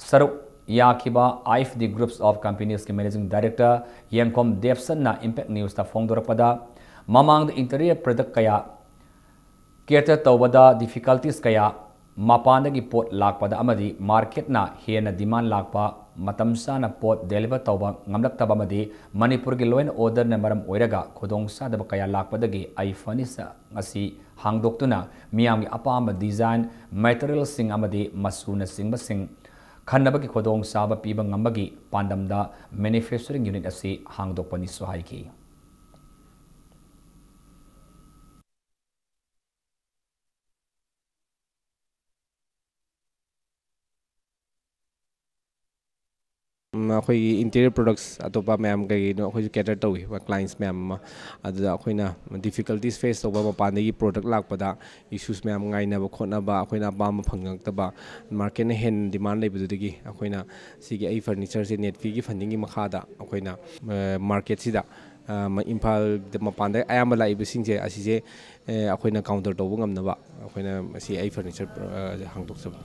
ꯁꯔꯨꯛ ꯌꯥꯈꯤꯕ IFD Groups of Companies ꯀꯤ Managing Director ꯌꯦꯡꯈꯣꯝ ꯗꯦꯕꯁꯟꯅ Impact News ꯇ ꯐꯣꯡꯗꯣꯔꯛꯄꯗ, ꯃꯃꯥꯡꯗ interior product ꯀꯌꯥ cater ꯇꯧꯕꯗ difficulties ꯀꯌꯥ, ꯃꯄꯥꯟꯗꯒꯤ ꯄꯣꯠ ꯂꯥꯛꯄꯗ ꯑꯃꯗꯤ market ꯅ ꯍꯦꯟꯅ demand ꯂꯥꯛꯄ, ꯃꯇꯝ ꯆꯥꯅ ꯄꯣꯠ deliver ꯇꯧꯕ ꯉꯝꯂꯛꯇꯕ ꯑꯃꯗꯤ ꯃꯅꯤꯄꯨꯔꯒꯤ law and order ꯅ ꯃꯔꯝ ꯑꯣꯏꯔꯒ ꯈꯨꯗꯣꯡꯆꯥꯗꯕ ꯀꯌꯥ ꯂꯥꯛꯄꯗꯒꯤ ꯑꯩ furniture ꯑꯁꯤ ꯍꯥꯡꯗꯣꯛꯇꯨꯅ ꯃꯤꯌꯥꯝꯒꯤ ꯑꯄꯥꯝꯕ design, material ꯁꯤꯡ ꯑꯃꯗꯤ ꯃꯆꯨꯅꯆꯤꯡꯕꯁꯤꯡ ꯈꯟꯅꯕꯒꯤ ꯈꯨꯗꯣꯡꯆꯥꯕ ꯄꯤꯕ ꯉꯝꯕꯒꯤ ꯄꯥꯟꯗꯝꯗ manufacturing unit ꯑꯁꯤ ꯍꯥꯡꯗꯣꯛꯄꯅꯤꯁꯨ ꯍꯥꯏꯈꯤ꯫ ꯎꯝ, ꯑꯩꯈꯣꯏꯒꯤ interior products ꯑꯇꯣꯞꯄ ꯃꯌꯥꯝ ꯀꯩꯀꯩꯅꯣ ꯑꯩꯈꯣꯏꯁꯨ cater ꯇꯧꯏ, clients ꯃꯌꯥꯝ ꯑꯃ꯫ ꯑꯗꯨꯗ ꯑꯩꯈꯣꯏꯅ difficulties face ꯇꯧꯕ, ꯃꯄꯥꯟꯗꯒꯤ product ꯂꯥꯛꯄꯗ issues ꯃꯌꯥꯝ ꯉꯥꯏꯅꯕ ꯈꯣꯠꯅꯕ, ꯑꯩꯈꯣꯏꯅ ꯑꯄꯥꯝꯕ ꯐꯪꯉꯛꯇꯕ, market ꯅ ꯍꯦꯟꯅ demand ꯂꯩꯕꯗꯨꯗꯒꯤ ꯑꯩꯈꯣꯏꯅ ꯁꯤꯒꯤ ꯑꯩ furniture ꯁꯦ NEDFI ꯒꯤ funding ꯒꯤ ꯃꯈꯥꯗ ꯑꯩꯈꯣꯏꯅ, ꯑ, market ꯁꯤꯗ, ꯑ, ꯃ-, ꯏꯝꯐꯥꯜꯗ ꯃꯄꯥꯟꯗ ꯑꯌꯥꯝꯕ ꯂꯥꯛꯏꯕꯁꯤꯡꯁꯦ ꯑꯁꯤꯁꯦ, ꯑ, ꯑꯩꯈꯣꯏꯅ counter ꯇꯧꯕ ꯉꯝꯅꯕ ꯑꯩꯈꯣꯏꯅ ꯃꯁꯤ ꯑꯩ furniture, ꯑ, ꯍꯥꯡꯗꯣꯛꯆꯕꯅꯤ꯫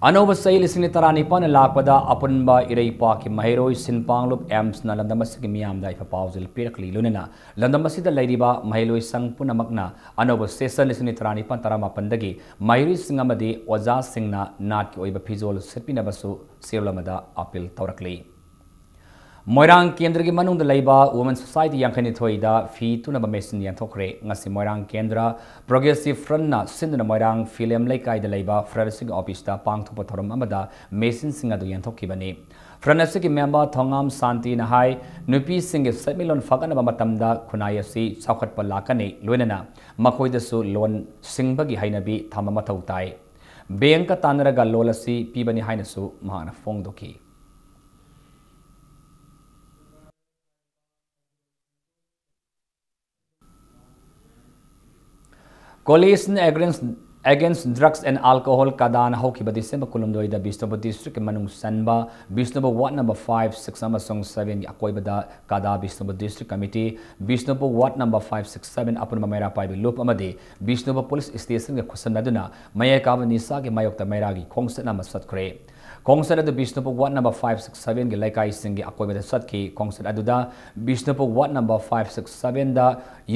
ꯑꯅꯧꯕ ꯆꯍꯤ ꯂꯤꯁꯤꯡ ꯑꯅꯤ ꯇꯔꯥꯅꯤꯄꯥꯟ ꯂꯥꯛꯄꯗ ꯑꯄꯨꯟꯕ ꯏꯔꯩꯄꯥꯛꯀꯤ ꯃꯍꯩꯔꯣꯏ ꯁꯤꯟ ꯄꯥꯡꯂꯨꯞ AIMS ꯅ ꯂꯝꯗꯝ ꯑꯁꯤꯒꯤ ꯃꯤꯌꯥꯝꯗ ꯌꯥꯏꯐ ꯄꯥꯎꯖꯦꯜ ꯄꯤꯔꯛꯂꯤ꯫ ꯂꯣꯏꯅꯅ ꯂꯝꯗꯝ ꯑꯁꯤꯗ ꯂꯩꯔꯤꯕ ꯃꯍꯩꯂꯣꯏꯁꯪ ꯄꯨꯝꯅꯃꯛꯅ ꯑꯅꯧꯕ session ꯂꯤꯁꯤꯡ ꯑꯅꯤ ꯇꯔꯥꯅꯤꯄꯥꯟ ꯇꯔꯥꯃꯥꯄꯟꯗꯒꯤ ꯃꯍꯩꯔꯣꯏꯁꯤꯡ ꯑꯃꯗꯤ ꯑꯣꯖꯥꯁꯤꯡꯅ ꯅꯥꯠꯀꯤ ꯑꯣꯏꯕ ꯐꯤꯖꯣꯜ ꯁꯦꯠꯄꯤꯅꯕꯁꯨ ꯆꯦꯔꯣꯜ ꯑꯃꯗ appeal ꯇꯧꯔꯛꯂꯤ꯫ ꯃꯣꯏꯔꯥꯡ ꯀꯦꯟꯗ꯭ꯔꯒꯤ ꯃꯅꯨꯡꯗ ꯂꯩꯕ Women Society ꯌꯥꯡꯈꯩꯅꯤꯊꯣꯏꯗ ꯐꯤ ꯇꯨꯅꯕ machine ꯌꯦꯟꯊꯣꯛꯈ꯭ꯔꯦ꯫ ꯉꯁꯤ ꯃꯣꯏꯔꯥꯡ ꯀꯦꯟꯗ꯭ꯔ Progressive Front ꯅ ꯁꯤꯟꯗꯨꯅ ꯃꯣꯏꯔꯥꯡ ꯐꯤꯂꯦꯝ ꯂꯩꯀꯥꯏꯗ ꯂꯩꯕ Front ꯑꯁꯤꯒꯤ office ꯇ ꯄꯥꯡꯊꯣꯛꯄ ꯊꯧꯔꯝ ꯑꯃꯗ machine ꯁꯤꯡ ꯑꯗꯨ ꯌꯦꯟꯊꯣꯛꯈꯤꯕꯅꯤ꯫ Front ꯑꯁꯤꯒꯤ member ꯊꯣꯉꯥꯝ ꯁꯥꯟꯇꯤꯅ ꯍꯥꯏ, ꯅꯨꯄꯤꯁꯤꯡꯒꯤ ꯁꯦꯟꯃꯤꯠꯂꯣꯟ ꯐꯒꯠꯅꯕ ꯃꯇꯝꯗ ꯈꯨꯟꯅꯥꯏ ꯑꯁꯤ ꯆꯥꯎꯈꯠꯄ ꯂꯥꯛꯀꯅꯤ, ꯂꯣꯏꯅꯅ ꯃꯈꯣꯏꯗꯁꯨ ꯂꯣꯟ ꯁꯤꯡꯕꯒꯤ ꯍꯩꯅꯕꯤ ꯊꯝꯕ ꯃꯊꯧ ꯇꯥꯏ꯫ Bank ꯀ ꯇꯥꯟꯅꯔꯒ ꯂꯣꯟ ꯑꯁꯤ ꯄꯤꯕꯅꯤ ꯍꯥꯏꯅꯁꯨ ꯃꯍꯥꯛꯅ ꯐꯣꯡꯗꯣꯛꯈꯤ꯫ Coalition against Against Drugs and Alcohol ꯀꯗꯥꯅ ꯍꯧꯈꯤꯕ December ꯀꯨꯟꯍꯨꯝꯗꯣꯏꯗ ꯕꯤꯁꯅꯨꯄꯨꯔ district ꯀꯤ ꯃꯅꯨꯡ ꯆꯟꯕ Bishnupur ward number five, six ꯑꯃꯁꯨꯡ seven ꯒꯤ ꯑꯀꯣꯏꯕꯗ ꯀꯗꯥ Bishnupur district committee, Bishnupur ward number five, six, seven ꯑꯄꯨꯟꯕ ꯃꯩꯔꯥ ꯄꯥꯏꯕꯤ ꯂꯨꯞ ꯑꯃꯗꯤ ꯕꯤꯁꯅꯨꯄꯨꯔ police station ꯒ ꯈꯨꯠꯁꯝꯅꯗꯨꯅ ꯃꯌꯥꯏ ꯀꯥꯕ ꯅꯤꯁꯥꯒꯤ ꯃꯥꯌꯣꯛꯇ ꯃꯩꯔꯥꯒꯤ ꯈꯣꯡꯆꯠ ꯑꯃ ꯆꯠꯈ꯭ꯔꯦ꯫ ꯈꯣꯡꯆꯠ ꯑꯗꯨ Bishnupur ward number five, six, seven ꯒꯤ ꯂꯩꯀꯥꯏꯁꯤꯡꯒꯤ ꯑꯀꯣꯏꯕꯗ ꯆꯠꯈꯤ꯫ ꯈꯣꯡꯆꯠ ꯑꯗꯨꯗ Bishnupur ward number five, six, seven ꯗ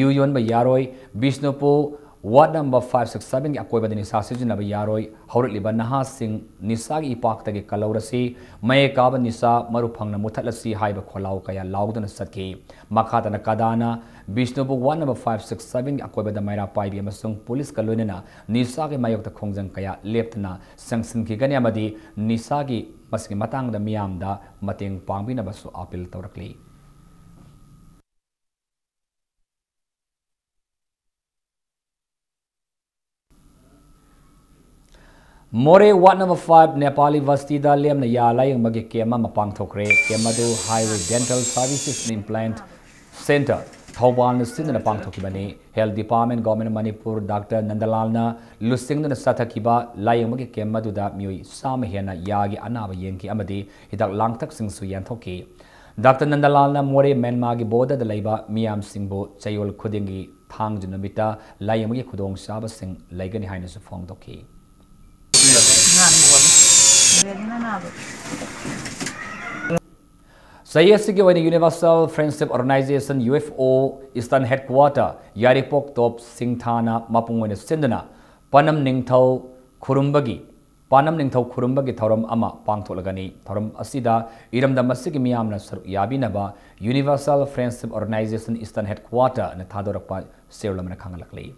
ꯌꯨ ꯌꯣꯟꯕ ꯌꯥꯔꯣꯏ, Bishnupur ward number five, six, seven ꯒꯤ ꯑꯀꯣꯏꯕꯗ ꯅꯤꯁꯥ ꯁꯤꯖꯤꯟꯅꯕ ꯌꯥꯔꯣꯏ, ꯍꯧꯔꯛꯂꯤꯕ ꯅꯍꯥꯁꯤꯡ ꯅꯤꯁꯥꯒꯤ ꯏꯄꯥꯛꯇꯒꯤ ꯀꯜꯍꯧꯔꯁꯤ, ꯃꯌꯦꯛ ꯀꯥꯕ ꯅꯤꯁꯥ ꯃꯔꯨ ꯐꯪꯅ ꯃꯨꯊꯠꯂꯁꯤ ꯍꯥꯏꯕ ꯈꯣꯜꯂꯥꯎ ꯀꯌꯥ ꯂꯥꯎꯗꯨꯅ ꯆꯠꯈꯤ꯫ ꯃꯈꯥ ꯇꯥꯅ ꯀꯗꯥꯅ Bishnupur ward number five, six, seven ꯒꯤ ꯑꯀꯣꯏꯕꯗ ꯃꯩꯔꯥ ꯄꯥꯏꯕꯤ ꯑꯃꯁꯨꯡ police ꯀ ꯂꯣꯏꯅꯅ ꯅꯤꯁꯥꯒꯤ ꯃꯥꯌꯣꯛꯇ ꯈꯣꯡꯖꯪ ꯀꯌꯥ ꯂꯦꯞꯇꯅ ꯆꯪꯁꯤꯟꯈꯤꯒꯅꯤ ꯑꯃꯗꯤ ꯅꯤꯁꯥꯒꯤ ꯃꯁꯤꯒꯤ ꯃꯇꯥꯡꯗ ꯃꯤꯌꯥꯝꯗ ꯃꯇꯦꯡ ꯄꯥꯡꯕꯤꯅꯕꯁꯨ appeal ꯇꯧꯔꯛꯂꯤ꯫ ꯃꯣꯔꯦ ward number five ꯅꯦꯄꯥꯂꯤ ꯕꯁꯇꯤꯗ ꯂꯦꯝꯅ ꯌꯥ ꯂꯥꯌꯦꯡꯕꯒꯤ camp ꯑꯃ ꯄꯥꯡꯊꯣꯛꯈ꯭ꯔꯦ꯫ Camp ꯑꯗꯨ Highway Dental Services and Implant Center, ꯊꯧꯕꯥꯜꯅ ꯁꯤꯟꯗꯨꯅ ꯄꯥꯡꯊꯣꯛꯈꯤꯕꯅꯤ꯫ Health Department, Government of Manipur, Doctor ꯅꯟꯗꯂꯥꯜꯅ ꯂꯨꯆꯤꯡꯗꯨꯅ ꯆꯠꯊꯈꯤꯕ ꯂꯥꯌꯦꯡꯕꯒꯤ camp ꯑꯗꯨꯗ ꯃꯤꯑꯣꯏ ꯆꯥꯝꯃ ꯍꯦꯟꯅ ꯌꯥꯒꯤ ꯑꯅꯥꯕ ꯌꯦꯡꯈꯤ ꯑꯃꯗꯤ ꯍꯤꯗꯥꯛ ꯂꯥꯡꯊꯛꯁꯤꯡꯁꯨ ꯌꯦꯟꯊꯣꯛꯈꯤ꯫ ꯗꯥꯛꯇꯔ ꯅꯟꯗꯂꯥꯜꯅ ꯃꯣꯔꯦ ꯃ꯭ꯌꯥꯟꯃꯥꯔꯒꯤ border ꯗ ꯂꯩꯕ ꯃꯤꯌꯥꯝꯁꯤꯡꯕꯨ ꯆꯌꯣꯜ ꯈꯨꯗꯤꯡꯒꯤ ꯊꯥꯡꯖ ꯅꯨꯃꯤꯠꯇ ꯂꯥꯌꯦꯡꯕꯒꯤ ꯈꯨꯗꯣꯡꯆꯥꯕꯁꯤꯡ ꯂꯩꯒꯅꯤ ꯍꯥꯏꯅꯁꯨ ꯐꯣꯡꯗꯣꯛꯈꯤ꯫ ꯆꯍꯤ ꯑꯁꯤꯒꯤ ꯑꯣꯏꯅ Universal Friendship Organization, U F O, Eastern Headquarter, ꯌꯥꯏꯔꯤꯄꯣꯛ ꯇꯣꯞ ꯁꯤꯡꯊꯥꯅ ꯃꯄꯨꯡ ꯑꯣꯏꯅ ꯁꯤꯟꯗꯨꯅ ꯄꯅꯝ ꯅꯤꯡꯊꯧ ꯈꯨꯔꯨꯝꯕꯒꯤ, ꯄꯥꯅꯝ ꯅꯤꯡꯊꯧ ꯈꯨꯔꯨꯝꯕꯒꯤ ꯊꯧꯔꯝ ꯑꯃ ꯄꯥꯡꯊꯣꯛꯂꯒꯅꯤ꯫ ꯊꯧꯔꯝ ꯑꯁꯤꯗ ꯏꯔꯝꯗꯝ ꯑꯁꯤꯒꯤ ꯃꯤꯌꯥꯝꯅ ꯁꯔꯨꯛ ꯌꯥꯕꯤꯅꯕ Universal Friendship Organization, Eastern Headquarter ꯅ ꯊꯥꯗꯣꯔꯛꯄ ꯆꯦꯔꯣꯜ ꯑꯃꯅ ꯈꯪꯍꯜꯂꯛꯂꯤ꯫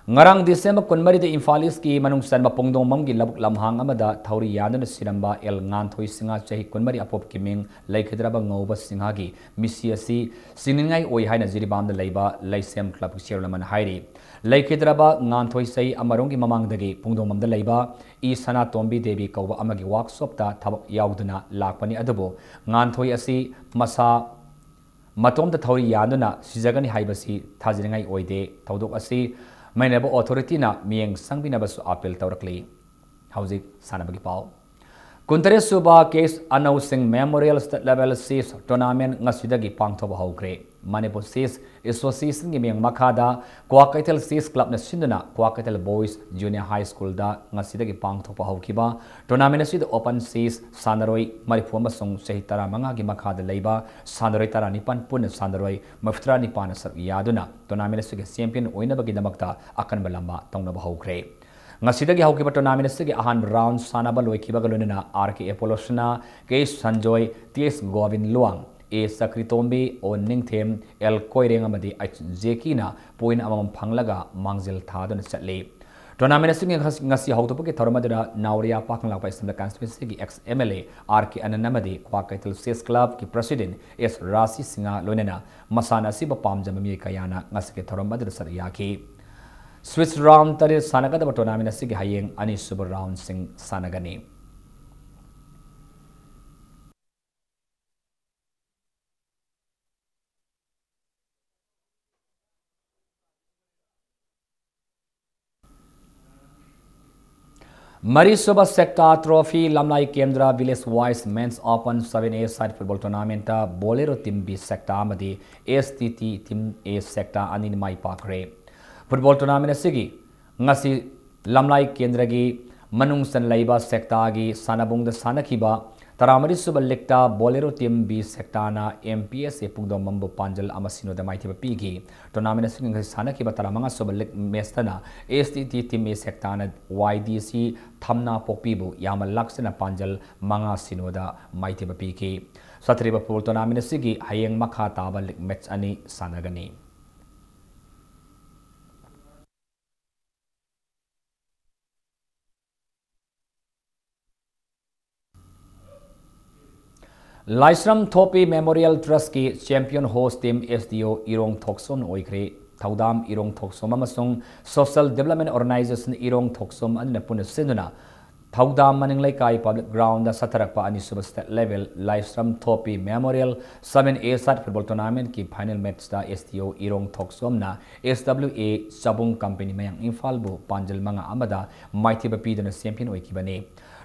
ꯉꯔꯥꯡ December ꯀꯨꯟꯃꯔꯤꯗ ꯏꯝꯐꯥꯜ ꯏꯁꯀꯤ ꯃꯅꯨꯡ ꯆꯟꯕ ꯄꯨꯡꯗꯣꯡꯕꯝꯒꯤ ꯂꯧꯕꯨꯛ ꯂꯝꯍꯥꯡ ꯑꯃꯗ ꯊꯧꯔꯤ ꯌꯥꯟꯗꯨꯅ ꯁꯤꯔꯝꯕ ꯑꯦꯜ ꯉꯥꯟꯊꯣꯏ ꯁꯤꯡꯍ, ꯆꯍꯤ ꯀꯨꯟꯃꯔꯤ, ꯑꯄꯣꯛꯀꯤ ꯃꯤꯡ ꯂꯩꯈꯤꯗ꯭ꯔꯕ ꯉꯧꯕ ꯁꯤꯡꯍꯒꯤ ꯃꯤꯁꯤ ꯑꯁꯤ ꯁꯤꯡꯅꯤꯡꯉꯥꯏ ꯑꯣꯏ ꯍꯥꯏꯅ ꯖꯤꯔꯤꯕꯥꯝꯗ ꯂꯩꯕ ꯂꯩꯁꯦꯝ club chairman ꯑꯃꯅ ꯍꯥꯏꯔꯤ꯫ ꯂꯩꯈꯤꯗ꯭ꯔꯕ ꯉꯥꯟꯊꯣꯏ ꯆꯍꯤ ꯑꯃꯔꯣꯝꯒꯤ ꯃꯃꯥꯡꯗꯒꯤ ꯄꯨꯡꯗꯣꯡꯕꯝꯗ ꯂꯩꯕ ꯏ ꯁꯅꯥꯇꯣꯝꯕꯤ ꯗꯦꯕꯤ ꯀꯧꯕ ꯑꯃꯒꯤ workshopꯇ ꯊꯕꯛ ꯌꯥꯎꯗꯨꯅ ꯂꯥꯛꯄꯅꯤ꯫ ꯑꯗꯨꯕꯨ ꯉꯥꯟꯊꯣꯏ ꯑꯁꯤ ꯃꯁꯥ ꯃꯇꯣꯝꯇ ꯊꯧꯔꯤ ꯌꯥꯟꯗꯨꯅ ꯁꯤꯖꯒꯅꯤ ꯍꯥꯏꯕꯁꯤ ꯊꯥꯖꯅꯤꯡꯉꯥꯏ ꯑꯣꯏꯗꯦ꯫ ꯊꯧꯗꯣꯛ ꯑꯁꯤ ꯃꯩꯅꯕ authorityꯅ ꯃꯤꯠꯌꯦꯡ ꯆꯪꯕꯤꯅꯕꯁꯨ appeal ꯇꯧꯔꯛꯂꯤ꯫ ꯍꯧꯖꯤꯛ ꯁꯥꯟꯅꯕꯒꯤ ꯄꯥꯎ꯫ ꯀꯨꯟꯇꯔꯦꯠ ꯁꯨꯕ ꯀꯦ ꯑꯦꯁ ꯑꯅꯧ ꯁꯤꯡ Memorial State Level Chess Tournament ꯉꯁꯤꯗꯒꯤ ꯄꯥꯡꯊꯣꯛꯄ ꯍꯧꯈ꯭ꯔꯦ꯫ ꯃꯅꯤꯄꯨꯔ Chess Associationꯒꯤ ꯃꯤꯠꯌꯦꯡ ꯃꯈꯥꯗ ꯀ꯭ꯋꯥꯀꯩꯊꯦꯜ Chess Clubꯅ ꯁꯤꯟꯗꯨꯅ ꯀ꯭ꯋꯥꯀꯩꯊꯦꯜ Boys Junior High Schoolꯗ ꯉꯁꯤꯗꯒꯤ ꯄꯥꯡꯊꯣꯛꯄ ꯍꯧꯈꯤꯕ tournament ꯑꯁꯤꯗ open chess ꯁꯥꯟꯅꯔꯣꯏ ꯃꯔꯤꯐꯨ ꯑꯃꯁꯨꯡ ꯆꯍꯤ ꯇꯔꯥꯃꯉꯥꯒꯤ ꯃꯈꯥꯗ ꯂꯩꯕ ꯁꯥꯟꯅꯔꯣꯏ ꯇꯔꯥꯅꯤꯄꯥꯟ ꯄꯨꯟꯅ ꯁꯥꯟꯅꯔꯣꯏ ꯃꯔꯤꯐꯨꯇꯔꯥꯅꯤꯄꯥꯟꯅ ꯁꯔꯨꯛ ꯌꯥꯗꯨꯅ tournament ꯑꯁꯤꯒꯤ champion ꯑꯣꯏꯅꯕꯒꯤꯗꯃꯛꯇ ꯑꯀꯟꯕ ꯂꯝꯕꯥ ꯇꯧꯅꯕ ꯍꯧꯈ꯭ꯔꯦ꯫ ꯉꯁꯤꯗꯒꯤ ꯍꯧꯈꯤꯕ tournament ꯑꯁꯤꯒꯤ ꯑꯍꯥꯟꯕ round ꯁꯥꯟꯅꯕ ꯂꯣꯏꯈꯤꯕꯒ ꯂꯣꯏꯅꯅ ꯑꯥꯔ ꯀꯦ ꯑꯦꯄꯣꯂꯣꯁꯅ ꯀꯦ ꯁꯟꯖꯣꯏ, ꯇꯤ ꯑꯦꯁ ꯒꯣꯕꯤꯟ ꯂꯨꯋꯥꯡ, ꯑꯦ ꯆꯀ꯭ꯔꯤꯇꯣꯝꯕꯤ, ꯑꯣ ꯅꯤꯡꯊꯦꯝ, ꯑꯦꯜ ꯀꯣꯏꯔꯦꯡ ꯑꯃꯗꯤ ꯑꯩꯆ ꯖꯦꯀꯤꯅ point ꯑꯃꯃꯝ ꯐꯪꯂꯒ ꯃꯥꯡꯖꯤꯜ ꯊꯥꯗꯨꯅ ꯆꯠꯂꯤ꯫ Tournament ꯑꯁꯤꯒꯤ ꯉꯁ-, ꯉꯁꯤ ꯍꯧꯗꯣꯛꯄꯒꯤ ꯊꯧꯔꯝ ꯑꯗꯨꯗ ꯅꯥꯎꯔꯤꯌꯥ ꯄꯥꯈꯪꯂꯥꯛꯄ Assembly Constituencyꯒꯤ ex M L A R K Anand ꯑꯃꯗꯤ ꯀ꯭ꯋꯥꯀꯩꯊꯦꯜ Chess Clubꯀꯤ President ꯑꯦꯁ ꯔꯥꯁꯤ ꯁꯤꯡꯍ ꯂꯣꯏꯅꯅ ꯃꯁꯥꯟꯅ ꯑꯁꯤꯕꯨ ꯄꯥꯝꯖꯕ ꯃꯤꯑꯣꯏ ꯀꯌꯥꯅ ꯉꯁꯤꯒꯤ ꯊꯧꯔꯝ ꯑꯗꯨꯗ ꯁꯔꯨꯛ ꯌꯥꯈꯤ꯫ Swiss round ꯇꯔꯦꯠ ꯁꯥꯟꯅꯒꯗꯕ tournament ꯑꯁꯤꯒꯤ ꯍꯌꯦꯡ ꯑꯅꯤꯁꯨꯕ roundꯁꯤꯡ ꯁꯥꯟꯅꯒꯅꯤ꯫ ꯃꯔꯤꯁꯨꯕ Sector Trophy ꯂꯝꯂꯥꯏ ꯀꯦꯟꯗ꯭ꯔ Village Wise Men's Open seven A side football tournamentꯇ Bolero Team B Sector ꯑꯃꯗꯤ S T T Team A Sector ꯑꯅꯤꯅ ꯃꯥꯏ ꯄꯥꯛꯈ꯭ꯔꯦ꯫ Football tournament ꯑꯁꯤꯒꯤ ꯉꯁꯤ ꯂꯝꯂꯥꯏ ꯀꯦꯟꯗ꯭ꯔꯒꯤ ꯃꯅꯨꯡ ꯆꯟ ꯂꯩꯕ sectorꯒꯤ ꯁꯥꯟꯅꯕꯨꯡꯗ ꯁꯥꯟꯅꯈꯤꯕ ꯇꯔꯥꯃꯔꯤꯁꯨꯕ leagueꯇ Bolero Team B Sectorꯅ M P S A ꯄꯨꯡꯗꯣꯡꯕꯝꯕꯨ ꯄꯥꯟꯖꯜ ꯑꯃ ꯁꯤꯅꯣꯗ ꯃꯥꯏꯊꯤꯕ ꯄꯤꯈꯤ꯫ Tournament ꯑꯁꯤꯒꯤ ꯉꯁꯤ ꯁꯥꯟꯅꯈꯤꯕ ꯇꯔꯥꯃꯉꯥꯁꯨꯕ league matchꯇꯅ S T T Team A Sectorꯅ Y D C ꯊꯝꯅꯥꯄꯣꯛꯄꯤꯕꯨ ꯌꯥꯝꯅ ꯂꯥꯛꯆꯅ ꯄꯥꯟꯖꯜ ꯃꯉꯥ ꯁꯤꯅꯣꯗ ꯃꯥꯏꯊꯤꯕ ꯄꯤꯈꯤ꯫ ꯆꯠꯊꯔꯤꯕ football tournament ꯑꯁꯤꯒꯤ ꯍꯌꯦꯡ ꯃꯈꯥ ꯇꯥꯕ league match ꯑꯅꯤ ꯁꯥꯟꯅꯒꯅꯤ꯫ ꯂꯥꯏꯁ꯭ꯔꯝ ꯊꯣꯄꯤ Memorial Trust ꯀꯤ Champion Host Team S D O ꯏꯔꯣꯡ ꯊꯣꯛꯆꯣꯝꯅ ꯑꯣꯏꯈ꯭ꯔꯦ꯫ ꯊꯧꯗꯥꯝ ꯏꯔꯣꯡ ꯊꯣꯛꯆꯣꯝ ꯑꯃꯁꯨꯡ Social Development Organization ꯏꯔꯣꯡ ꯊꯣꯛꯆꯣꯝ ꯑꯅꯤꯅ ꯄꯨꯟꯅ ꯁꯤꯟꯗꯨꯅ ꯊꯧꯗꯥꯝ ꯃꯅꯤꯡ ꯂꯩꯀꯥꯏ Public Ground ꯗ ꯆꯠꯊꯔꯛꯄ ꯑꯅꯤꯁꯨꯕ State Level Laishram ꯊꯣꯄꯤ Memorial Seven A Side Football Tournament ꯀꯤ Final Match ꯇ S D O ꯏꯔꯣꯡ ꯊꯣꯛꯆꯣꯝꯅ S W A ꯆꯕꯨꯡ Company ꯃꯌꯥꯡ ꯏꯝꯐꯥꯜꯕꯨ ꯄꯥꯟꯖꯜ ꯃꯉꯥ ꯑꯃꯗ ꯃꯥꯏꯊꯤꯕ ꯄꯤꯗꯨꯅ champion ꯑꯣꯏꯈꯤꯕꯅꯤ꯫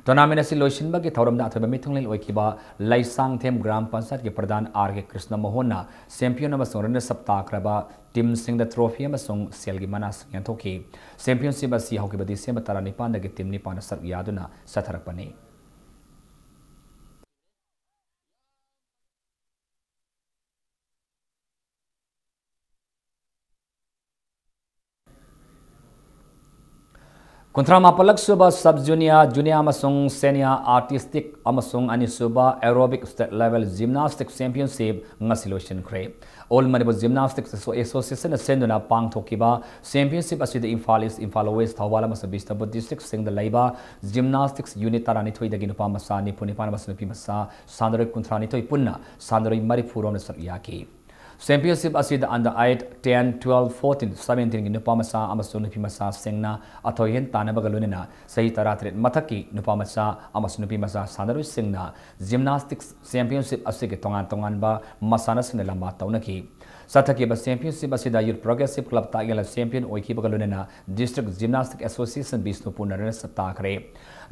Tournament ꯑꯁꯤ ꯂꯣꯏꯁꯤꯟꯕꯒꯤ ꯊꯧꯔꯝꯗ ꯑꯊꯣꯏꯕ ꯃꯤꯊꯨꯡꯂꯦꯟ ꯑꯣꯏꯈꯤꯕ ꯂꯩꯁꯥꯡꯊꯦꯝ ꯒ꯭ꯔꯥꯝ ꯄꯟꯆꯥꯌꯠꯀꯤ ꯄ꯭ꯔꯙꯥꯟ R K ꯀ꯭ꯔꯤꯁꯅ ꯃꯣꯍꯟꯅ champion ꯑꯃꯁꯨꯡ runners up ꯇꯥꯈ꯭ꯔꯕ team ꯁꯤꯡꯗ trophy ꯑꯃꯁꯨꯡ ꯁꯦꯜꯒꯤ ꯃꯅꯥꯁꯤꯡ ꯌꯦꯟꯊꯣꯛꯈꯤ꯫ Championship ꯑꯁꯤ ꯍꯧꯈꯤꯕ December ꯇꯔꯥꯅꯤꯄꯥꯟꯗꯒꯤ team ꯅꯤꯄꯥꯟꯅ ꯁꯔꯨꯛ ꯌꯥꯗꯨꯅ ꯆꯠꯊꯔꯛꯄꯅꯤ꯫ ꯀꯨꯟꯊ꯭ꯔꯥ ꯃꯥꯄꯜꯂꯛ ꯁꯨꯕ Sub Junior, Junior ꯑꯃꯁꯨꯡ Senior Artistic ꯑꯃꯁꯨꯡ ꯑꯅꯤꯁꯨꯕ Aerobic State Level Gymnastic Championship ꯉꯁꯤ ꯂꯣꯏꯁꯤꯟꯈ꯭ꯔꯦ꯫ All Manipur Gymnastics Asso-, Association ꯅ ꯁꯤꯟꯗꯨꯅ ꯄꯥꯡꯊꯣꯛꯈꯤꯕ championship ꯑꯁꯤꯗ ꯏꯝꯐꯥꯜ East, ꯏꯝꯐꯥꯜ West, ꯊꯧꯕꯥꯜ ꯑꯃꯁꯨꯡ ꯕꯤꯁꯅꯨꯄꯨꯔ district ꯁꯤꯡꯗ ꯂꯩꯕ gymnastics unit ꯇꯔꯥꯅꯤꯊꯣꯏꯗꯒꯤ ꯅꯨꯄꯥ ꯃꯆꯥ ꯅꯤꯐꯨ ꯅꯤꯄꯥꯟ ꯑꯃꯁꯨꯡ ꯅꯨꯄꯤ ꯃꯆꯥ ꯁꯥꯟꯅꯔꯣꯏ ꯀꯨꯟꯊ꯭ꯔꯥꯅꯤꯊꯣꯏ ꯄꯨꯟꯅ ꯁꯥꯟꯅꯔꯣꯏ ꯃꯔꯤꯐꯨ ꯔꯣꯝꯅ ꯁꯔꯨꯛ ꯌꯥꯈꯤ꯫ Championship ꯑꯁꯤꯗ under eight, ten, twelve, fourteen, seventeen ꯒꯤ ꯅꯨꯄꯥ ꯃꯆꯥ ꯑꯃꯁꯨꯡ ꯅꯨꯄꯤ ꯃꯆꯥꯁꯤꯡꯅ ꯑꯊꯣꯏ ꯑꯍꯦꯟ ꯇꯥꯟꯅꯕꯒ ꯂꯣꯏꯅꯅ ꯆꯍꯤ ꯇꯔꯥꯇꯔꯦꯠ ꯃꯊꯛꯀꯤ ꯅꯨꯄꯥ ꯃꯆꯥ ꯑꯃꯁꯨꯡ ꯅꯨꯄꯤ ꯃꯆꯥ ꯁꯥꯟꯅꯔꯣꯏꯁꯤꯡꯅ gymnastics championship ꯑꯁꯤꯒꯤ ꯇꯣꯉꯥꯟ ꯇꯣꯉꯥꯟꯕ ꯃꯁꯥꯟꯅꯁꯤꯡꯗ ꯂꯝꯕꯥ ꯇꯧꯅꯈꯤ꯫ ꯆꯠꯊꯈꯤꯕ championship ꯑꯁꯤꯗ Youth Progressive Club ꯇꯥꯛꯌꯦꯜꯅ champion ꯑꯣꯏꯈꯤꯕꯒ ꯂꯣꯏꯅꯅ District Gymnastic Association ꯕꯤꯁꯅꯨꯄꯨꯔꯅ runners up ꯇꯥꯈ꯭ꯔꯦ꯫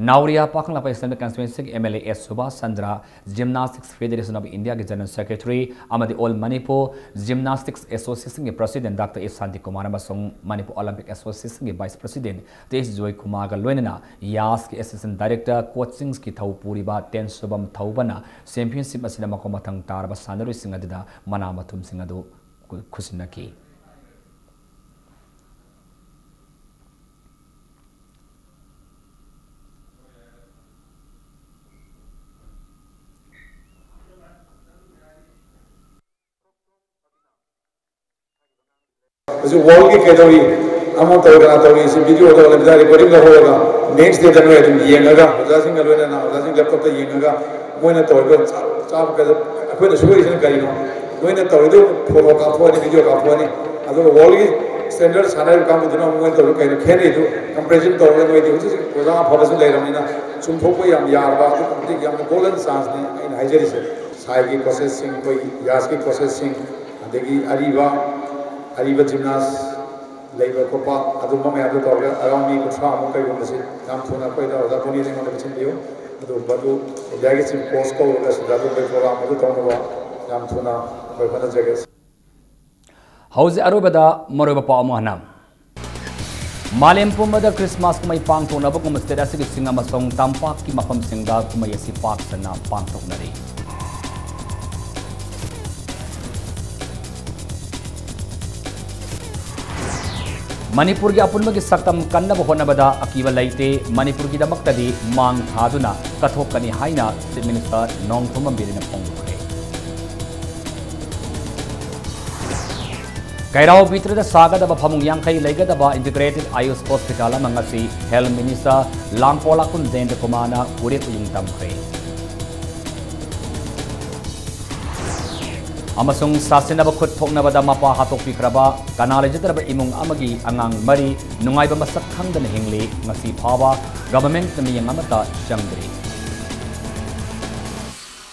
ꯅꯥꯎꯔꯤꯌꯥ ꯄꯥꯈꯪꯂꯥꯛꯄ Assembly Constituency ꯒꯤ M L A S Subhas Chandra, Gymnastics Federation of India ꯒꯤ General Secretary ꯑꯃꯗꯤ All Manipur Gymnastics Association ꯒꯤ President Doctor S ꯁꯥꯟꯇꯤꯀꯨꯃꯥꯔ ꯑꯃꯁꯨꯡ Manipur Olympic Association ꯒꯤ Vice President ꯇꯦꯁ ꯖꯣꯏꯀꯨꯃꯥꯔꯒ ꯂꯣꯏꯅꯅ ꯌꯥꯁꯀꯤ Assistant Director Coaching ꯒꯤ ꯊꯧ ꯄꯨꯔꯤꯕ ꯇꯦꯟꯁꯣꯕꯝ ꯊꯧꯕꯅ championship ꯑꯁꯤꯗ ꯃꯈꯣꯡ ꯃꯊꯪ ꯇꯥꯔꯕ ꯁꯥꯟꯅꯔꯣꯏꯁꯤꯡ ꯑꯗꯨꯗ ꯃꯅꯥ ꯃꯊꯨꯝꯁꯤꯡ ꯑꯗꯨ ꯈꯨ-, ꯈꯨꯠꯁꯤꯟꯅꯈꯤ꯫ ꯍꯧꯖꯤꯛ world ꯒꯤ ꯀꯩꯗꯧꯔꯤ, ꯑꯃ ꯇꯧꯔꯤ, ꯀꯅꯥ ꯇꯧꯔꯤ, ꯁꯤ video ꯗ ꯑꯣꯏꯅ ꯐꯖꯅ recording ꯂꯧꯍꯧꯔꯒ next day ꯗ ꯅꯣꯏ ꯑꯗꯨꯝ ꯌꯦꯡꯉꯒ, ꯑꯣꯖꯥꯁꯤꯡꯒ ꯂꯣꯏꯅꯅ, ꯑꯣꯖꯥꯁꯤꯡ laptop ꯇ ꯌꯦꯡꯉꯒ, ꯃꯣꯏꯅ ꯇꯧꯔꯤꯕ ꯆꯥꯕ ꯀꯩꯗ ꯑꯩꯈꯣꯏꯅ ꯁꯣꯏꯔꯤꯁꯤꯅ ꯀꯔꯤꯅꯣ? ꯅꯣꯏꯅ ꯇꯧꯔꯤꯗꯨ ꯐꯣꯇꯣ ꯀꯥꯞꯊꯣꯛꯑꯅꯤ, ꯚꯤꯗꯤꯑꯣ ꯀꯥꯞꯊꯣꯛꯑꯅꯤ, ꯑꯗꯨꯒ ꯋꯥꯔꯜꯒꯤ ꯁ꯭ꯇꯦꯟꯗꯔꯗ ꯁꯥꯟꯅꯔꯤꯕ ꯀꯥꯡꯕꯨꯗꯨꯅ ꯑꯃꯨꯛ ꯃꯣꯏꯅ ꯇꯧꯔꯤꯗꯨ ꯀꯩꯅꯣ ꯈꯦꯠꯅꯩꯗꯨ? ꯀꯝꯄꯦꯔꯤꯖꯟ ꯇꯧꯔꯒ ꯅꯣꯏꯗꯤ ꯍꯧꯖꯤꯛ ꯍꯧꯖꯤꯛ ꯑꯣꯖꯥ ꯑꯐꯕꯁꯨ ꯂꯩꯔꯕꯅꯤꯅ ꯆꯨꯝꯊꯣꯛꯄ ꯌꯥꯝ ꯌꯥꯔꯕ ꯑꯗꯨꯒꯨꯝꯕꯗꯤ ꯌꯥꯝꯅ ꯒꯣꯜꯗꯟ ꯆꯥꯟꯁꯅꯤ ꯑꯩꯅ ꯍꯥꯏꯖꯔꯤꯁꯦ꯫ ꯁꯥꯏꯒꯤ ꯀꯣꯆꯦꯁꯁꯤꯡ, ꯑꯩꯈꯣꯏ ꯌꯥꯁꯀꯤ ꯀꯣꯆꯦꯁꯁꯤꯡ, ꯑꯗꯒꯤ ꯑꯔꯤꯕ ꯑꯔꯤꯕ ꯖꯤꯝꯅꯥꯁ ꯂꯩꯕ ꯈꯣꯠꯄ ꯑꯗꯨꯝꯕ ꯃꯌꯥꯝꯗꯣ ꯇꯧꯔꯒ ꯑꯔꯥꯎꯟ ꯃꯤ ꯀꯨꯟꯊ꯭ꯔꯥꯃꯨꯛ ꯀꯩꯒꯨꯝꯕꯁꯤ ꯌꯥꯝ ꯊꯨꯅ ꯑꯩꯈꯣꯏꯗ ꯑꯣꯖꯥ ꯄꯨꯅꯤꯗ ꯑꯩꯉꯣꯟꯗ ꯄꯤꯁꯤꯟꯕꯤꯌꯨ꯫ ꯑꯗꯨꯒꯨꯝꯕꯗꯨ ꯏꯟꯗꯤꯌꯥꯒꯤ ꯆꯤꯐ ꯀꯣꯁ ꯀꯧꯔꯒ ꯁꯤꯗ ꯑꯗꯨꯝꯕꯒꯤ ꯄ꯭ꯔꯣꯒ꯭ꯔꯥꯝ ꯑꯗꯨ ꯇꯧꯅꯕ ꯌꯥꯝ ꯊꯨꯅ ꯑꯩꯈꯣꯏ ꯍꯣꯠꯅꯖꯒꯦ꯫ ꯍꯧꯖꯤꯛ ꯑꯔꯣꯏꯕꯗ ꯃꯔꯨꯑꯣꯏꯕ ꯄꯥꯎ ꯑꯃꯨꯛ ꯍꯟꯅ꯫ ꯃꯥꯂꯦꯝ ꯄꯨꯝꯕꯗ ꯈ꯭ꯔꯤꯁꯃꯥꯁ ꯀꯨꯝꯍꯩ ꯄꯥꯡꯊꯣꯛꯅꯕꯒꯨꯝꯕ ꯁ꯭ꯇꯦꯠ ꯑꯁꯤꯒꯤ ꯆꯤꯡ ꯑꯃꯁꯨꯡ ꯇꯝꯄꯥꯛꯀꯤ ꯃꯐꯝꯁꯤꯡꯗ ꯀꯨꯝꯍꯩ ꯑꯁꯤ ꯄꯥꯛ ꯁꯟꯅ ꯄꯥꯡꯊꯣꯛꯅꯔꯤ꯫ ꯃꯅꯤꯄꯨꯔꯒꯤ ꯑꯄꯨꯟꯕꯒꯤ ꯁꯛꯇꯝ ꯀꯟꯅꯕ ꯍꯣꯠꯅꯕꯗ ꯑꯀꯤꯕ ꯂꯩꯇꯦ, ꯃꯅꯤꯄꯨꯔꯒꯤꯗꯃꯛꯇꯗꯤ ꯃꯥꯡ ꯊꯥꯗꯨꯅ ꯀꯠꯊꯣꯛꯀꯅꯤ ꯍꯥꯏꯅ ꯆꯤꯐ ꯃꯤꯅꯤꯁꯇꯔ ꯅꯣꯡꯊꯣꯝꯕꯝ ꯕꯤꯔꯦꯟꯅ ꯐꯣꯡꯗꯣꯛꯈ꯭ꯔꯦ꯫ ꯀꯩꯔꯥꯎ ꯕꯤꯇ꯭ꯔꯗ ꯁꯥꯒꯗꯕ ꯐꯃꯨꯡ ꯌꯥꯡꯈꯩ ꯂꯩꯒꯗꯕ ꯏꯟꯇꯤꯒ꯭ꯔꯦꯇꯦꯗ ꯑꯌꯨꯁ ꯍꯣꯁꯄꯤꯇꯥꯜ ꯑꯃ ꯉꯁꯤ ꯍꯦꯜꯊ ꯃꯤꯅꯤꯁꯇꯔ ꯂꯥꯡꯄꯣꯂꯥꯛꯄꯝ ꯖꯌꯦꯟꯇ ꯀꯨꯃꯥꯔꯅ ꯎꯔꯦꯞ ꯎꯌꯨꯡ ꯇꯝꯈ꯭ꯔꯦ꯫ ꯑꯃꯁꯨꯡ ꯁꯥꯁꯤꯟꯅꯕ ꯈꯨꯠ ꯊꯣꯛꯅꯕꯗ ꯃꯄꯥ ꯍꯥꯠꯇꯣꯛꯄꯤꯈ꯭ꯔꯕ ꯀꯅꯥ ꯂꯩꯖꯗ꯭ꯔꯕ ꯏꯃꯨꯡ ꯑꯃꯒꯤ ꯑꯉꯥꯡ ꯃꯔꯤ ꯅꯨꯡꯉꯥꯏꯕ ꯃꯁꯛ ꯈꯪꯗꯅ ꯍꯤꯡꯂꯤ꯫ ꯉꯁꯤ ꯐꯥꯎꯕ ꯒꯚꯔꯟꯃꯦꯟꯠꯅ ꯃꯤꯠꯌꯦꯡ ꯑꯃꯠꯇ ꯆꯪꯗ꯭ꯔꯤ꯫